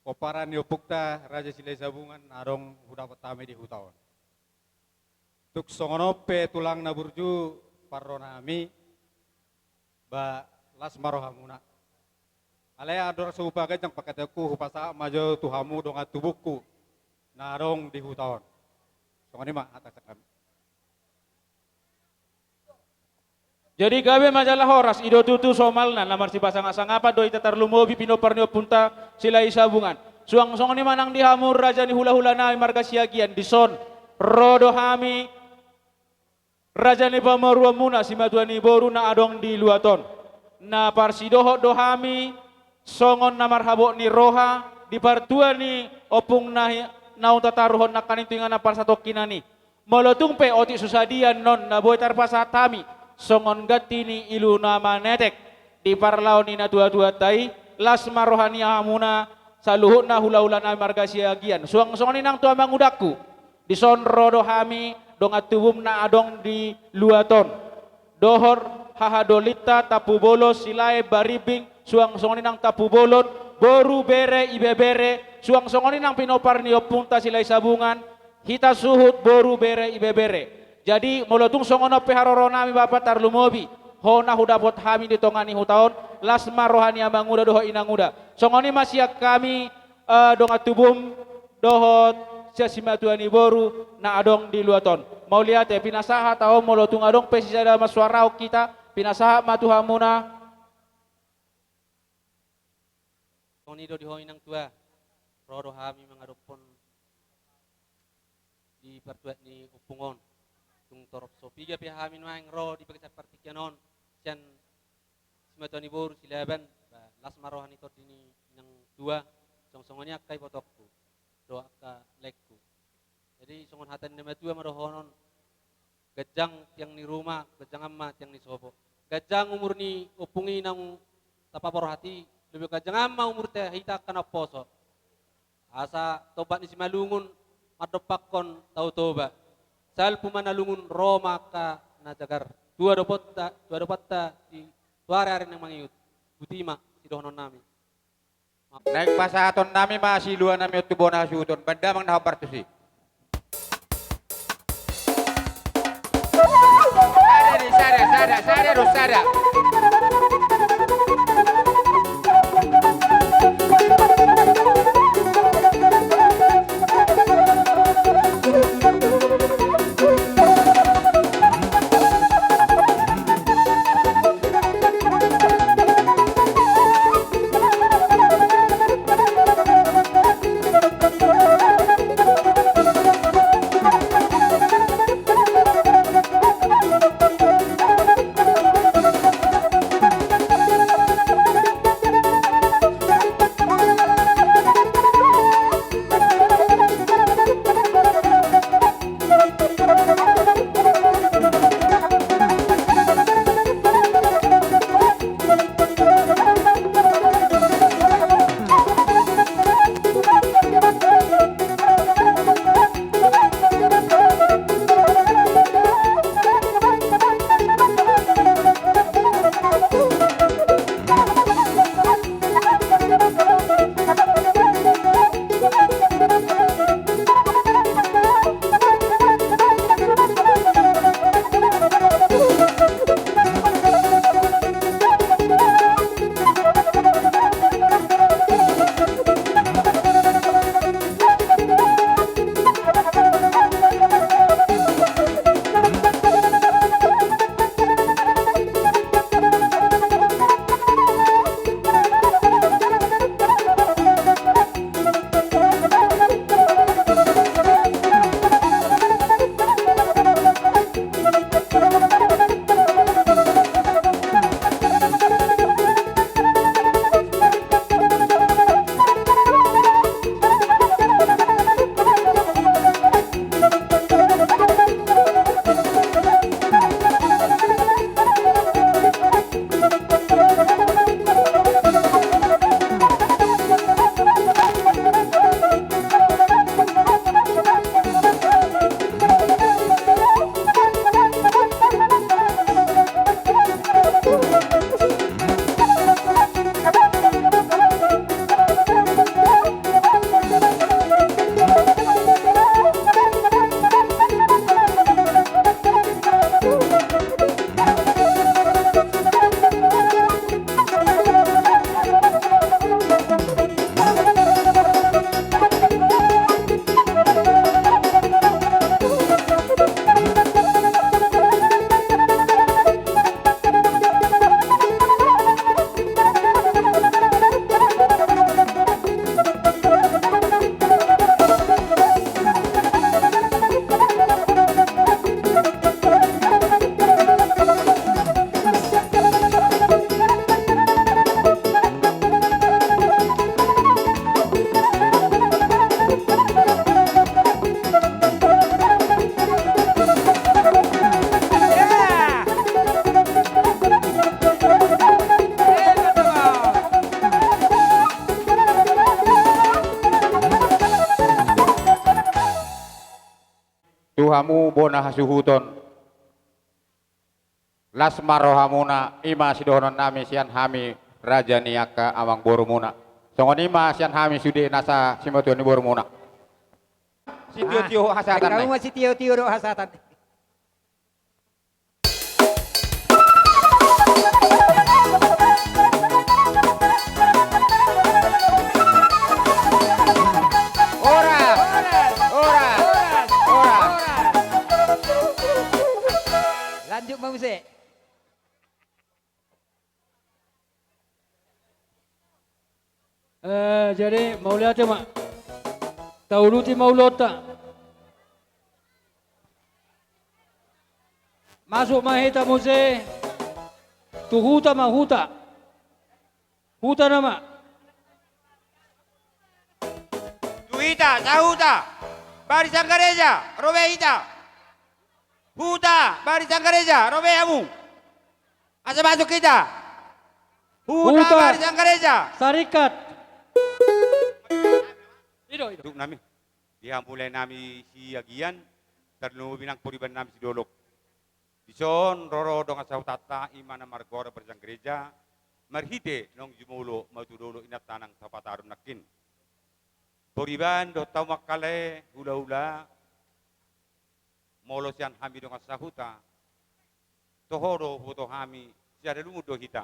pomparan ni ompunta Raja Silahisabungan na adong hudapot hami di huta on. Tung songon on pe tulang na burju parro nami, ba las ma rohamuna. Alai andorang so hupaganjang pangkataionku, hupasahat ma jo tu hamu dongan tubungku na adong di huta on. Songon i ma hata sian hami. Jadi gabe ma jala horas, i do tutu somalna, na marsipasangapsangapan do hita tarlumobi pinompar ni ompunta Silahisabungan. Suang songon i ma nang di hamu raja ni hulahula nami marga Siagian, dison ro do hami Raja ni pamoruonmuna, simatua ni boru na adong di luat on. Na parsidohot do hami, songon na marhabot ni roha, di partua ni ompung na hi-, naung tataruhon nangkaning tu inganan parsatongkinan i. Molo tung pe otik so sadia annon na boi tarpasahat hami, songon ganti ni ilu na manetek, di parlao ni natuatuanta i, las ma roha ni hamuna, saluhutna hulahula nami marga Siagian. Suang songon i nang tu amangudangku. Dison ro do hami, dongan tubum na adong di luat on. Dohot hahadolinta Tampubolon, Silaen, Barimbing, suang songon i nang Tampubolon, boru, bere, ibebere, suang songon i nang pinompar ni ompunta Silahisabungan, hita suhut boru, bere, ibebere. Jadi, molo tung songon on pe haroro nami, Bapa, tarlumobi ho na hudapot hami di tonga ni huta on, las ma roha ni amanguda dohot inanguda. Songon i ma sian hami, eh, dongan tubum dohot sian simatua ni boru na adong di luat on. Mauliate, pinasahat ahu, molo tung adong pe sisada marsuarahon hita, pinasahat ma tu hamuna. Songon i do di ho, Inang Tua, ro do hami mangadophon di partuat ni ompung on. Tung torop so piga pe hami nuaeng ro di bagasan partingkian on, sian simatua ni boru Silaban, ba, las ma roha ni tondi ni Inang Tua, songon songon i angka ibotongku dohot angka laengku. Jadi, songon hata ni na matua ma dohonon, ganjang tiang ni ruma, ganjang ma tiang ni sopo. Ganjang umur ni ompung i naung tapaborhat i, lobi ganjang ma umurta hita angka na umposo. Asa tombak ni Simalungun mandompakkon Tao Toba. Salpu ma na lungun, ro ma angka na jagar. Tu adoponta, tu adoponta di tu ariari na mangihut. Botima sidohonon nami. Naeng pasahaton nami ma silua nami on tu bona hasuhuton, bahen damang na hombar tusi. Sada di sada, sada, sada do sada. Hamu bona hasuhuton. Las ma rohamuna, i ma sidohonon nami sian hami raja ni angka amangborumuna. Songon i ma sian hami sude nasa simatuan ni borumuna. Sitio-tio hasahatan. Hamu ma sitio-tio dohot hasahatan. Ora, ora, ora. Lanjut ma muse. Eh, jadi mauliate ma. Tauduti ma ulaonta. Masuk ma hita muse tu huta ma huta. Huta nama. Tu hita sahuta. Barisan Gareja, ro be hita. Huta Barisan Gareja, ro be hamu. Asa masuk hita. Huta Barisan Gareja. Sarikat. Ido, ido. Duk nami. Di hamu lae nami Siagian, tarlumobi nang pariban nami Sidolok. Dison ro ro dongan sahutanta i ma na margoar Barisan Gareja, marhite naung jumolo ma tu dolok inanta nang sapatarun nangkin. Pariban dohot hamu angka lae hulahula, molo sian hami dongan sahuta, toho do huboto hami, sada lungun do hita.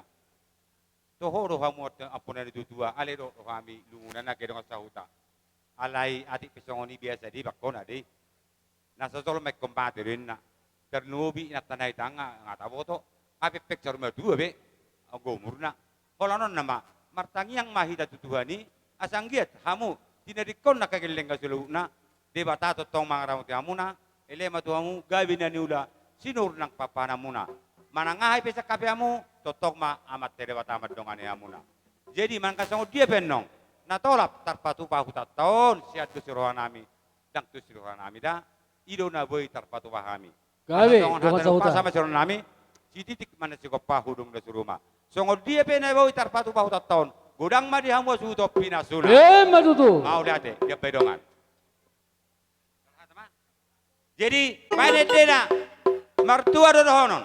Toho do hamu ampunan ni tutua, alai dohot do hami lungunan age dongan sahuta. Alai atik pe songon i biasa dibangkona dei. Na so jolma ingkon mate do inna. Tarlumobi inanta na hita nga, nga taboto. Apekpek saur matua be anggo umurna. Holan on nama, martangiang ma hita tu Tuhan i, asa anggiat hamu tinadingkon angka gellengna saluhutna, Debata tongtong mangaramoti hamuna, elek ma tu hamu gabe na niula, sinuhur nang pahanpahanmuna. Manang aha pe sangkap hamu, tongtong ma Amanta Debata mandongani hamuna. Jadi manang songon dia pe annon, na tolap tarpatupa hutanta on sian dos ni roha nami, ndang dos ni roha nami da, i do na boi tarpatupa hami. Gabe, songon hata ni umpasa ma sian roha nami, sititik ma na sigompa hudung na suru ma. Songon dia pe na boi tarpatupa hutanta on, godang ma di hamu hasuhuton pinasuna. Emma tutu. Mauliate, diambai dongan. Jadi, baen endena, martua do dohonon.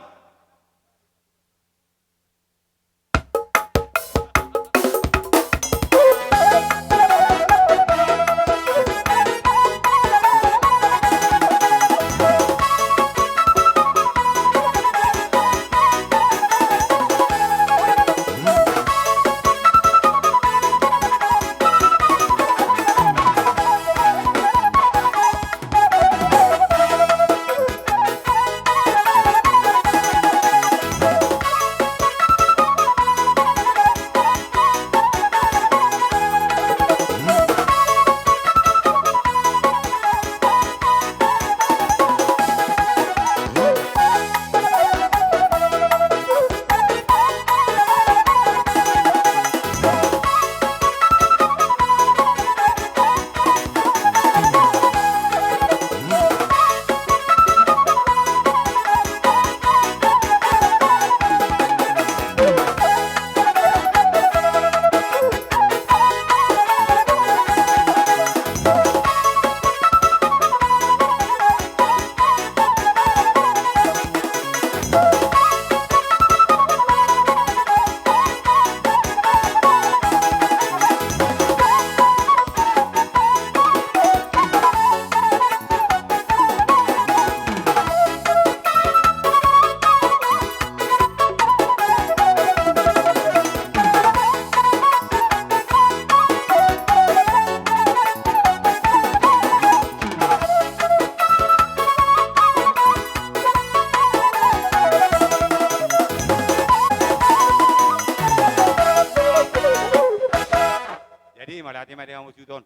Jadi, mauliate ma di hamu suhut on.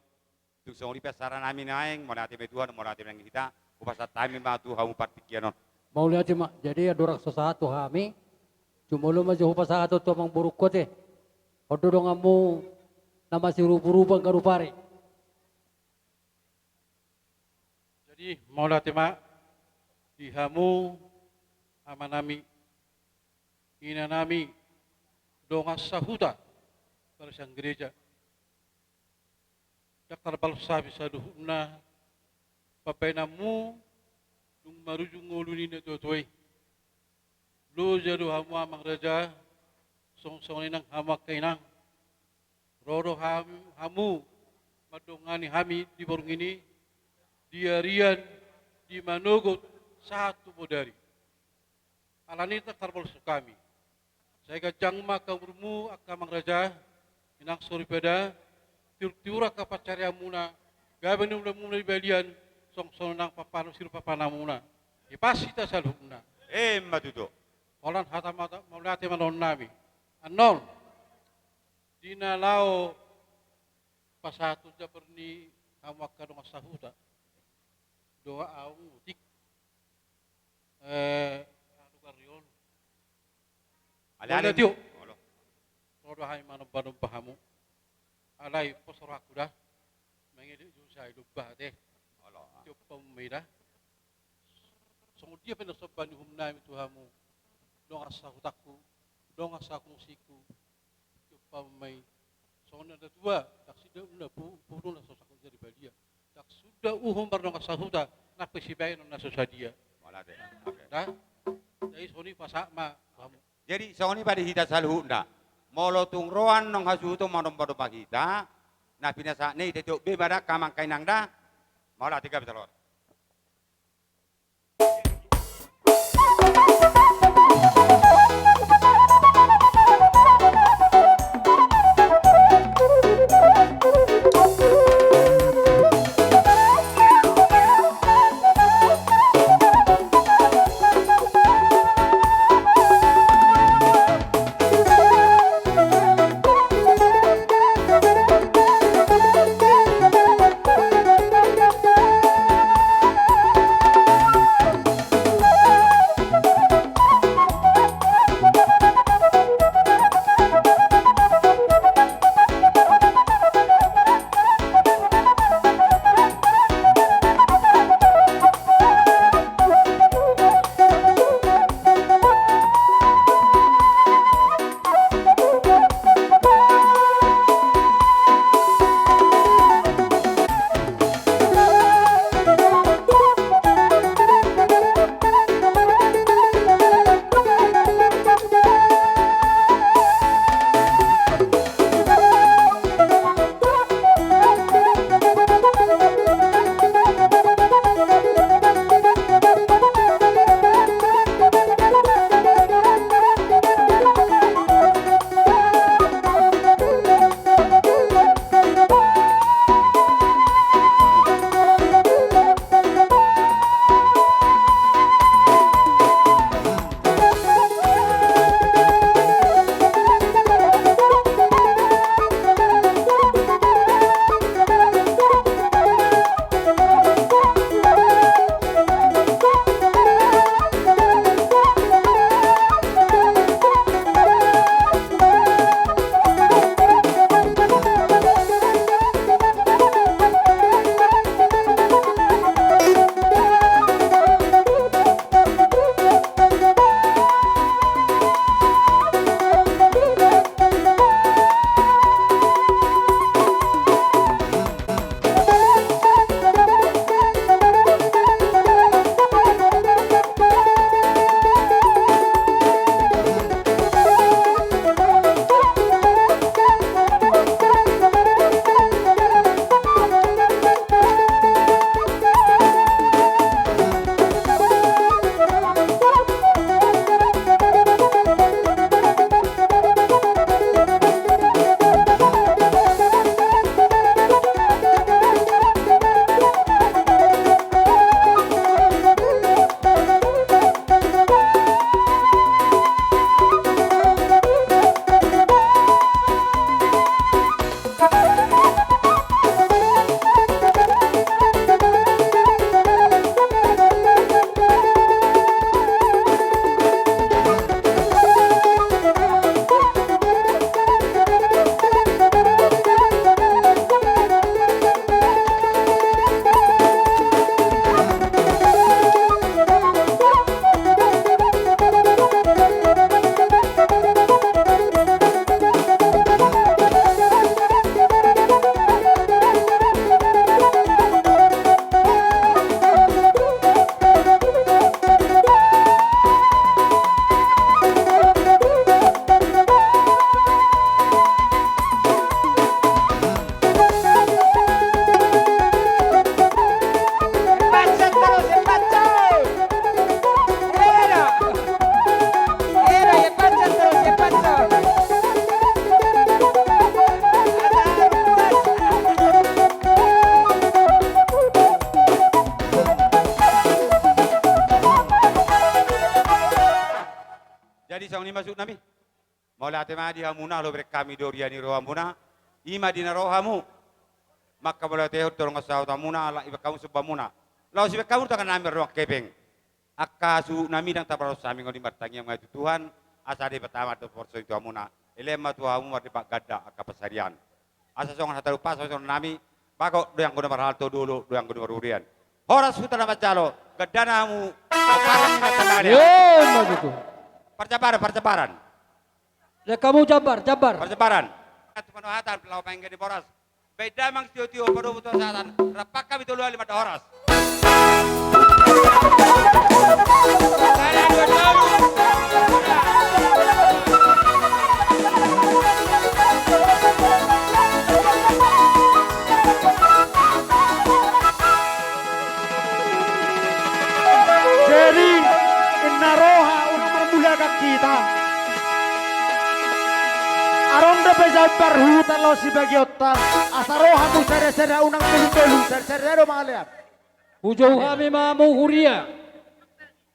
Tung songon i pe acara nami naeng, mauliate ma di Tuhan, mauliate ma di hita, hupasahat hami ma tu hamu partingkian on. Mauliate ma, jadi andorang so sahat tu hami, jumolo ma jo hupasahat tu amangborungku ate. On do donganmu na masiruburubu angka rupari. Jadi, mauliate ma di hamu, amanami, inanami, dongan sahuta, barisan gareja. Ndang tarbalos hami saluhutna pambahenanmu, dung marujung ngolu ni natuatua i. Loja do hamu amang raja, songon songon i nang hamu angka inang. Ro do ham-, hamu mandongani hami di borngin i, di arian, di manogot, sahat tu bodari. Alani i ndang tarbalos hami. Sai ganjang ma angka umurmu angka amang raja, inang soripada, tiur-tiur angka pansarianmuna, gabe ni ulaonmuna di balian, songon songon nang papan-, siru papanamuna. Hipas hita saluhutna. Emma tutu. Holan hata mata, mauliate ma dohonon nami. Annon, di na laho pasahathon jambar ni hamu angka dongan sahuta. Dongan ahu Utik. Eh, anu, Garriol. Ale, ale. Olo. Ro do hami manomba-nomba hamu. Alai pos rohangku da. Mangelek jo sai lomba ate. Olo. Tiop hamu ma i da. Songon dia pe na somba ni uhum nami tu hamu, dongan sahutangku, dongan sakungsiku. Tiop hamu ma i. Songon na tua, ndang suda uhum na pu-, pulu na so sahat jadi badia. Ndang suda uhum mardongan sahuta, nang pe sibahenon na so sadia. Mauliate. Oke. Da? Jadi songon i pasahat ma tu hamu. Jadi songon i ma di hita saluhutna. Molo tung ro annon hasuhuton manomba-nomba hita, na pinasahat ni i, tiop be ma da angka amang inang da. Mauliate, gabe saluhut. Mauliate ma di hamuna, laho bereng hami do huria ni rohamuna. I ma di na ro hamu manghamauliatehon tu dongan sahutamuna, ala dibahen hamu sombaonmuna. Laos dibahen hamu tu tangan nami mardongan hepeng. Angka suhut nami, ndang taparorot hami, nunga martangiang ma tu Tuhan, asa Debata ma dohot porsea tu hamuna. Dilehon ma tu hamu marlipat ganda angka pansarian. Asa songon hata lupa, songon nami, bagot do anggo na marhalto, dolo do anggo na marhurian. Horas huta na manjalo, gandana hamu. Parjambaran, parjambaran. Lehon hamu jambar, jambar. Parjambaran. Tumanud hata, laho painggit di boras. Bahen damang sitio-tio, padomu tu hasahatan, rap hami tolu hali mandok horas. Jadi, inna roha unang marmulakan hita. Adong dope jambar huta laos sibagionta, asa roha muse sada-sada unang tolu-tolu, sada-sada do mangalean. Hujou hami ma hamu huria.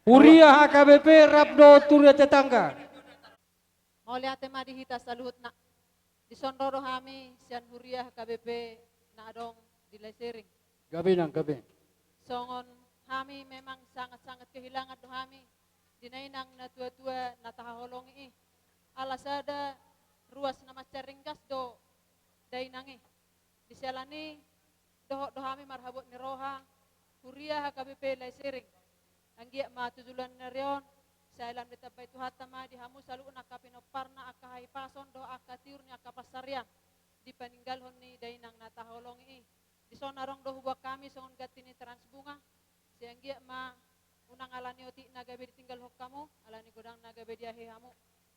Huria H K B P rap dohot huria tetangga. Mauliate ma di hita saluhutna. Dison ro do hami sian huria H K B P na adong di Laisiring. Gabe nang, gabe. Songon hami memang sangat-sangat kehilangan do hami di dainang na tua-tua na tahaholongi i. Ala sada ruas na mansai ringgas do dainang i. Di siala ni i, dohot do hami marhabot ni roha, huria H K B P Laisiring. Anggiat ma tu joloan ni ari on, sai lam ditambai Tuhanta ma di hamu saluhutna angka pinomparna, angka hahipason dohot angka tiur ni angka pansarian dipaninggalhon ni dainang na tahaholongi i. Dison adong do huboan hami songon ganti ni Transbunga. Sai anggiat ma unang ala ni otik na gabe ditinggalhon hamu, ala ni godang na gabe diahi hamu.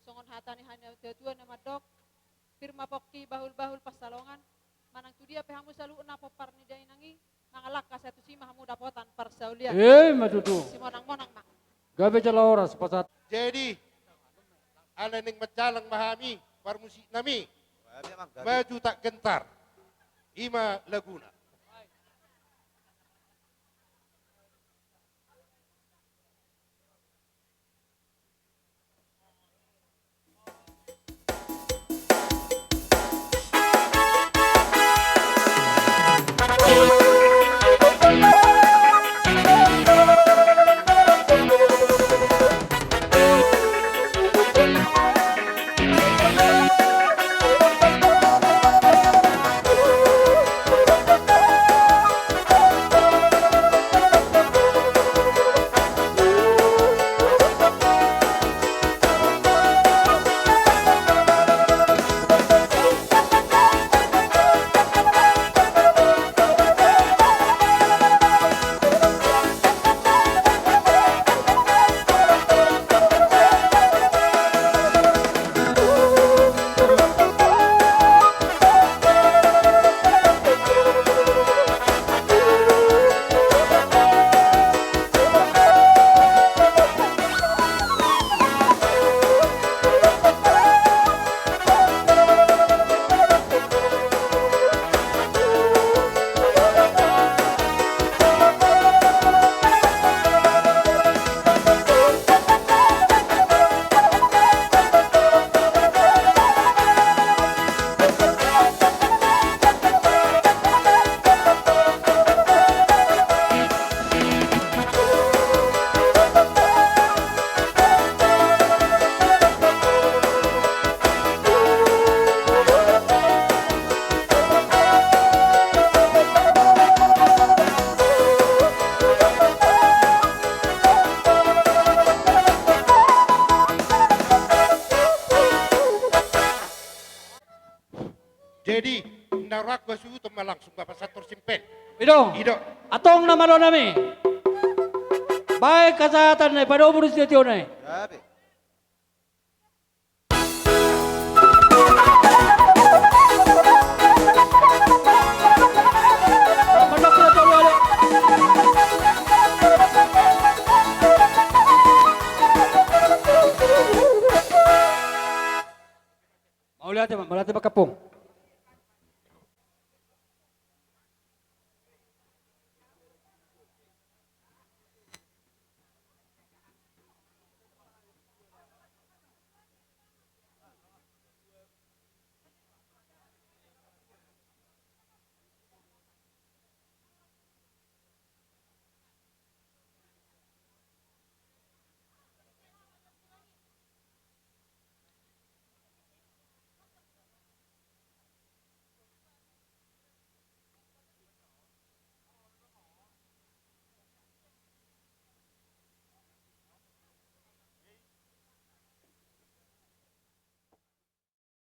Songon hata ni hata ni natua-tua na mandok, pir ma pongki, bahul-bahul pansalongan. Manang tu dia pe hamu saluhutna pompar ni dainang i, mangalangka, sai tusi ma hamu dapotan parsaulian. Ima tutu. Simonang-monang ma. Gabe jala horas pasahat. Jadi, ala naeng manjalang ma hami, parmusik nami. Maju tak gentar. Ima laguna. Jadi, nda rohangku hasuhuton ma langsung, Bapak Sator Simpel. I do. I do. Antong na malo nami. Baen hasahatan na i, padomu do sitio-tio na i. Gabe. Mauliate ma, mauliate ma kampung.